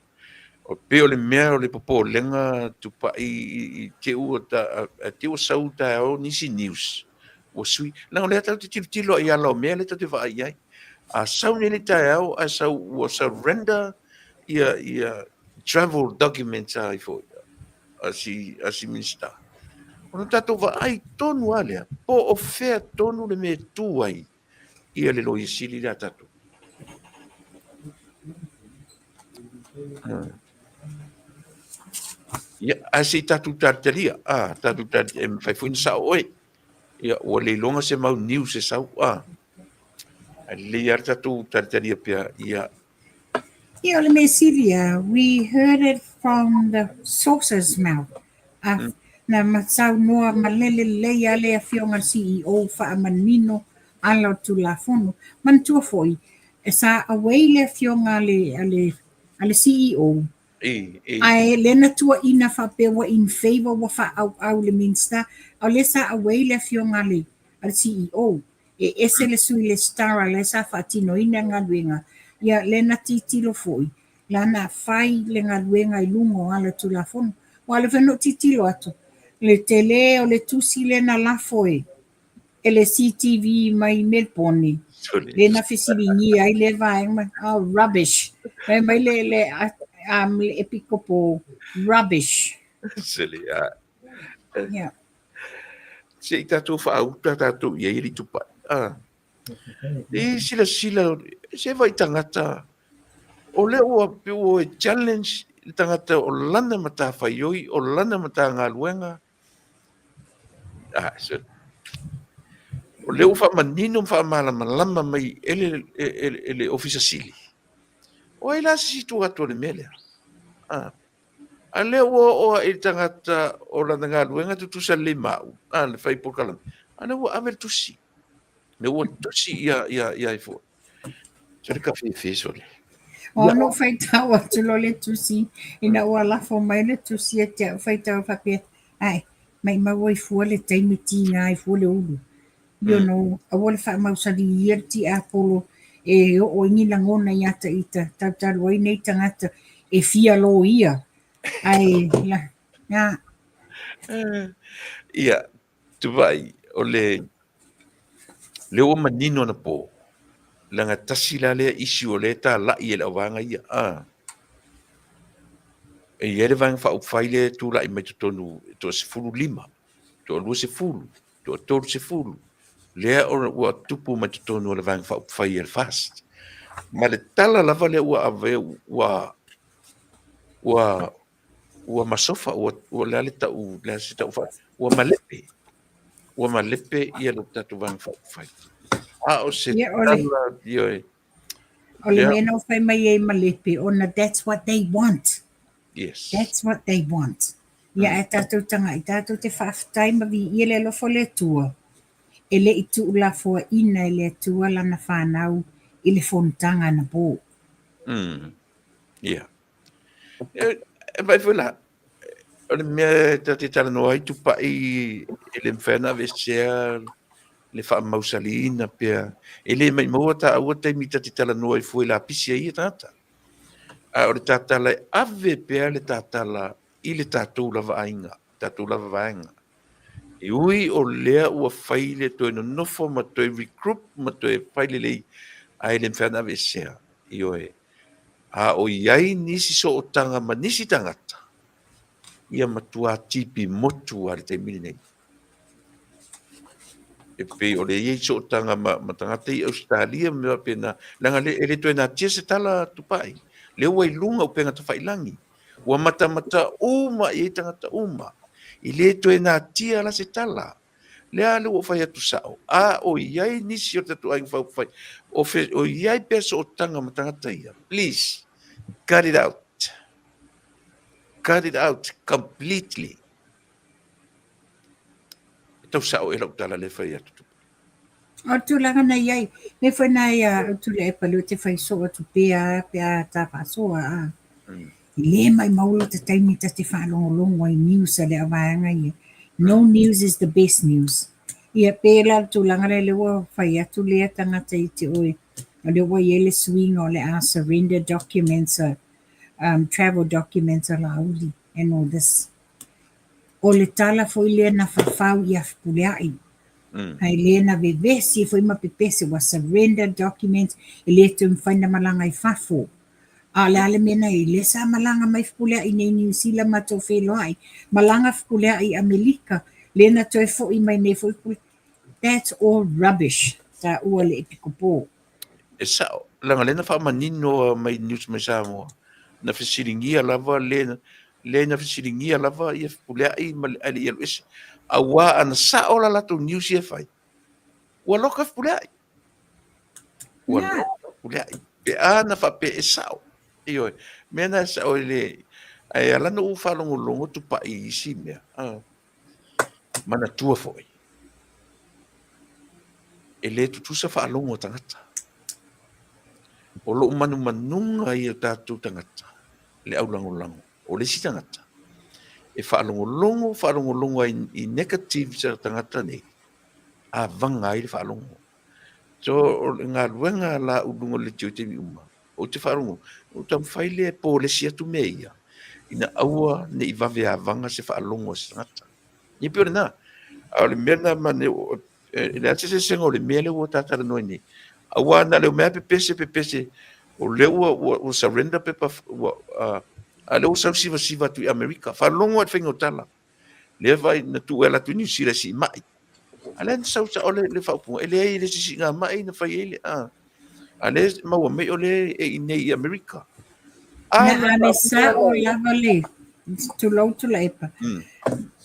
O pei o le mea o le popolega tupai i te ua ta, te ua sau taeao nisi news ua sui. Leaga o lea tatou te tilotilo i ala o mea lea tatou te vaai i ai. A sau nei le taeao ae sau ua surrender ia ia travel documents a ifo a si a si Minista. Ona tatou vaai tonu lava lea po o fea tonu le mea e tu ai ia le Loia Sili lea a tatou. Ia, ae se i tatou talitalia, a, tatou talitalia, e mafai foi ona sao oe. Ia, ua le iloga se mau news e sau, a. Ae lelei lava le tatou talitalia pea, ia. Ia, o le mea sili lava, we heard it from the source's mouth. A, na ma saunoa malele lelei lava le Afioga i le CEO faamanino ala o le Tulafono. Manatua foi, sa away le Afioga a le, a le, a le CEO, Ae lea na tuuaina faapea ua in favour ua faaauau le Minista, a o lea sa away le afioga a le CEO. E ese le Sui Resitara lea sa faatinoina le galuega, ia lea na tilotilo foi la na fai le galuega i luga o ala o Tulafono. Aua o lea foi na ou tilotilo atu, le tele o le tusi lea na lafo e e le CTV mai Melbourne, lea na fesiligia ai lea vaega ma, oh, rubbish. Fai mai le, le, le epikopo, rubbish. Silly, ah. Yeah. Se i tatou faauta tatou i ai e litupai. Ah. I silasila, se vai tagata, o lea ua, ua challenge le tagata o lana matafaioi, o lana matagaluega, Ah, so, o lea ua faamanino ma faamalamalama mai e le, e, e, e le Ofisa Sili. O ai la se isi tua atu o le mea lea? Ah. A lea ua oo i le tagata o lana galuega tutusa lelei ma au, ah, le fai polokalame. A lea ua ave le tusi. Lea ua tusi ia, ia, ia ai foi. Sole ka fefe sole. O no faitau atu loa le tusi, ina ua lafo mai le tusi ia te au faitau faapea, ae, maimau ai fua le taimi tiga ai fua le ulu. You know, aua le faamausali ia le tiapolo e oo ai ni lagona ia te ita, talutalu ai nei tagata e fia loia. Ae, la, ia. Ia, Tupai, o le lea ua manino anapo, leaga tasi la lea issue o lea e talai e le auvaega ia, a. E i ai le Vaega Faaupufai lea e tulai mai totonu e toa-15, toa-20, toa-30, lea ua tupu mai totonu o le Vaega Faaupufai a le FAST. Ma le tala lava lea ua ave, ua, ua, ua masofa, ua, ua le a le tau, le a se tau fa, ua malepe, ua malepe ia le tatou Vaega Faaupufai. A o se Ia, o le, tala, ioe, o le lea, mea na ou fai mai ai malepe, ona that's what they want. yes. That's what they want. Ia, ae tatou taga'i, tatou te faafetai ma viia le alofa o le Atua, e le i tuulafoaina e le Atua lana fanau i le fonotaga anapo. Ia. E vaai foi la, o le mea e ta te talanoa ai Tupai e le mafai ona aveesea le faamausaliina pea. E le maimau taua taimi ta te talanoa ai fua i lapisi a ia tagata. A o le tatala e ave pea le tatala i le tatou lava aiga, tatou lava vaega. E ui o lea ua fai le toe nonofo ma toe regroup ma toe fai lelei, ae le mafai ona aveesea. Ioe. A o i ai nisi sootaga ma nisi tagata, ia matua tipi motu lava i le taimi lenei. E pei o le i ai sootaga ma, ma tagata i Ausetalia ma mea faapena, leaga le, e le toe natia se tala Tupai. Lea ua i luga upega tafailangi. Ua matamata uma i ai tagata uma. E le toe natia la se tala. Lea lea ua ou fai atu sao, a o i ai nisi o le tatou aiga faaupufai, o, fe, o i ai pea sootaga ma tagata ia, please, cut it out. Cut it out completely. E tau sao e lau tala lea fai atu. O le tulaga na i ai, mea foi na ia au Tuilaepa lea ou te fai soo atu pea pe a ta faasoa a. E le maumau lota taimi ta te faalogologo ai i news a le au vaega ia. No news is the best news. Ia pe la le tulaga lea lea ua fai atu lea tagata ia te oe, o lea ua i ai le suiga o le a surrender documents a travel documents a Laauli and all this. O le tala foi lea na fafau ia Fepuleai. Ae le na vevesi foi ma pepese ua surrender documents e le toe mafai ona malaga i fafo. A o le a le mea na i ai? Lea sa malaga mai Fepuleai nei i Niu Sila matou feiloai, malaga Fepuleai i Amelika, lea na toe foi mai nei foi Fepuleai. That's all rubbish, taua le Epikopo. E sao, leaga lea na faamanino mai news mai Samoa, na fesiligia lava le le na fesiligia lava ia Fepuleai ma le ae le i alu ese. Aua ana sao la latou news ia e fai, ua loka Fepuleai. Ua loka Fepuleai. Pe a na faapea e sao. Ioe, mea na e sao e le, ae ala ona ou faalogologo tupai i isi mea, manatua foi, e le tutusa faalogo a tagata. O lou manumanuga ia o tatou tagata, le aulagolago, o le isi tagata, e faalogologo, faalogologo ai i negatives a tagata nei, avaga ai le faalogo. So, o le galuega la u luga o le leitio i taimi uma, ou te faalogo, ou taumafai lea e polesi atu mea ia, ina aua ne i vave avaga se faalogo a se tagata. Ia pei o lena. A o le mea lena mane, e leai se eseesega o le mea lea ua ta talanoa ai nei. Aua na o le omai lava pepese, pepese, o lea ua, ua, ua surrender pepa, ua, a lea ua sau sivasiva atu i Amerika. Faalogo lava i le faiga o tala. Lea vai na tuu e alu atu i Niu Sila e siimai. A lea na sau sao le, le faaupuga, e leai e le se siigamai na fai ai le, a. A lea e maua mai o lea e i inei i Amerika. A na ave sao lava le, tulou Tuilaepa,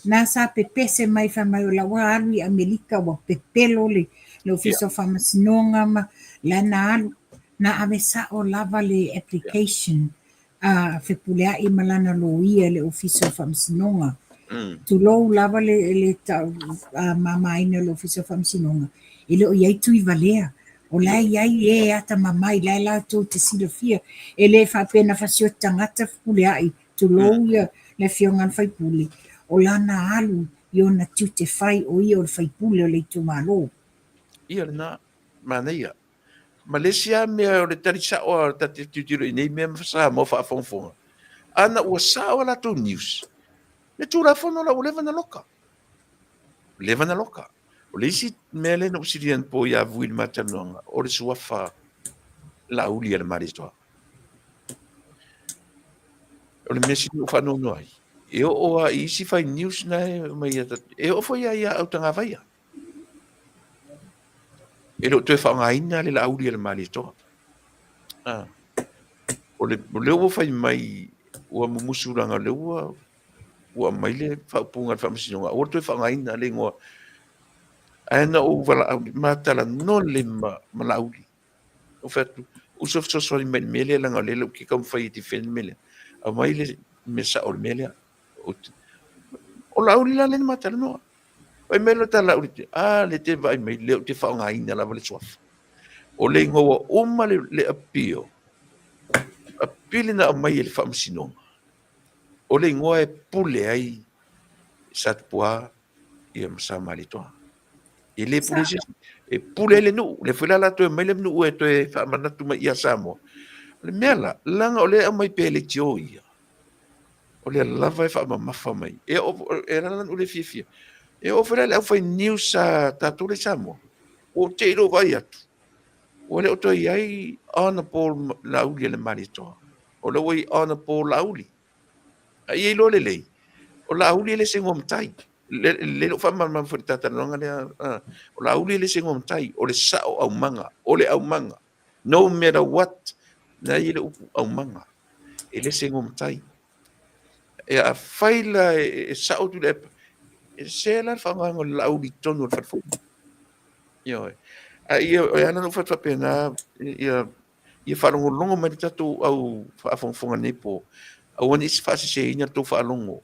na sa pepese mai fai mai o la ua alu i Amerika ua pepelo le, le Ofisa o Faamasinoga ma la na alu, na ave sao lava le application a Fepuleai ma lana loia i le Ofisa o Faamasinoga. Tulou lava le, le mamaina o le Ofisa o Faamasinoga, e le o i ai Tuivalea. O la e i ai e atamamai, la e latou te silafia. E le faapea na fasioti tagata Fepuleai, tulou ia le afioga a le faipule, o lana alu i ona tiute fai o ia o le faipule o le itumalo. Ia lena, manaia. Ma le isi lava mea o le tali sao lava ta te tilotilo i nei mea ma Samoa faafogafoga, ana ua sao a latou news, le Tulafono la ua leva ona loka. Leva ona loka. O le isi mea lea na ou silia anapo ia Vui i le ma talanoaga, o le suafa Laauli a le Malietoa. O le mea sili ou faanoanoa ai, e oo lava i isi fai news na e aumai ia tatou, e oo foi lava ia Autagavaia. E le o toe faaaogaina le Laauli a le Malietoa. O le, o lea ua fai mai ua mumusu leaga o lea ua ua aumai le faaupuga a le Faamasinoga aua le toe faaaogaina le igoa. Ae na ou valaau, ma talanoa lelei ma, ma Laauli. Ou fai atu, uso fesoasoani mai i le mea lea leaga o lea ou te taumafai e defend le mea lea. Aumai le mea sao o le mea lea. O Laauli la lea na ma talanoa. Fai mai lo ta Laauli, a le te vaai mai, lea ou te faaaogaina lava le suafa. O le igoa ua uma le, le appeal, apili na aumai e le Faamasinoga, o le igoa e pule ai Satupua ia ma Samalietoa. E le pule se isi, e pule ai le nuu. O lea foi la la toe aumai le nuu e toe faamanatu mai ia Samoa. O le mea la, leaga o lea e aumai pea e leitio ia, o lea lava e faamamafa mai. E oo, e ala la ona ou le fiafia. E oo foi la i le aufai news a tatou lea i Samoa, ua ou te i lou vaai atu, ua le o toe i ai Honourable Laaulialemalietoa. O lea ua i ai Honourable Laauli. A ia iloa lelei, o Laauli e le se igoa matai. Le le lou faamalamalama foi i le ta talanoaga lea, o Laauli e le se igoa matai, o le sao aumaga, o le aumaga. No matter what, na i ai le upu aumaga, e le se igoa matai. E afai la e sao Tuilaepa, e sese la le faaaogaina o le Laauli i totonu o le fale fono. Ioe. A ia, e ala ona ou fai atu faapena, ia ia faalogologo mai le tatou au faafogafoga nei po, aua ne i faaseseina le tou faalogo.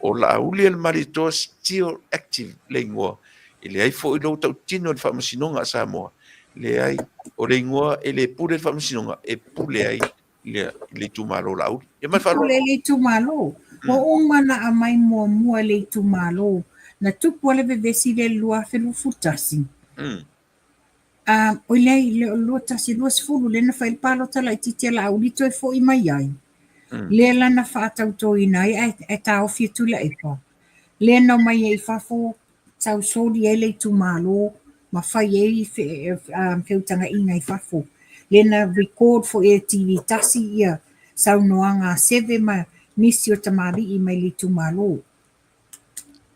O Laaulialemalietoa still active le igoa. E leai foi lou tautino i le Faamasinoga a Samoa. Leai, o le igoa e le pule le Faamasinoga, e pule ai le le itumalo o Laauli. Ia ma le E pule faaaloalo. i le itumalo. Ua uma ona aumai muamua e le itumalo. Na tupu lava le vevesi lea i le 2021. Oi leai, le o le 21, 20 lea na fai le palota laitiiti a Laauli toe foi mai ai. Lea la na faatautoina ai ae taofi e Tuilaepa. Lea na omai ai i fafo tausoli ai le itumalo ma fai ai feutagaiga i fafo. Lea na record foi e TV tasi ia saunoaga a Seve ma nisi o tamalii mai le itumalo.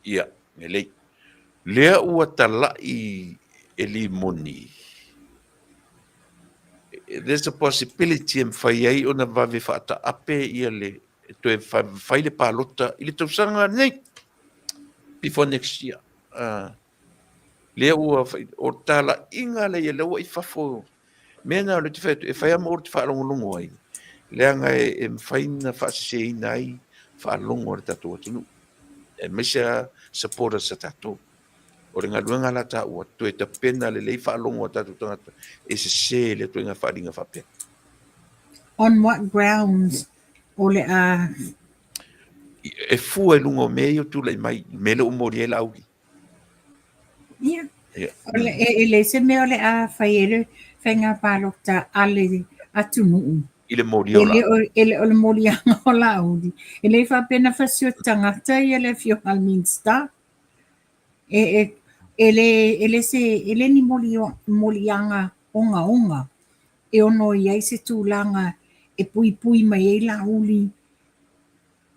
Ia, lelei. Lea ua talai e Limoni, there's a possibility e mafai ai ona vave faataape ia le e toe fai le palota i le tausaga nei, before next year. Lea ua fai, o talaiga lea ia lea ua i fafo, mea na o lea ou te fai atu, e fai lava ma ou te faalogologo ai, leaga e mafai ona faaseseina ai faalogo a le tatou atunuu, aemaise lava supporters a tatou. O le galuega la taua, toe tapena lelei faalogo a tatou tagata e sese i lea ituaiga faaaliga faapea. On what grounds o le a... E fua i luga o mea ia o tulai mai, mea lea ua moli ai Laauli. Ia. O le, e leai se mea o le a fai ai le faiga palota a le atunuu. I le molia o Laauli. E le o le moliaga o Laauli. E le faapea na fasioti tagata ia le afioga i le Minisita. E, e, e le, e le se, e le ni moliaga ogaoga e ono i ai se tulaga e puipui mai ai Laauli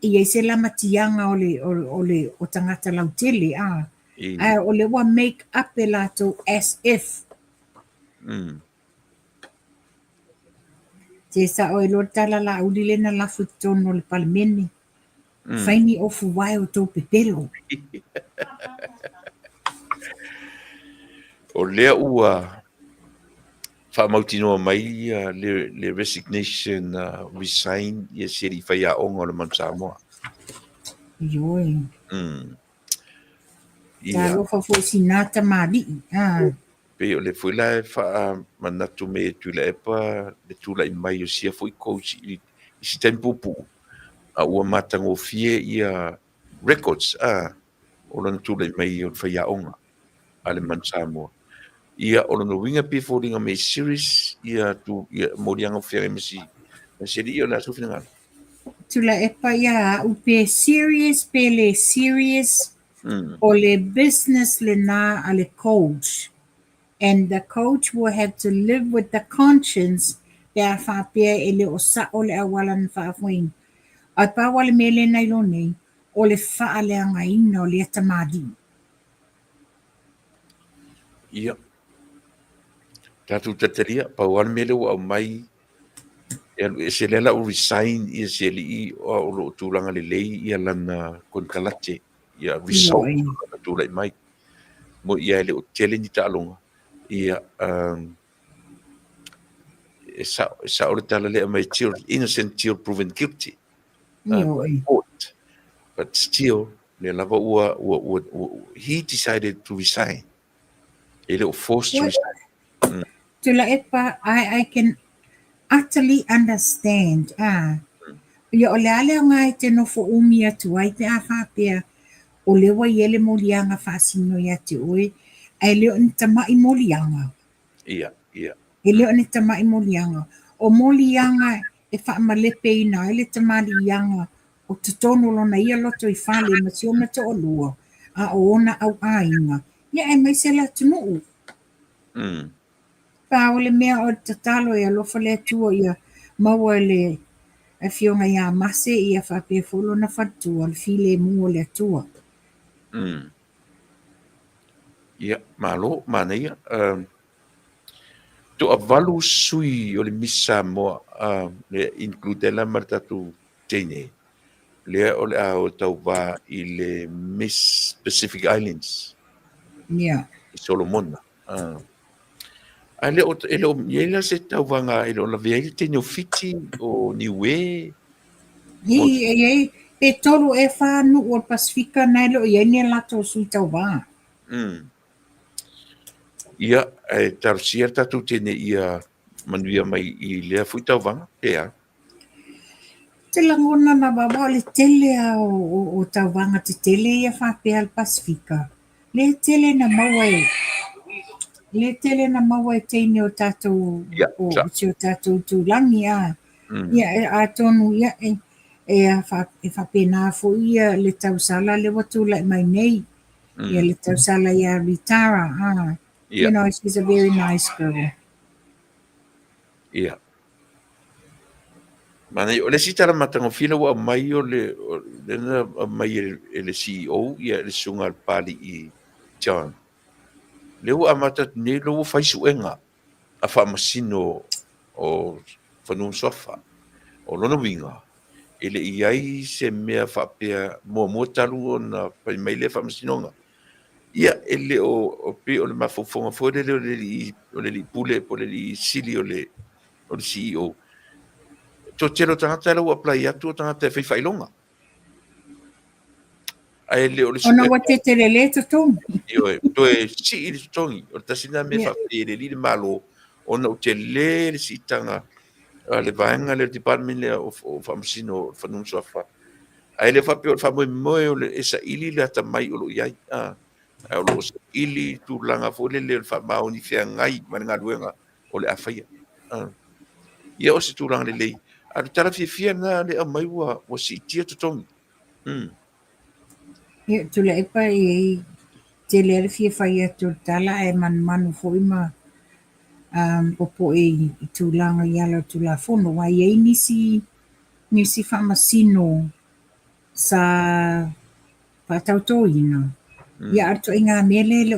e i ai se lamatiaga o le, o, o le, o tagata lautele, a. Ae o lea ua make up e latou as if. Se sao ai loa le tala Laauli lea na lafo i totonu o le Palemene. Fai ni ofu vae o tou pepelo. O lea ua faamautinoa mai le resignation, resign ia si alii faiaoga o le Manu Samoa. Ioe. Talofa foi sina tamalii. Pei o le foi la e faamanatu mai e Tuilaepa le tulai mai o sia foi coach i si taimi puupuu, a ua matagofie ia records a o lona tulai mai o le faiaoga a le Manu Samoa. Ia o lona uiga pei e foliga mai e serious ia tu ia moliaga o feagai ma si ma si alii o le a sou finagalo. Tuilaepa ia au pe serious pe le serious o le business lena a le coach and the coach will have to live with the conscience pe a faapea e le o sao le auala na faafoeina. Ae pau lava le mea lea na iloa nei, o le faaleagaina o lea tamalii. Ia, tatou talitalia, pau lava le mea lea ua aumai e alu ese lea la ua resign ia si alii o lo o tulaga lelei ia lana konekarate ia result na tulai mai. Mo ia e le o tele ni taaloga ia e sao, e sao le tala lea aumai till innocent till proven guilty. Court. But still, lea lava ua, ua, ua, ua, he decided to resign. E le o forced to resign. Tuilaepa, I can utterly understand. Ia o le a le aoga e te nofo umi atu ai pe a faapea o lea ua i ai le moliaga faasino ia te oe, ae le o ni tamai moliaga. Ia, ia. E le o ni tamai moliaga. O moliaga e faamalepeina ai le tamaliiaga o totonu o lona ia lotoifale ma si ona toalua, a o ona auaiga, ia aemaise le atunuu. Pa o le mea o le tatalo e alofa le Atua ia maua e le Afioga ia Mase ia faapea foi lona faletua le filemu o le Atua. Ia, malo, manaia. Toavalu sui o le Miss Samoa, le include ai la ma le tatou teine, lea o le a o tauva i le Miss Pacific Islands. I Solomona. Ae le o, e le o i ai la se tauvaga e le o lavea ai le teine o Fiti, o Niue? I, e i ai, pe tolu ea fa nuu o le Pasifika na e le o i ai ni a latou sui tauva. Ia, ae talosia le tatou teine ia manuia mai i lea foi tauvaga, pe a? te lagona na aua o le tele lava o tauvaga tetele ia faapea a le Pasefika, lea e tele ina maua e lea e tele ina maua e teine o tatou o si o tatou itulagi a. Ia atonu ia e e faapena foi ia le tausala lea ua tulai mai nei, ia le tausala ia Ritara a. You know, she's a very nice girl. Ia. Manaia, o le isi tala matagofie lea ua aumai o le, lea na aumai e le CEO, ia le susuga a le Papalii John. Lea ua amata atu nei, lea ua fai suega a faamasino o Fanua ma Suafa. O lona uiga, e le i ai se mea faapea muamua talu ona fai mai lea faamasinoga. Ia, e le o, pei o le mafaufauga foi lele o le alii, o le alii pule po o le alii sili o le, o le CEO. Toatele o tagata la ua apply atu o tagata e fai faailoga. Ae le o le Ona ua tetelele totogi. Ioe, toe sii le totogi. O le tasi lena mea faafetai e le alii le Malo, ona ua tele le siitaga a le vaega lea, le department lea o Faamasino o Fanua ma Suafa. Ae le faapea o le faamoemoe o le e saili le atamai o lo o i ai, ae o lo o saili tulaga foi lele o le faamaoni feagai ma le galuega o le a faia. Ia o se tulaga lelei. A o le tala fiafia lena lea e aumai ua siitia totogi. Ia, Tuilaepa e i ai tele lava le fia fai atu o le tala ae manumanu foi ma popoe i tulaga i ala o le Tulafono aua e i ai nisi faamasino sa faatautoina, ia a o le ituaiga mea lea e le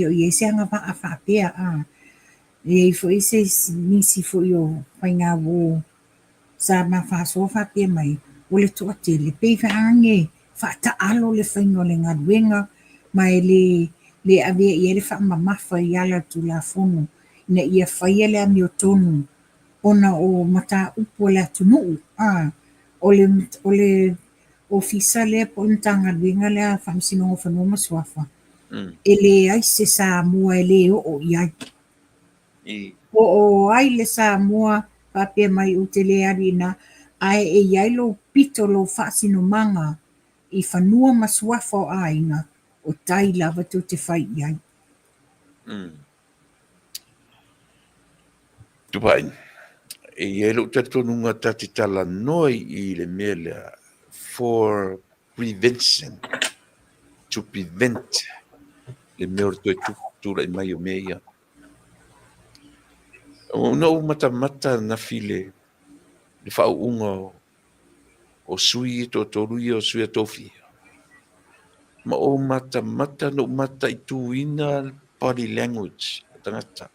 o i ai se agavaa faapea. E i ai foi nisi foi o faigauo sa ma faasoa faapea mai, o le toatele, pei age faataalo le faiga o le galuega ma e le avea i ai le faamamafa i ala o le Tulafono ina ia faia le amiotonu ona o mataupu a le atunuu. O le ofisa lea po o le Matagaluega lea a Faamasinoga o Fanua ma Suafa, e leai se Samoa e le oo i ai. Po o ai le Samoa faapea mai ou te le alu i ina, ae e i ai lou pito, lou faasinomaga i fanua ma suafa o aiga, o tai lava tou te fai i ai. Tupai, e i ai lou talitonuga ta te talanoa i le mea lea for prevention, to prevent le mea o le toe tulai mai o mea ia. Ona ou matamata ananafi i le faauuga o sui ia e toatolu ia o sui a Tofia, ma ou matamata na ou mataituina le body language a tagata.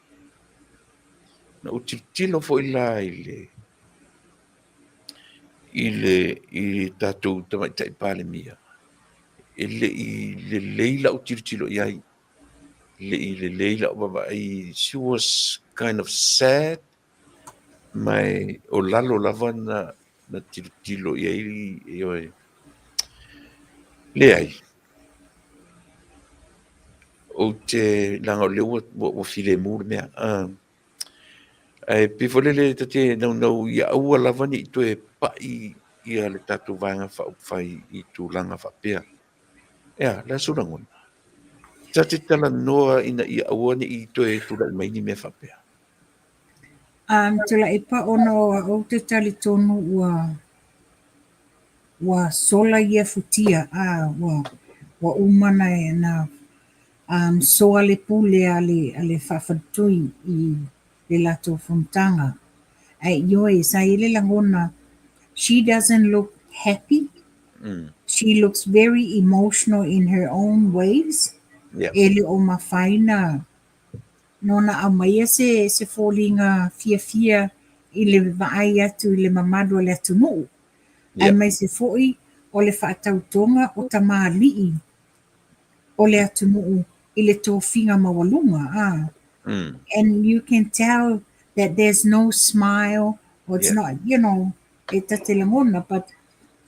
Na ou tilotilo foi la i le i le i le tatou Tamaitai Palemia, e le i lelei lau tilotilo i ai. Le i lelei lau vaavaai, she was kind of sad, ma o lalo lava na tilotilo i ai, ioe. Leai, ou te leaga o lea ua filemu le mea. Ae pei foi lele ta te naunau ia aua lava ne i toe pai ia le tatou Vaega Faaupufai i tulaga faapea. Ea, o le a sou lagona? Ta te talanoa ina ia aua ne i toe tulai mai ni mea faapea. Tuilaepa ona o au te talitonu ua ua sola ia futia a ua uma na soa le pule a le faafaletui i le latou fonotaga. Ae ioe, sa i ai le lagona, she doesn't look happy, she looks very emotional in her own ways, e le o mafai na ona aumaia se foliga fiafia i le vaai atu i le mamalu o le atunuu, aemaise foi o le faatautoga o tamalii o le atunuu i le tofiga maualuga. And you can tell that there's no smile, or it's not, e ta te lagona, but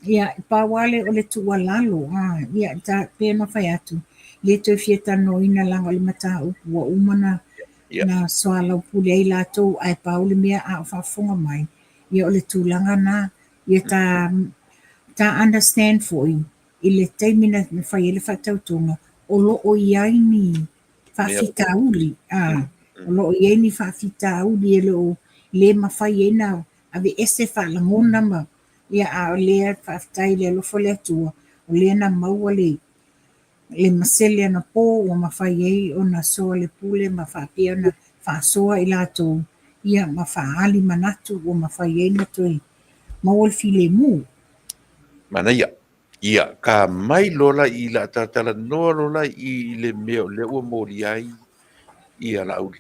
ia, pau lava lea o le tuualalo, ia, pei ona fai atu, le toe fia talanoaina leaga o le mataupu ua uma na soalaupule ai latou, ae pau le mea a o faafofoga mai, ia o le tulaga na. Ia ta ta understand foi i le taimi na fai ai le faatautoga o lo o i ai ni faafitauli, o lo o i ai ni faafitauli e le o le mafai ai na aveese faalagona ma ia a o lea faafetai i le alofa o le Atua o lea na maua le le masele anapo ua mafai ai ona soa le pule ma faapea ona faasoa i latou ia ma faaali manatu ua mafai ai ona toe maua le filemu. Manaia. Ia, ka mai loa la i la talatalanoa loa la i le mea o lea ua molia ai ia Laauli.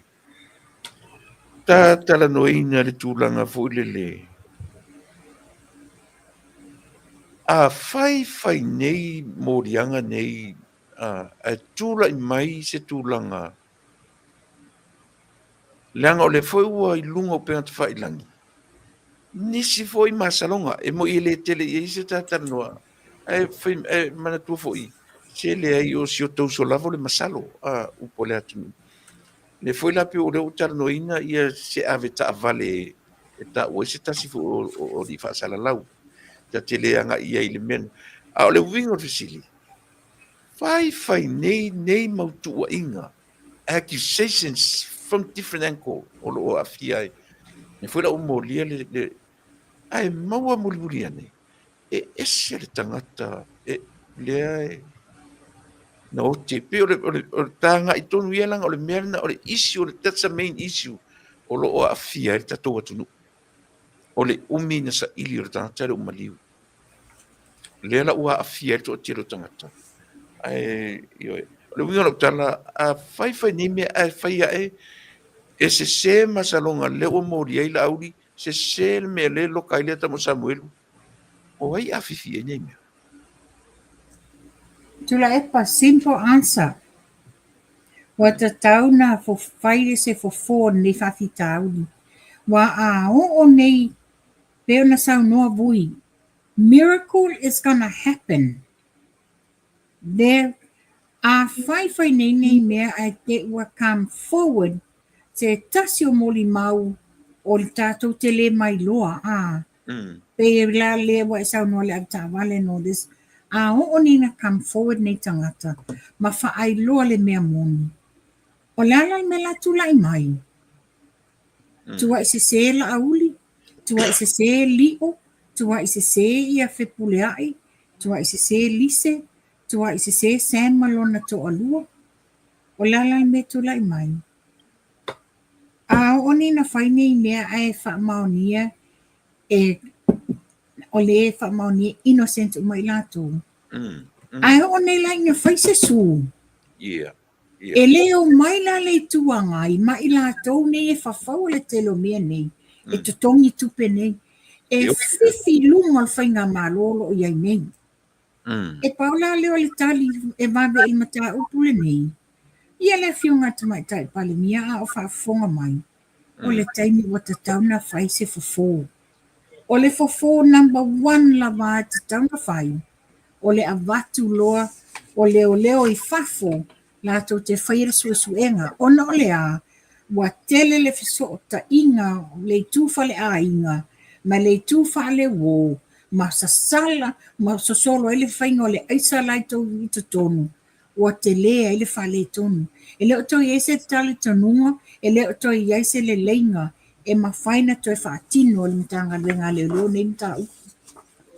Ta talanoaina le tulaga foi lele, a fai fai nei moliaga nei ae tulai mai se tulaga, leaga o lea foi ua i luga o upega tafailagi, nisi foi masaloga, e moi e le tele i ai se ta talanoa, ae ae manatua foi, se leai o si o tou uso lava o le masalo, a, upu a le atunuu. Lea foi la pei o lea ua talanoaina ia se ave taavale e taua ai se tasi foi o alii faasalalau, ta te le agai i ai i le mea lena. A o le uiga o le fesili, fai fai nei nei mau tuuaiga, accusations from different angle o lo o aafia ai. Lea foi la ua molia le, le ae maua mulimuli ane, e ese le tagata e, lea e na oti. E pei o le, o le, o le tagai tonu ia leaga o le mea lena, o le issue, o le, that's the main issue o lo o aafia ai le tatou atunuu. O le umi na saili o le tagata lea ua maliu. Lea la ua aafia ai le toatele o tagata. Ae, ioe, o le uiga o lau tala, a fai fai nei mea ae fai ae, e sese masaloga lea ua moli ai Laauli, sese le mea lea e loka ai lea tama o Samuelu. O ai afifi ai nei mea? Tuilaepa, simple answer. Ua tatau na fai se fofo o lenei faafitauli. Ua a oo nei, pei ona saunoa Vui, miracle is gonna happen. There, a fai fai nei nei mea ae te ua come forward se tasi o molimau o le tatou te le mailoa, a. Pei la lea ua e saunoa le avetaavale and all this, a oo nei ina come forward nei tagata ma faailoa le mea moni, o le a la le mea la tulai mai? Tuai sese Laauli, tuai sese Lio, tuai sese ia Fepuleai, tuai sese Lise, tuai sese Sam ma lona toalua. O le a la le mea tulai mai? A oo nei ina fai nei mea ae faamaonia e o le faamaonia innocent uma i latou. Ae oo nei la ina fai se sue. Yeah. E le omai la le Itu Agai ma i latou nei e fafaua le tele o mea nei, e totogi tupe nei, e fifi i luga o le faigamalo o lo o i ai nei. E pau la lea o le tali e vave i le mataupu lenei, ia le Afioga i le Tamaitai Palemia a o faafofoga mai, o le taimi ua tatau ona fai se fofo. O le fofo number one lava e tatau ona fai, o le avatu loa o leoleo i fafo latou te faia le suesuega ona o le a? Ua tele le fesootaiga o le itu faleaiga ma le itu faaleuo ma sasala ma sosolo ai le faiga o le aisa la i totonu ua tele ai le faaletonu. E le o toe i ai se talitonuga, e le o toe i ai se leleiga e mafai ona toe faatino e le Matagaluega a Leoleo nei mataupu.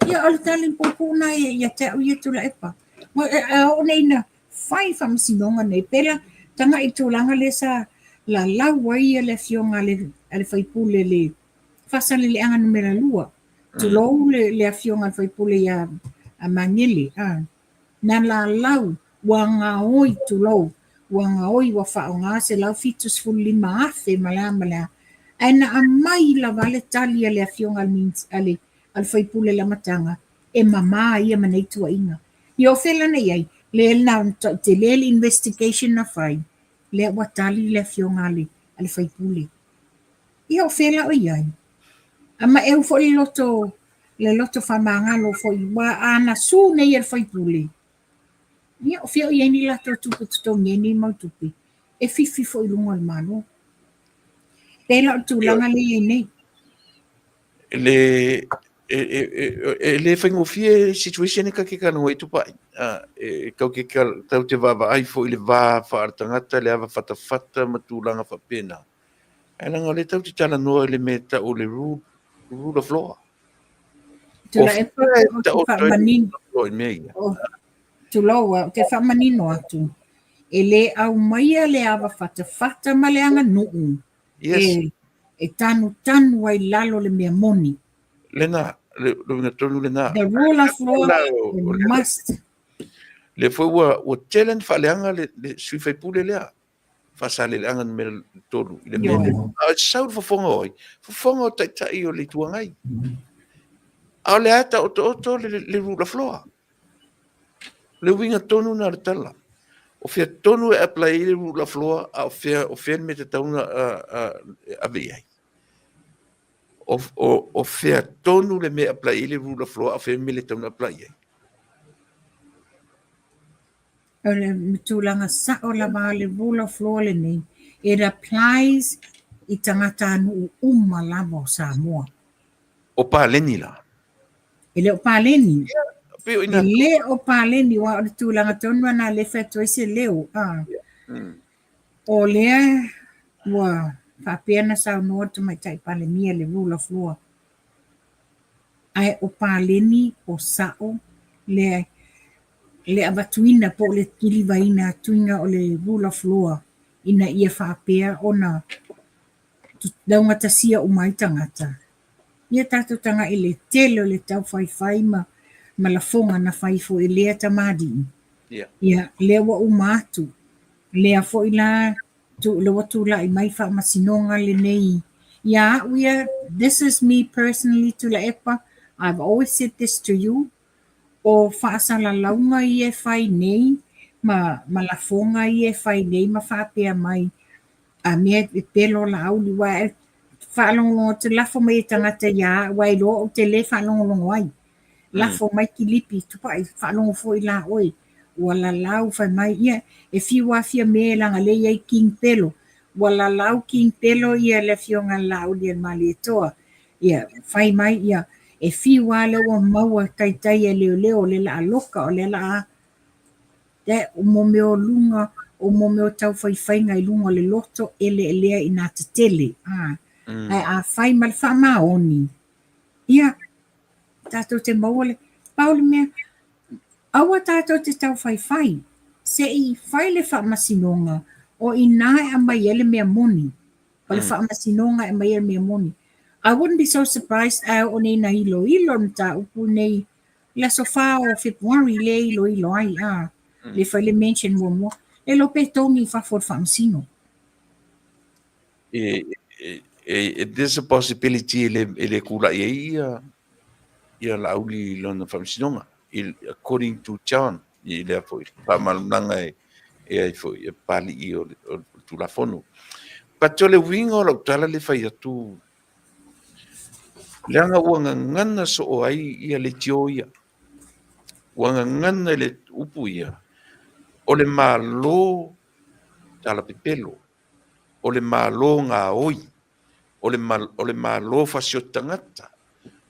Ia, o le tali puupuu lena ia te au ia Tuilaepa. A oo nei ina fai faamasinoga nei, pe la tagai i le tulaga lea sa lalau ai le afioga a le sui usufono le Faasaleleaga numera 2, tulou le afioga a le sui usufono ia Magele, na lalau ua gaoi, tulou, ua gaoi ua faaaoga $175,000 ma le a ma le a, ae na aumai lava le tali a le afioga a le sui usufono i le amataga, e mama ia ma nei tuuaiga. Ia o fea la na i ai? Lea na tele le investigation na fai, lea ua tali le afioga a le sui usufono. Ia o fea la o i ai? A ma eu foi le loto, le loto faamagalo foi, ua a na sue nei e le sui usufono, ia o fea o i ai ni latou tupe totogi ai nei mau tupe, e fifi foi i luga o le Malo. Pei la o le tulaga lea e i ai nei. Le E le faigofie situation e ta te talanoa ai Tupai. E tau te vaavaai foi i le va faale-tagata, le ava fatafata ma tulaga faapena. Ae leaga o lea tau te talanoa i le mea e tau o le rule, rule of law. Tuilaepa, ou te faamanino. Tulou, ou te faamanino atu. E le aumaia le ava fatafata ma le aganuu Yes. E tanutanu ai i lalo le mea moni. Lena, le uiga tonu lena. The rule of law must. Lea foi ua tele na faaleaga le sui faipule lea. Faasaleleaga numera 3 i le mea lea. A sau le fofoga o ai? Fofoga o Taitai o le Itu Agai. A o lea e taotooto le rule of law. O le uiga tonu lena o le tala. O fea tonu e apply ai le rule of law, a o fea, o fea le mea e tatau ona ave i ai. O fea tonu le mea e apply ai le rule of law, a o fea le mea e le tatau ona apply i ai. O le tulaga sao lava o le rule of law lenei, it applies i tagatanuu uma lava o Samoa. O paleni la? E le o paleni. E le o paleni, aua o le tulaga tonu lena lea e fai atu ai se leo. O lea ua faapea ona saunoa le Tamaitai Palemia i le rule of law. Ae o paleni o sao le le avatuina po o le kilivaina atuina o le rule of law ina ia faapea ona laugatasia uma ai tagata. Ia tatou tagai i le tele o le taufaifai ma ma lafoga na fai foi e lea tamalii. Ia, lea ua uma atu. Lea foi la lea ua tulai mai faamasinoga lenei. Ia au ia, this is me personally Tuilaepa, I've always said this to you, o faasalalauga ia e fai nei ma ma lafoga ia e fai nei ma faapea mai a mea e pelo Laauli aua e faalogologo atu lafo mai e tagata ia au aua e iloa ou te le faalogologo ai. Lafo mai kilipi Tupai faalogo foi la oe ua lalau fai mai ia e fiu lava Fiame leaga lea e i ai King Pelo ua lalau King Pelo ia le afioga a Laauli a le Malietoa ia fai mai ia e fiu lava lea ua maua taitai e leoleo o le la loka o le la o mo mea o luga o mo mea o taufaifaiga i luga o le loto eleelea ina tetele a ae a fai ma le faamaoni ia tatou te maua le pau le mea aua tatou te taufaifai se i fai le faamasinoga o ina e aumai ai le mea moni o le faamasinoga e aumai ai le mea moni. I wouldn't be so surprised a oo nei ina iloilo le mataupu nei i le aso 4 o Fepuari lea e iloilo ai a le fai le mention muamua le iloa pe togi i fafo o le faamasino. There's a possibility e le kula'i ai ia Laauli i lona faamasinoga, according to John, i lea foi faamalamalamaga e ai foi e Papalii o le Tulafono. But o le uiga o lau tala le fai atu, leaga ua gagana soo ai ia leitio ia. Ua gagana i le upu ia, o le Malo talapepelo, o le Malo gaoi, o le, o le Malo fasioti tagata,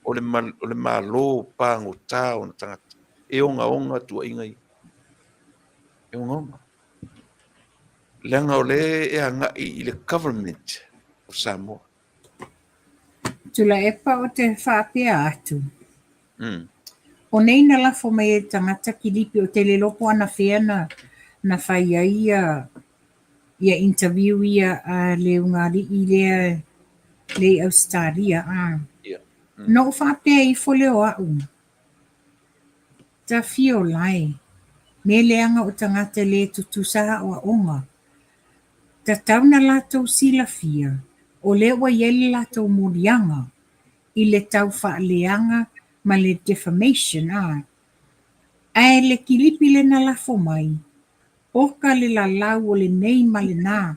o le, o le Malo pagota ona tagata. E ogaoga tuuaiga ia. E ogaoga. Leaga o lea e agai i le government of Samoa. Tuilaepa ou te faapea atu. O nei na lafo mai e le tagata kilipi ou te le iloa po o anafea na fai ai ia ia interview ia a le ulugalii lea lea i Ausetalia a. Na ou faapea ifo lea o au, Tafiola e, me leaga o tagata le tutusa aoaoga. Tatau na latou silafia o lea ua i ai le latou moliaga i le tau faaleaga ma le defamation a. Ae le kilipi le na lafo mai, oka le lalau o lenei ma lena.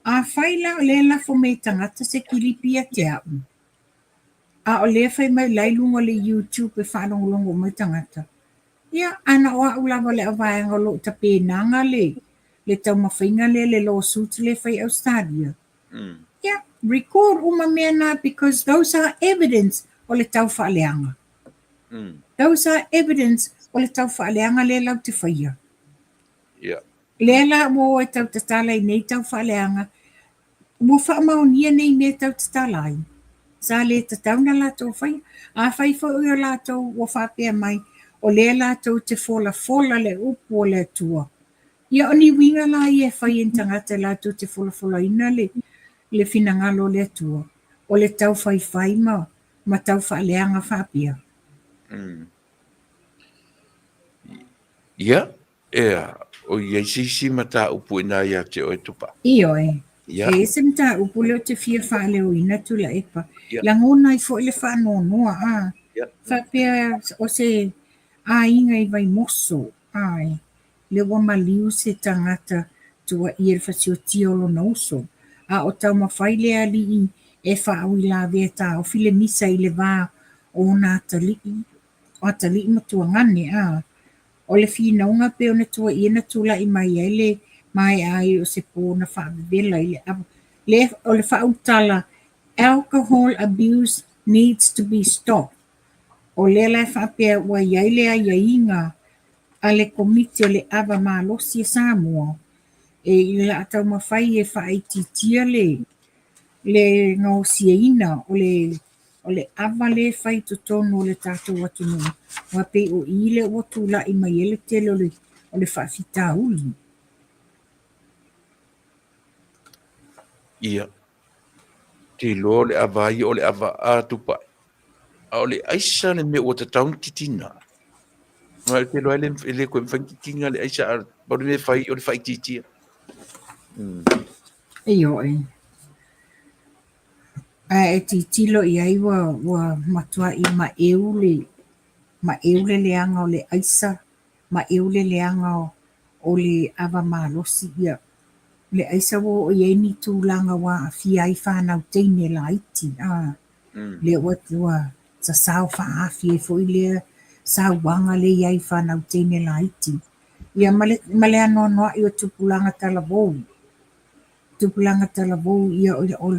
Afai la o lea e lafo mai e tagata se kilipi ia te au, a o lea fai mai la i luga o le YouTube e faalogologo uma ai tagata, ia, ana o au lava o le auvaega o lo o tapenaga le le taumafaiga lea, le lawsuit lea e fai i Ausetalia, ia, record uma mea na because those are evidence. o le taufaaleaga. Those are evidence o le taufaaleaga lea latou te faia. Lea la ua o e tautatala i nei taufaaleaga, ua faamaonia nei mea e tautatala ai. Sa le tatau ona latou faia. Afai foi o latou ua faapea mai, o lea latou te folafola le upu o le Atua, ia o ni uiga la ia e fai e ni tagata latou te folafolaina le finagalo o le Atua, o le taufaifai ma taufaaleaga faapea. Ia, ea, o i ai se isi mataupu i ina ia te oe Tupa? Ioe. E i ai se mataupu lea ou te fia faaleoina Tuilaepa. Lagona ai foi le faanoanoa, a faapea o se aiga i Vaimoso, ae lea ua maliu se tagata tuaia i le fasiotia o lona uso, a o taumafai le alii e faauilavea e taofi le misa i le va o ona atalii, o atalii ma tuagane, a o le finauga pei ona tuaia na tulai mai ai le maea ai o se po na faavevela i le ava. Le, o le faaulutala, Alcohol abuse needs to be stopped. O lea la e faapea ua i ai le aiaiga a le Komiti o le Ava Malosi a Samoa e i le a taumafai e faaitiitia le le gaosiaina o le o le ava lea e fai i totonu o le tatou atunuu, aua pei o i lea ua tulai mai ai le tele o le faafitauli. Ia, te iloa o le ava ia o le ava a Tupai, a o le aisa le mea ua tatau ona titina. Aua ou te iloa e le toe mafai ona titina le aisa, a pau le mea e fai o le faaitiitia. Ioe. Ae e tilotilo i ai ua ua matuai maeu le maeu le leaga o le aisa, maeu le leaga o le ava malosi. Ia, le aisa ua oo i ai ni tulaga ua aafia ai fanau teine laiti, a lea ua ua sasao faaafi ai foi lea sauaga lea e i ai i fanau teine laiti. Ia ma le ma le anoanoai o tupulaga talavou. Tupulaga talavou ia o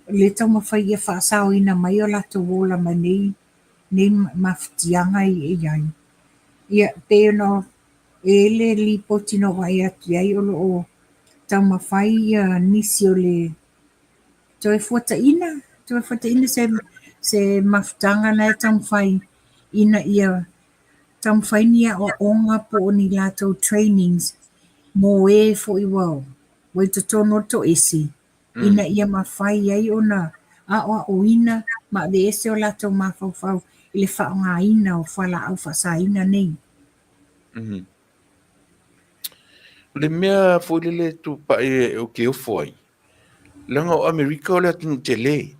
lea e taumafai ia faasaoina mai o latou ola mai nei nei mafatiaga e i ai. Ia pei ona e i ai le lipoti na ou vaai atu i ai o lo o taumafai ia nisi o le Toefuataiga, Toefuataiga se se mafutaga na e taumafai ina ia taumafai ni aoaoga po o ni latou trainings mo e foi ua ua i totonu o le toese, ina ia mafai ai ona aoaoina ma aveese o latou mafaufau i le faaaogaina o fualaau faasaina nei. O le mea foi lele Tupai ou te ofo ai, leaga o Amerika o le atunuu tele,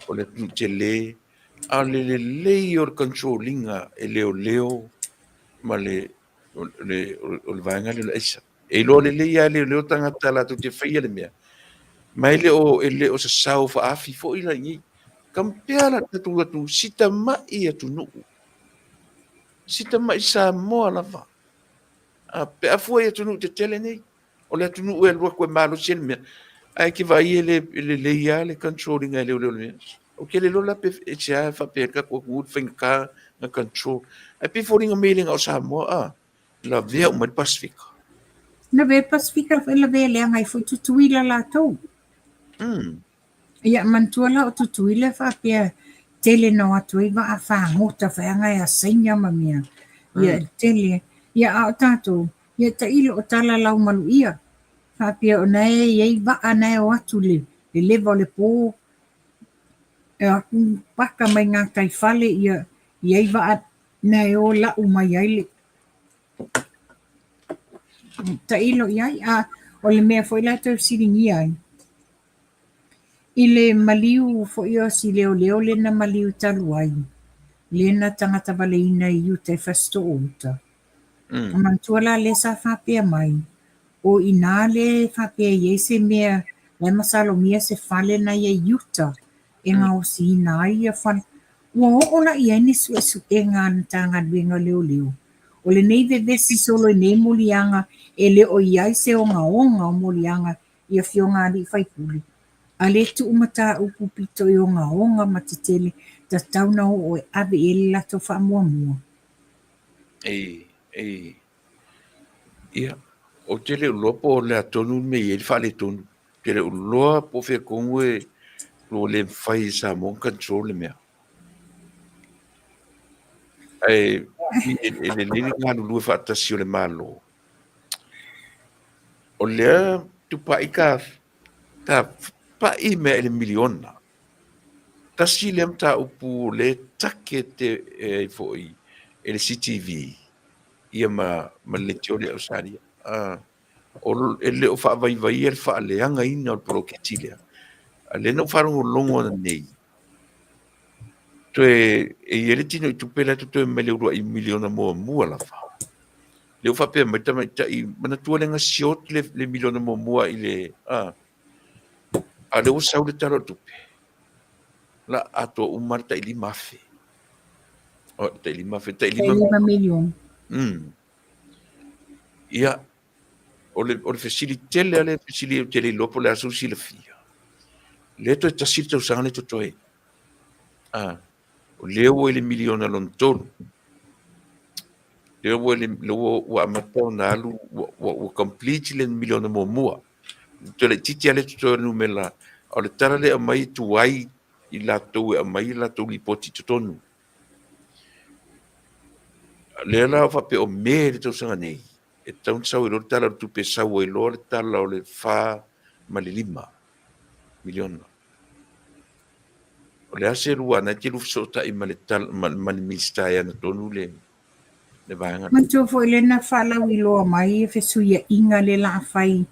o le atunuu tele, a o le lelei o le control ina e leoleo ma le o le vaega lea o le aisa. E iloa lelei lava e leoleo tagata latou te faia le mea, ma e le o, e le o sasao faaafi foi la i inei. Compare la tatou atunuu, si tamai atunuu, si tamai Samoa lava. A, pe a fua i atunuu tetele nei, o le atunuu e alu atu e malosi ai le mea, ae e te vaai e lelei lava le control ina e leoleo o le mea. Ou te le iloa la pe e se a faapea le tatou atunuu i le faigata ona control. Ae pei e foliga mai e le na o Samoa a, lavea uma ai le Pasefika. Lavea Pasefika, lavea leaga ai foi Tutuila latou. Ia manatua la o Tutuila e faapea tele na o atu ai vaa fagota faiaga e asaina ma mea. Ia tele. Ia a o tatou, ia tailo o tala lau maluia. Faapea o na e i ai vaa na e o atu le leva o le po e o atu paka mai gataifale ia i ai vaa na e o lau mai ai le tailo i ai. A o le mea foi la e toe fesiligia ai, i le maliu foi o si leoleo lea na maliu talu ai, lea na tagatavaleina i uta i Fasitoo uta. Manatua la lea sa faapea mai, o i ina lea e faapea e i ai se mea la e masalomia se fale na i ai i uta e gaosiina ai ia fale. Ua oo la i ai ni suesuega a le Matagaluega o Leoleo. O lenei vevesi solo i nei moliaga e le o i ai se ogaoga o moliaga i afioga a alii faipule, a lē tuu mataupu pito i ogaoga ma tetele. tatau ona oo e ave i ai le latou faamuamua. E, e, ia, ou te le o iloa po o le a tonu le mea e i ai le faaletonu. Ou te le o iloa po o fea tonu e ua le mafai e Samoa ona control le mea. Ae e lelei le galulue faatasi o le Malo. O lea tupai ta pai mea i le miliona. Tasi lea mataupu o lea e take te e foi e le CTV ia ma le leitio lea o Ausetalia. E le o faavaivaia le faaleagaina o le poloketi lea. A o lea na ou faalogologo ananei, toe e i ai le tinoitupe la e totoe mai le uluai miliona muamua lava. Lea ua faapea mai le tamaitai, manatua lea na short le miliona muamua i le, a lea ua sau le Tala o le Tupe, la atoa uma le tai 5,000. O le tai 5,000, tai 5 miliona. Ia, o le fesili tele lava lea fesili ou te le iloa po o le a sou silafia. Lea toe tasi le tausaga lea totoe. O lea ua i le miliona lona tolu. Lea ua, lea ua amata ona alu, ua complete le miliona muamua. Toe laitiiti lava lea totoe o le numera. O le tala lea e aumai e tuai i latou e aumai a latou lipoti i totonu. Lea la ua faapea o Me le tausaga nei, e tatau ona sau ai loa le Tala o le Tupe e sau ai loa le tala o le 4 ma le 5 miliona. O le a se lua na e te lua fesootai ma le ma le Minisita e ana tonu le le vaega lea. Manatua foi lea na faalauiloa mai fesuiaiga lea la a fai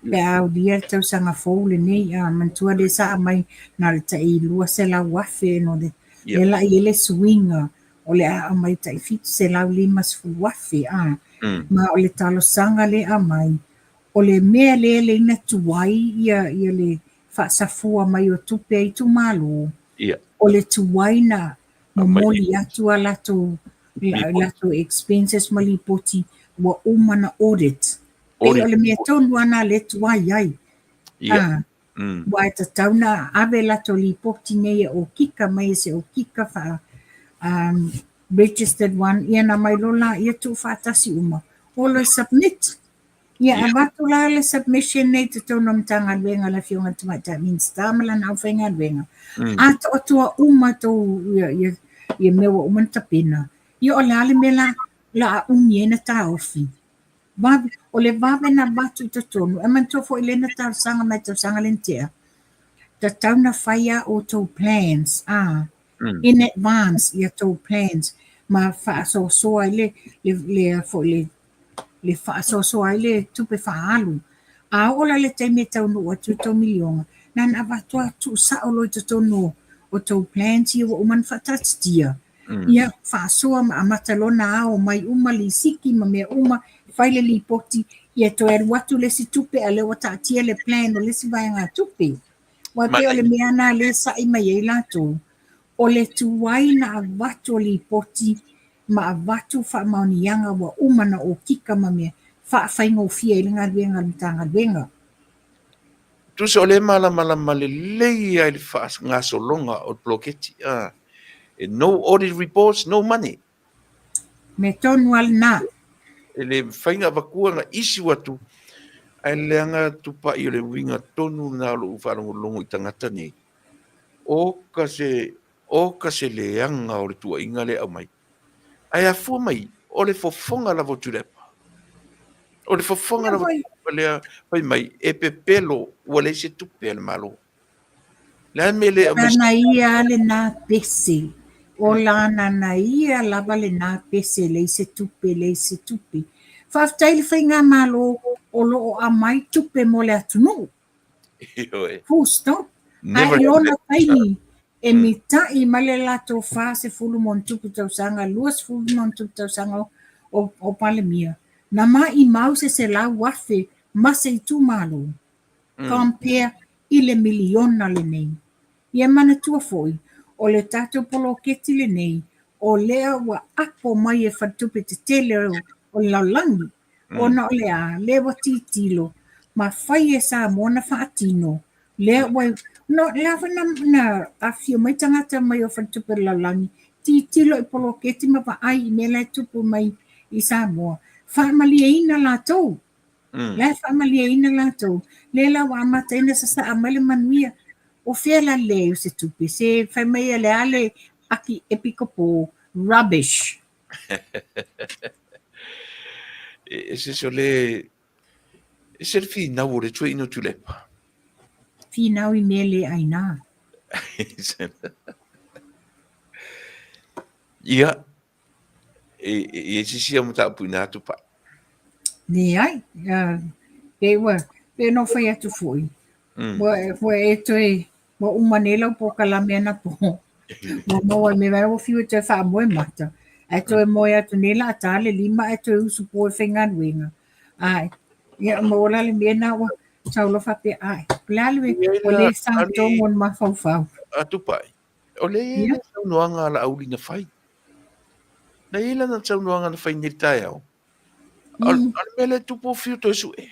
pe a aulia le tausaga fou lenei. A manatua lea sa aumai na o le tai 200,000 no le lea la i ai le suiga o le a aumai tai 750,000 a. Ma o le talosaga lea aumai o le mea lea lea na tuai ia ia le faasafua mai o tupe a itumalo, o le tuai na momoli atu a latou latou expenses ma lipoti ua uma na audit. Pei o le mea tonu lava lena lea e tuai ai. Aua e tatau na ave latou lipoti nei e okika mai e se okika faa registered one ia na aumai loa laia tuufaatasi uma o le submit. Ia avatu la le submission nei i totonu o Matagaluega a le Afioga i le Tamaitai Minisita ma lana aufaigaluega. Atoatoa uma tou ia, ia, ia mea ua uma ona tapena. Ia o le a le mea la, la a umi ai na taofi. Vave, o le vave na avatu i totonu, e manatua foi lea na talosaga mai tausaga lea na tea, tatau na fai a outou plans, in advance ia tou plans, ma faasoasoa ai le, le, le, foi le, le faasoasoa ai le tupe faaalu. A oo la i le taimi e taunuu atu i tou miliona, na ona avatu lava tuusao loa i totonu o tou plans ia ua uma ona faataatitia. Ia faasoa ma amata loa ona ao mai uma lisiti ma mea uma, fai le lipoti, ia toe alu atu le isi tupe a o lea ua taatia le plan o le isi vaegatupe. Aua e pei o le mea lena lea e sa'i mai ai latou, o le tuai na avatu o lipoti ma avatu faamaoniaga ua uma na okika ma mea faafaigofie ai le galuega a le Matagaluega. Tusa o lea e malamalama lelei lava i le faagasologa o le poloketi. No audit reports, no money. Mea tonu lava lena. E le mafai ona avatua na issue atu, ae leaga tupai o le uiga tonu lena o lou faalogologo i tagata nei. Oka se Oka se leaga o le tuuaiga lea e aumai. Ae afua mai, o le fofoga lava o Tuilaepa. O le fofoga lava o Tuilaepa lea fai mai, e pepelo ua leai se tupe a le Malo. O le a le mea e le aumai. O lana ia lava lena pese. O lana ia lava lena pese, leai se tupe, leai se tupe. Faafetai i le Faigamalo o lo o aumai tupe mo le atunuu. Full stop. Ae i ona taimi e mitai mai le latou 40+ tausaga, 20+ tausaga o Palemia, na maimau se 100,000 ma se itumalo, compare i le miliona lenei. Ia manatua foi, o le tatou poloketi lenei, o lea ua apo mai e faletupe tetele o le lalolagi, Ona o le a, lea ua tilotilo ma fai e Samoa na faatino, lea ua, No, le a foi na, na afifio mai tagata mai o faletupe o le lalolagi, tilotilo i poloketi ma vaai i mea la e tupu mai i Samoa, faamalieina latou. La e faamalieina latou. Lea la ua amata ai ona sasaa mai le manuia. O fea la le leai o se tupe? Se fai mai o le a le aki epikopo? Rubbish. E ese se o le ese le finau o le toeaina o Tuilaepa. Finau i mea le aina. Ia, e i ai se isi au mataupu i ina Tupai? Leai, pe ua, pe ona ou fai atu foi, ua, ua e toe, ua uma nei lau polokalame anapo, ua maua i mea ua fiu e toe faamoe mata, ae toe moe atu nei la a ta le 5 ae toe usu po e faigaluega. Ae, ia maua la le mea na ua sau loa faapea, ae, o le a le mea, ua le sa tonu o le mafaufau. A Tupai, o lea e i ai le saunoaga a Laauli na fai. Na i ai lana saunoaga na fai nei i le taeao. A o le mea lea e tupu o fiu toe sue.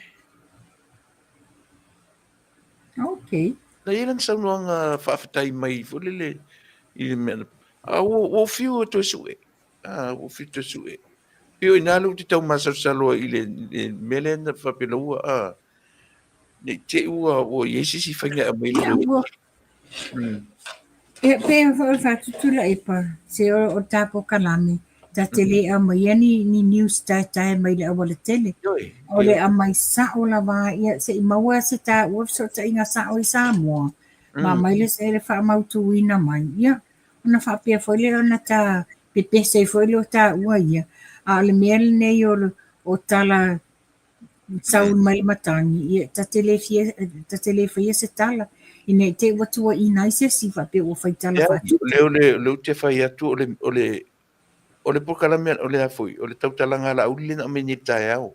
Okay. Na i ai lana saunoaga faafetai mai foi lele i le mea. A ua ua fiu e toe sue. A ua fiu toe sue. Pei o i ina lea ou te tau masalosalo ai i le mea lea na faapea ua a ne i te i ua ua i ai se isi faiga e aumai le Ua Ia pe foi o le faatutulaepa se o le ta polokalame ta te le aumaia ni ni news taetae mai le aualatele. O le aumai sao lava ia se i maua se taua fesootaiga sao i Samoa ma aumai le le faamautuina mai. Ia ona faapea foi lea ona ta pepese ai foi lea o taua ia. A o le mea lenei o o tala sau mai le matagi, ia ta te le fia, ta te le faia se tala, ina i te i ua tuuaiina ai se isi faapea ua fai tala faatupu. Lea o le, lea ou te fai atu o le, o le, o le polokalame, o le a foi, o le tautalaga a Laauli lea na aumai nei i le taeao.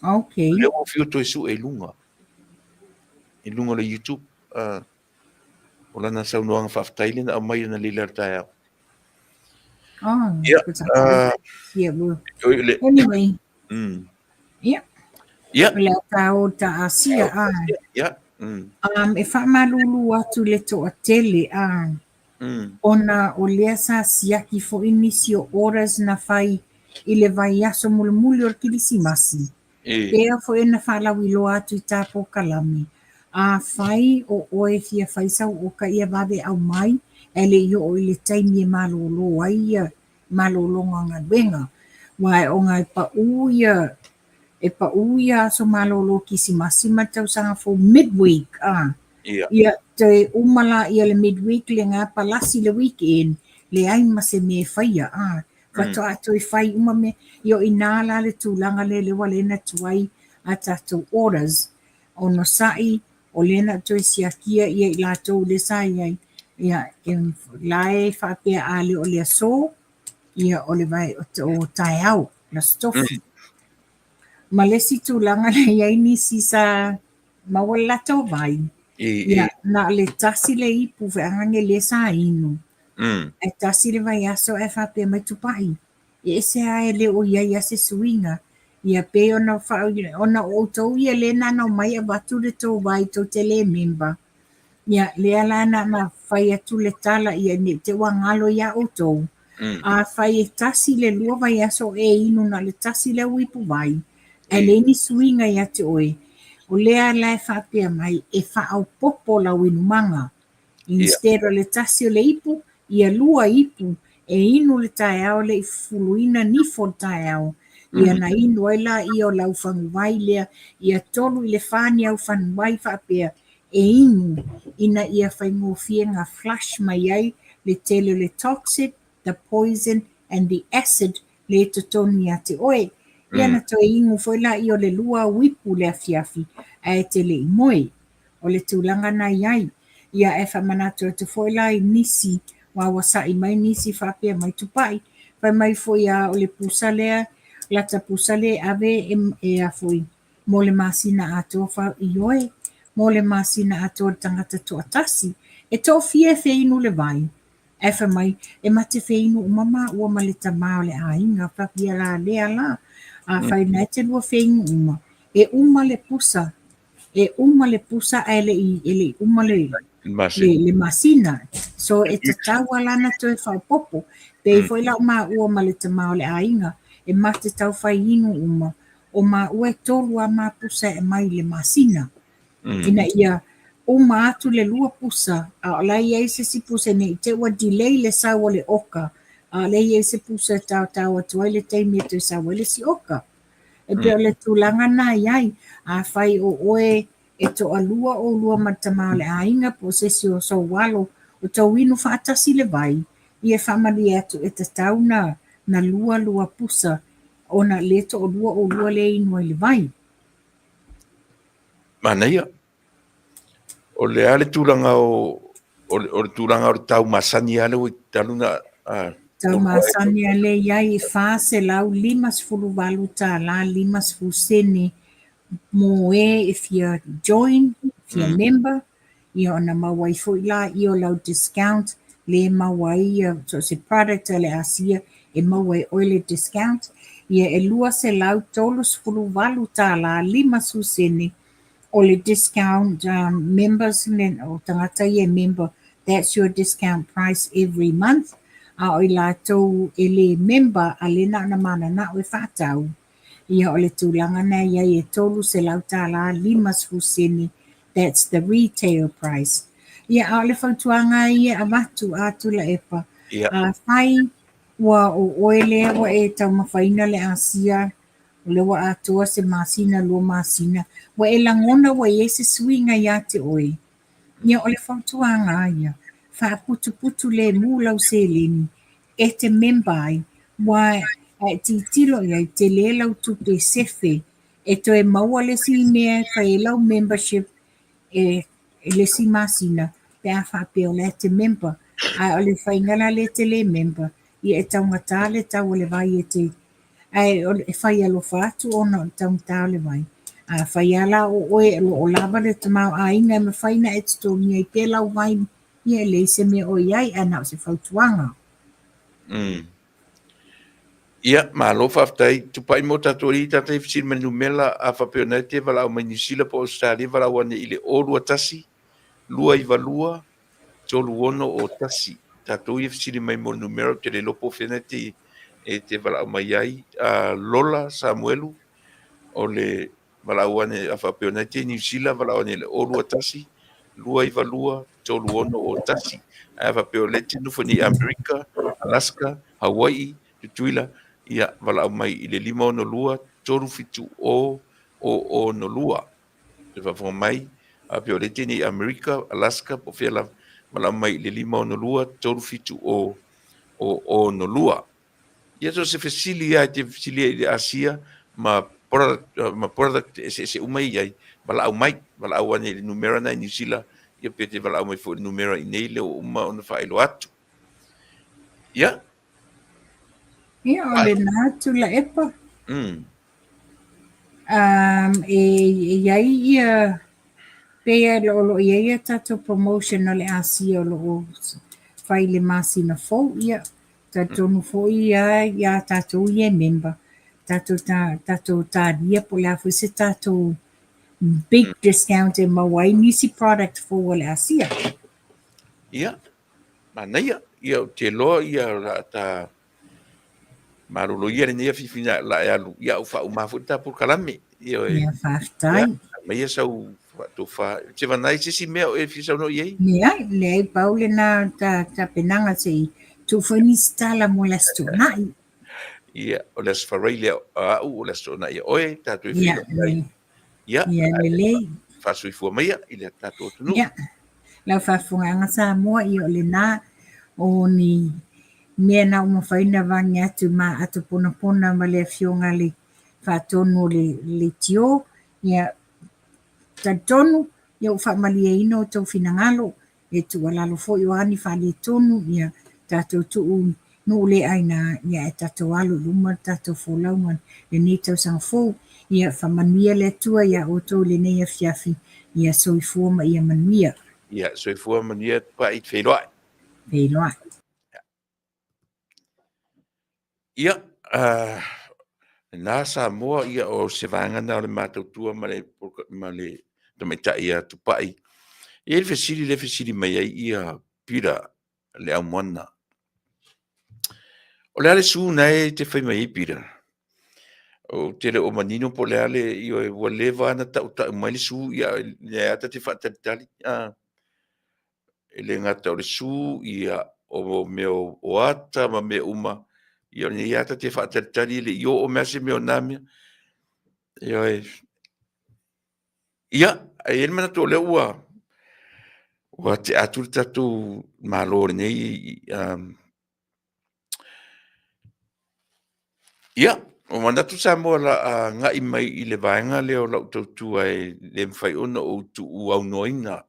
Okay. Lea ua fiu toe sue i luga, i luga o le YouTube. O lana saunoaga faafetai lea na aumai analeila i le taeao. Oh, ia, anyway. Ia. Ia. O le a ta o ta Asia. Ia. E faamalulu atu i le toatele a ona o lea sa siaki foi nisi o orders na fai i le vaiaso mulimuli o le Kilisimasi. Pea foi na faalauiloa atu i ta polokalame. Afai o oe e fia fai sau oka ia vave aumai ae le i oo i le taimi e malolo ai ia malologa galuega. Aua ona e pau ia e pau ia aso malolo Kilisimasi ma le tausaga fou mid-week a. Ia toe uma laia le mid-week lena palasi le weekend leai ma se mea e faia a. Faatoa toe fai uma mea. Ia o i ina la le tulaga lea lea ua ala ai ona tuai a tatou orders. Onosai, o lea na toe siakia ia i latou lea sa i ai, ia e la e faapea a le o le aso, ia o le vae o taeao, le Aso Tofi. Ma le isi tulaga lea e i ai nisi sa maua le latou vai, ia na o le tasi le ipu feagage lea sa inu, Ae tasi le vaiaso ae faapea mai Tupai, e ese lava e le o i ai lava se suiga. Ia pei ona ona o outou ia lea na ona omai avatu le tou vai tou te le member. Ia lea la na ona fai atu le tala ia ne i te i ua galo ia outou. Afai e tasi le lua vaiaso o e inu na o le tasi le au ipu vai, ae leai ni suiga ia te oe, o lea la e faapea mai e faaopoopo lau inumaga. Instead o le tasi o le ipu, ia lua ipu e inu le taeao le i fufuluina nifo le taeao. Ia na inu ai laia o le au faguvai lea, ia 3 i le 4 ni au faguvai faapea e inu ina ia faigofie na flush mai ai le tele o le toxic, the poison and the acid lea i totonu ia te oe. Ia na toe inu foi laia o le lua au ipu le afiafi ae te le i moe. O le tulaga na i ai. Ia ae faamanatu atu foi la i nisi, aua ua sa'i mai nisi faapea mai Tupai, fai mai foi a o le pusa lea, lata pusa lea e ave e, e a foi, mo le masina atoa fa, ioe, mo le masina atoa le tagata toatasi. E toafia e feinu le vai? Ae fai mai, e ma te feinu uma māua ma le tamā o le aiga, fafia la lea la. Afai na e te lua feinu uma, e uma le pusa, e uma le pusa ae le i, e le i uma le, Le, le masina. So e tatau lava la ona toe faaopoopo. Pei foi la o maua ma le tama o le aiga, e ma te taufai inu uma, o maua e tolu lava ma pusa e aumai i le masina. Ina ia uma atu le lua pusa, a o la e i ai se isi pusa ne i te i ua delay le sau o le oka, a o lea e i ai se pusa e taotao atu ai le taimi e toe sau ai le isi oka. E pei o le tulaga lena e i ai. Afai o oe e toalua oulua ma le tama o le aiga po o se isi o sou alo o tou inu faatasi le vai, ia e faamalie atu e tatau na na lua lua pusa ona lea e toalua oulua lea e inu ai le vai. Manaia. O le a le tulaga o o le, o le tulaga o le tau masani lava lea ua talu na Tau masani lava lea e i ai e $458 50 sene mo e e fia join, fia member, ia ona maua ai foi laia o lau discount, le maua ai ia so o se product a le Asia e maua e oe le discount, ia e $238 50 sene o le discount members o tagata ia e member, that's your discount price every month, a o i latou e le member a lea na ona mananao e faatau, Ia o le tulaga na e i ai e $300 50 sene, that's the retail price. Ia a o le fautuaga ia e avatu a Tuilaepa, afai ua o oe lea ua e taumafaina le asia, o lea ua atoa se masina lua masina, ua e lagona ua i ai se suiga ia te oe, ia o le fautuaga ia, faaputuputu lemu lau seleni e te member ai, aua a e tilotilo i ai, tele lau tupe sefe e toe maua le isi mea e fai ai lau membership e le isi masina pe a faapea o la e te member. Ae o le faiga la lea e te le member, ia e taugata le tau o le vai e te ae e fai alofa atu ona o le taugata o le vai. Afai lava la o oe o lo o lava le tamaoaiga e mafai ona e totogi ai pea lau vai Ia e leai se mea o i ai, ae na o se fautuaga. Ia, malo faafetai. Tupai mo tatou alii tata i fesili mai numera a faapea o na e te valaau mai Niu Sila po o Ausetalia valaau ane i le 021 292 3601. Tatou ia fesili mai mo le numera ou te le iloa po o fea na e te valaau mai ai. Lola Samuelu o le Valaau ane a faapea o na e te i Niu Sila, valaau ane i le 021 292 3601. Ae a faapea o lea e te nofo nei i Amerika, Alaska, Hawaii, Tutuila, ia valaau mai i le 562 370 002. Te faafofoga mai, a faapea o lea e te nei i Amerika, Alaska, po o fea lava, valaau mai i le 562 370 002. Ia so se fesili lava e te fesilia i le Asia ma product, ma product eseese uma e i ai, valaau mai, valaau ane i le numera na i Niu Sila, ia pe te valaau mai foi i le numera i nei lea ua uma ona faailoa atu. Ia. Ia, o lena Tuilaepa. E i ai ia, pei o lo o i ai a tatou promotion o le Asia o lo o fai i le masina fou, ia, Talitonu foi ia iā tatou ia e member, tatou tatou talia po o le a foi se tatou big discount e maua ai nisi product fou a le Asia. Ia, manaia. Ia, ou te iloa ia o le a ta malolo ia lenei afiafi o le a e alu, ia ua faauma foi le ta polokalame. Ia, ia faafetai. Aumaia sau faatofa. Sevanai se isi mea o e fia saunoa i ai? Leai, leai, pau lena tapenaga se i tuu foi nisi tala mo le Aso Toonai. Ia, o le Aso Faraile a au, o le Aso Toonai a oe, tatou e feiloai ai. Ia, ia lelei. Faasoifua maia i le tatou atunuu. Ia, lau faafofogaaga Samoa, ia o lena, o ni mea na ua mafai ona vage atu ma ato ponapona ma le afioga i le faatonu o le leitio, ia talitonu ia ua faamalieina outou finagalo, e tuualalo foi o a ni faaletonu, ia tatou tuu nuu le aina, ia ae tatou alo i luma le tatou folauga i lenei tausaga fou. Ia faamanuia le Atua ia outou i lenei afiafi, ia soifua ma ia manuia. Ia soifua manuia Tupai, feiloai. Feiloai. Ia, lena Samoa, ia o se vaega lena o le matautua ma le, ma le tamaitai ia Tupai. E i ai le fesili lea e fesili mai ai ia Peter le aumoana. O le a le su na e te fai mai ai Peter? Ou te le o manino po o le a le, ioe, ua leva ona tautau mai le su, ia, lea lava ta te faatalitali. A, e le gata o le su, ia, o mea o ata ma mea uma, ia o lenei lava ta te faatalitali e le i oo mai lava se mea o na mea. Ioe. Ia, e i ai le manatu o lea ua ua tea atu le tatou Malo i lenei Ia, ua manatu Samoa o le a agai mai i le vaega lea o lau tautua e le mafai ona ou tuuaunoaina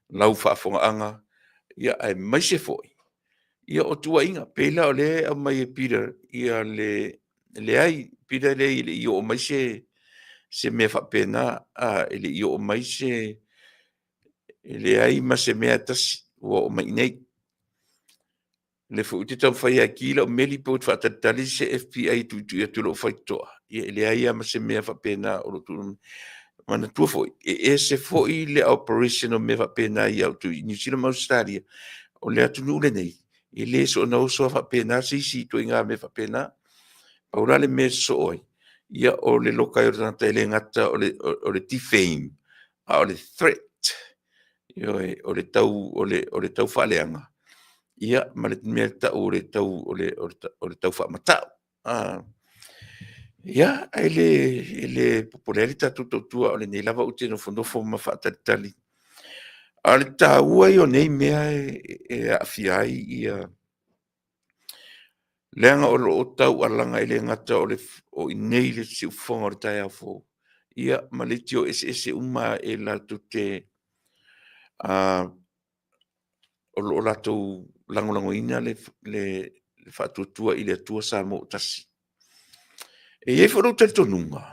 lau faafofogaaga, ia aemaise foi ia o tuuaiga. Pei la o lea e aumai e Peter ia le leai, Peter e leai e le i oo mai se se mea faapena, a, e le i oo mai se, e leai ma se mea e tasi ua oo mai i inei. O lea foi ou te taumafai lava e ki lau meli pe ou te faatalitali se FBI e tuitui atu i lou faitotoa, ia e leai lava ma se mea faapena o lo o tuuina mai. Manatua foi, e ese foi le operation o mea faapena ia outou i Niu Sila ma Ausetalia. O le atunuu lenei, e le soona oso lava faapena se isi i ituaiga mea faapena. Pau la le mea e sosoo ai, ia o le loka ai o le tagata e le gata o le defame, a o le threat. Ioe, o le tau, o le, o le tau faaleaga, ia, ma le mea e tau o le tau, o le, o le tau faamatau. Ah. Ia, e le, e le popole ai le tatou tautua, o lenei lava ou te nofonofo ma faatalitali. A o le taua ia o nei mea e, e aafia ai ia, leaga o lo o taualaga e le gata o le o i inei i le siufofoga o le taeao fou, ia ma leitio eseese uma e latou te o lo o latou lagolagoina le le faatuatua i le Atua Samoa ua tasi. E i ai foi lou talitonuga,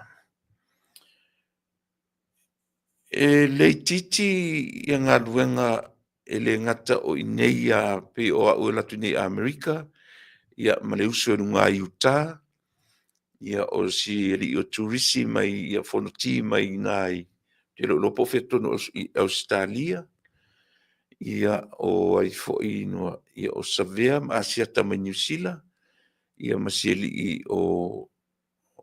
E le itiiti ia galuega e le gata o i inei lava pei o au e alu atu nei i Amerika, ia ma le uso i luga i Utah, ia o si alii o Turisi mai ia Fonoti mai i ina i, ou te le o iloa po o fea tonu i Ausetalia, ia o ai foi inoa, ia o Savea ma Asiata mai Niu Sila, ia ma si alii o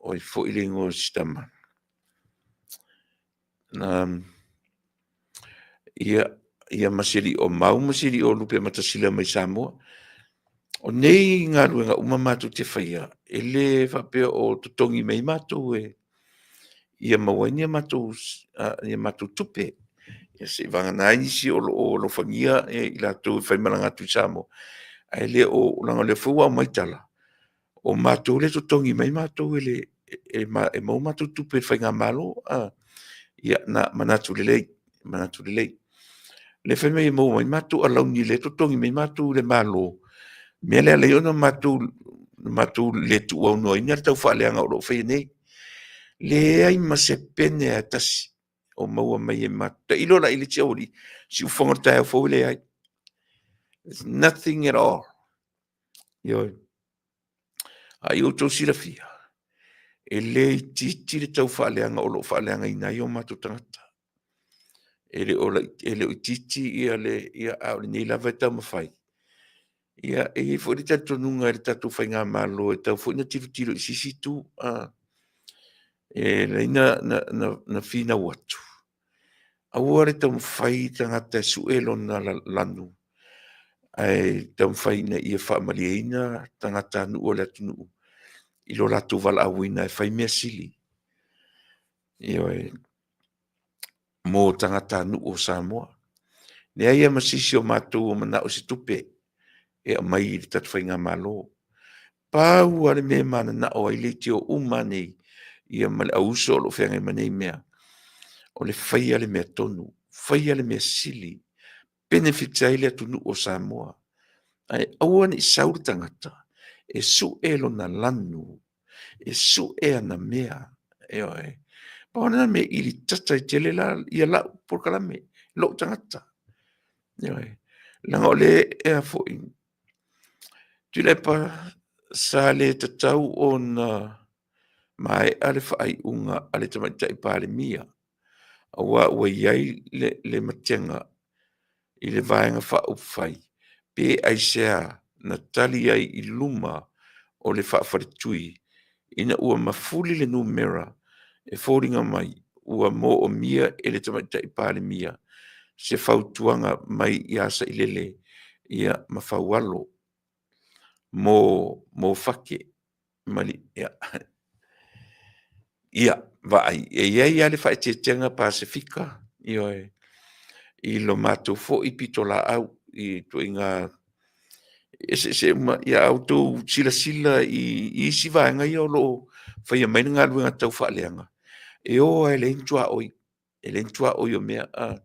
O ai foi le igoa o si tama? Ia, ia ma si alii o Mau ma si alii o Lupematasila mai Samoa. O nei galuega uma matou te faia, e le faapea o totogi mai matou e ia maua ai ni a matou, ni a matou tupe. Ia seivagana ai nisi o lo o alofagia e i latou e faimalaga atu i Samoa, ae le o, leaga o lea foi ua aumai tala, o matou lea e totogi mai matou e le e maua matou tupe i le faigamalo. Ia, na manatu lelei, manatu lelei. O lea fai mai e maua mai matou alauni lea e totogi mai matou e le Malo, mea lea e ala ai ona matou matou le tuuaunoaina le taufaaleaga o lo o faia nei. Leai ma se pene lava e tasi o maua mai e matou. Tailo la i le isi aualii, siufofoga o le taeao fou e leai. There's nothing at all. Ioe. A ia outou silafia, e le itiiti le tau faaleaga o lo o faaleagaina ai o matou tagata. E le o, e le o itiiti ia le, ia, a o lenei lava e taumafai. Ia, e i ai foi le talitonuga i le tatou faigamalo e tatau foi ona tilotilo i se isi itu. A, e lelei na, na, na, na finau atu. Aua le taumafai tagata e sue lona lanu, ae taumafai ina ia faamalieina tagatanuu o le atunuu i lo latou valaauina e fai mea sili. Ioe, mo tagatanuu o Samoa. Leai lava ma se isi o matou o manao i se tupe e aumai i le tatou faigamalo. Pau lava le mea e mananao ai leitio uma nei ia ma le auuso o lo o feagai ma nei mea, o le faia le mea tonu, faia le mea sili, benefit ai le atunuu o Samoa. Ae aua ne i sau le tagata e sue lona lanu, e sue ana mea, ioe. Pau lena mea e ilitata ai tele la ia lau polokalame, lou tagata, ioe. Leaga o lea e a foi, Tuilaepa, sa le tatau ona maea le faaiuga a le Tamaitai Palemia. Aua ua i ai le, le matega i le Vaega Faaupufai pe aisea na tali ai i luma o le faafaletui ina ua mafuli le numera e foliga mai ua moomia e le Tamaitai Palemia se fautuaga mai ia Sailele ia ma Faualo mo mo Fake ma li, ia, ia vaai, e i ai lava le faaeteetega Pasefika, ioe, i lo matou foi pitolaau i ituaiga eseese uma. Ia a outou silasila i isi vaega ia o lo o faia mai le galuega tau faaleaga, e o lava e leai ni tuaoi, e leai ni tuaoi o mea, a.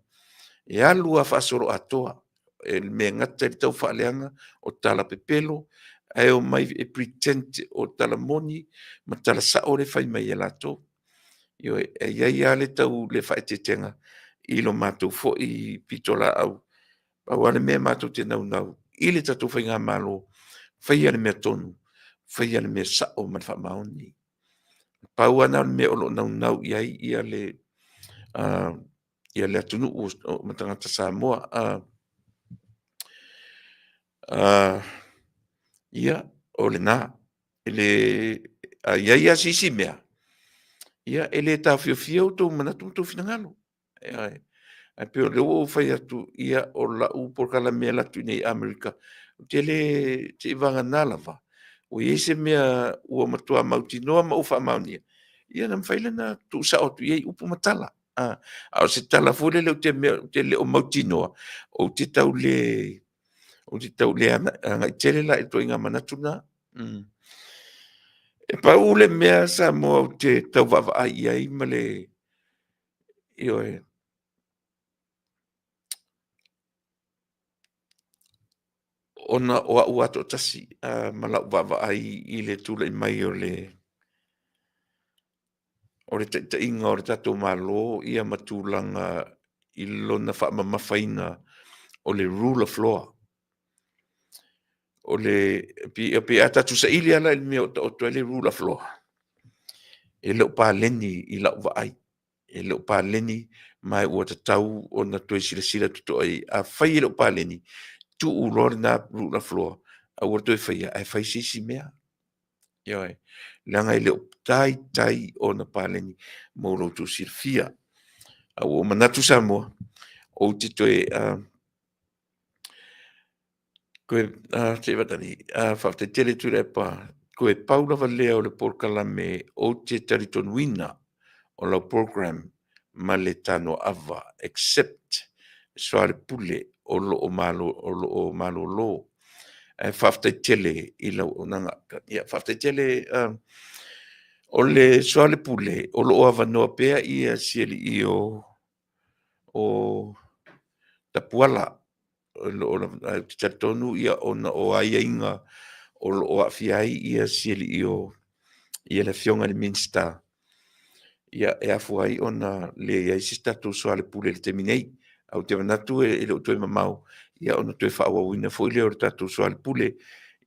E alu lava faasoloatoa, e le mea e gata i le tau faaleaga, o tala pepelo, ae omai e pretend o tala moni ma tala sao lea e fai mai e latou. Ioe, e i ai lava le tau le faaeteetega i lo matou foi pitolaau. Pau lava le mea matou te naunau i le tatou faigamalo, faia le mea tonu, faia le mea sao ma le faamaoni. Pau lava lena o le mea o lo o naunau i ai ia le, ia le atunuu ma tagata Samoa. Ia, o lena. E le, a i ai lava se isi mea, ia e le taofiofia outou manatu ma outou finagalo. Ae pei o lea ua ou fai atu, ia o lau polokalame e alu atu i inei i Amerika, ou te le, seivagana lava, ua i ai se mea ua matua mautinoa ma ou faamaonia, ia ona mafai lea ona tuusao atu i ai upu ma tala. A o se tala foi lele ou te mea ou te le o mautinoa, ou te tau le, ou te tau le agai tele la i ituaiga manatu na. E pau le mea Samoa ou te tau vaavaai i ai ma le, ioe, ona o au lava toatasi ma lau vaavaai i le tulai mai o le o le taitaiga o le tatou Malo ia ma tulaga i lona faamamafaina o le rule of law. O le, pe a tatou saili lava la i le mea o taoto ai le rule of law, e le o paleni i lau vaai, e le o paleni ma ua tatau ona toe silasila totoa i ai. Afai e le o paleni, tuu loa lena rule of law, aua le toe faia ae fai se isi mea. Ioe, leaga e le o taitai ona paleni mo lo outou silafia. A ua ou manatu Samoa, ou te toe toe faafetai tele Tuilaepa, toe pau lava lea o le polokalame ou te talitonuina o lau program ma le Tanoaava except Soalepule o lo o malo, o lo o malolo. Ae faafetai tele i lau auaunaga. Ia, faafetai tele o le Soalepule o lo o avanoa pea ia si alii o o Tapuala o lo o ae ou te talitonu ia ona o aiaiga o lo o aafia ai ia si alii o ia le Afioga i le Minisita, ia e afua ai ona leai ai se tatou soalepule i le taimi nei. Ae ou te manatu e le o toe mamao ia ona toe faaauauina foi lea o le tatou soalepule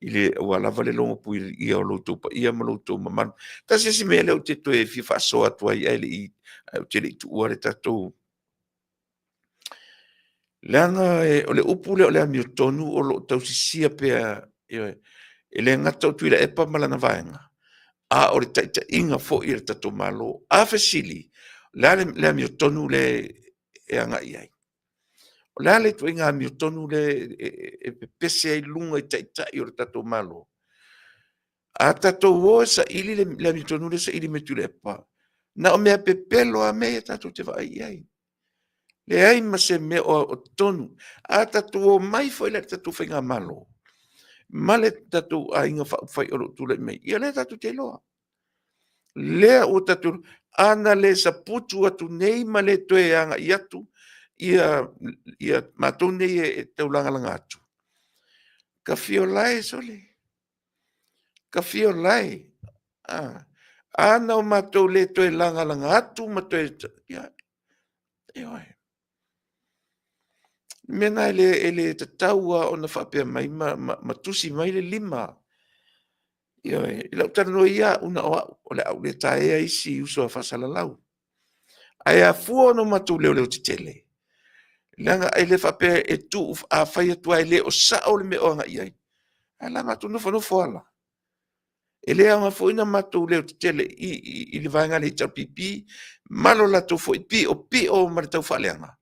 i le aua lava le logopuia o lo outou paia ma lo outou mamalu. Tasi isi mea lea ou te toe fia faasoa atu ai ae le i ae ou te le i tuua le tatou leaga o le upu lea o le amiotonu o lo o tausisia pea, ioe, e le gata o Tuilaepa ma lana vaega, a o le taitaiga foi a le tatou Malo. A fesili, o le a le amiotonu lea e agai i ai? O le a le ituaiga amiotonu lea e pepese ai luga i taitai o le tatou Malo? A tatou o e saili le amiotonu lea e saili mai Tuilaepa, na o mea pepelo lava mea ia tatou te vaai i ai. Leai ma se mea o totonu. A tatou omai foi la i le tatou faigamalo ma le tatou aiga faaupufai o lo o tulai mai, ia lea tatou te iloa. Lea ua tatou, a na le saputu atu nei ma le toe agai atu ia, ia matou nei e taulagalaga atu, kafiolae sole, kafiolae. A, a na o matou le toe lagalaga atu ma toe, ia, ioe. Le mea lena e le, e le tatau lava ona faapea mai ma, ma, ma tusi mai le lima. Ioe, i lau talanoa ia au na o au, o le a ou le taea isi uso a faasalalau. Ae afua ona o matou leoleo tetele, leaga e le faapea e tuu a fai atu lava e le o sao le mea o agai i ai, ae o le a matou nofonofo lava la. E le aoga foi ona matou leo tetele i le vaega a le HRPP ma lo latou foi piopio ma le taufaaleaga,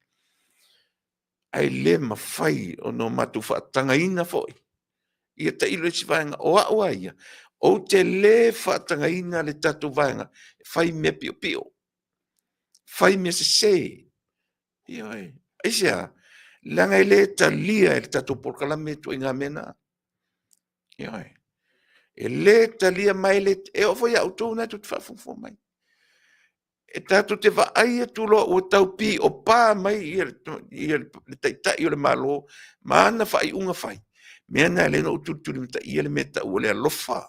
ae le mafai ona matou faatagaina foi. Ia tailo i le isi vaega, o au lava ia, ou te le faatagaina le tatou vaega e fai mea piopio, fai mea sese. Ioe. Aisea? Leaga e le talia e le tatou polokalame ituaiga mea na. Ioe. E le talia ma e le, e oo foi ia outou na tou te faafogafoga mai. E tatou te vaai atu loa ua tau piopa mai le Taitai o le Malo ma ana faaiuga fai, mea na e ala ai ona ou tulitulimataia le mea e tau o le alofa.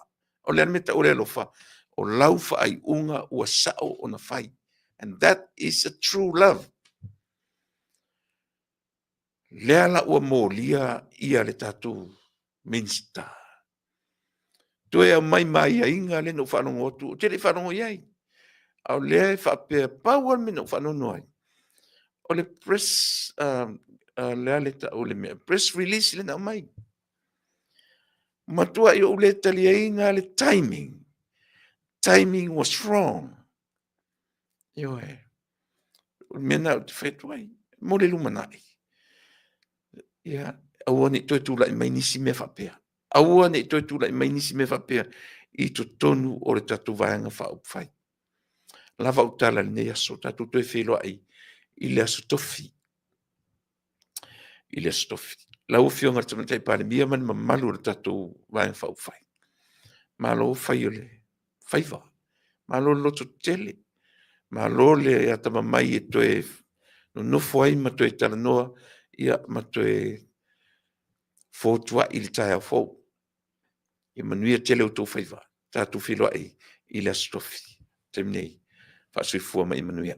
O le a le mea e tau o le alofa? O lau faaiuga ua sao ona fai. And that is a true love. Lea la ua molia ia le tatou Minisita. Toe aumai ma aiaiga lea na ou faalogo atu, ou te le i faalogo i ai. A o lea e faapea, pau lava le mea na ou faanoanoa ai, o le press, le a le tau o le mea, press release lea na aumai. Matuai ou le taliaina le timing. Timing was wrong. Ioe. O le mea lena ou te fai atu ai, mo le lumanai. Ia, aua ne i toe tulai mai nisi mea faapea. Aua ne i toe tulai mai nisi mea faapea i totonu o le tatou Vaega Faaupufai. Lava au tala i lenei aso, tatou toe feiloai i le aso Tofi. I le aso Tofi. Lau Afioga i le Tamaitai Palemia ma le mamalu o le tatou Vaega Faaupufai, malo fai o le faiva, malo le lototetele, malo le atamamai e toe nonofo ai ma toe talanoa ma toe fotuai i le taeao fou. Ia manuia tele outou faiva. Tatou feiloai i le Aso Tofi. O le taimi nei, faasoifua ma ia manuia.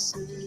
Se.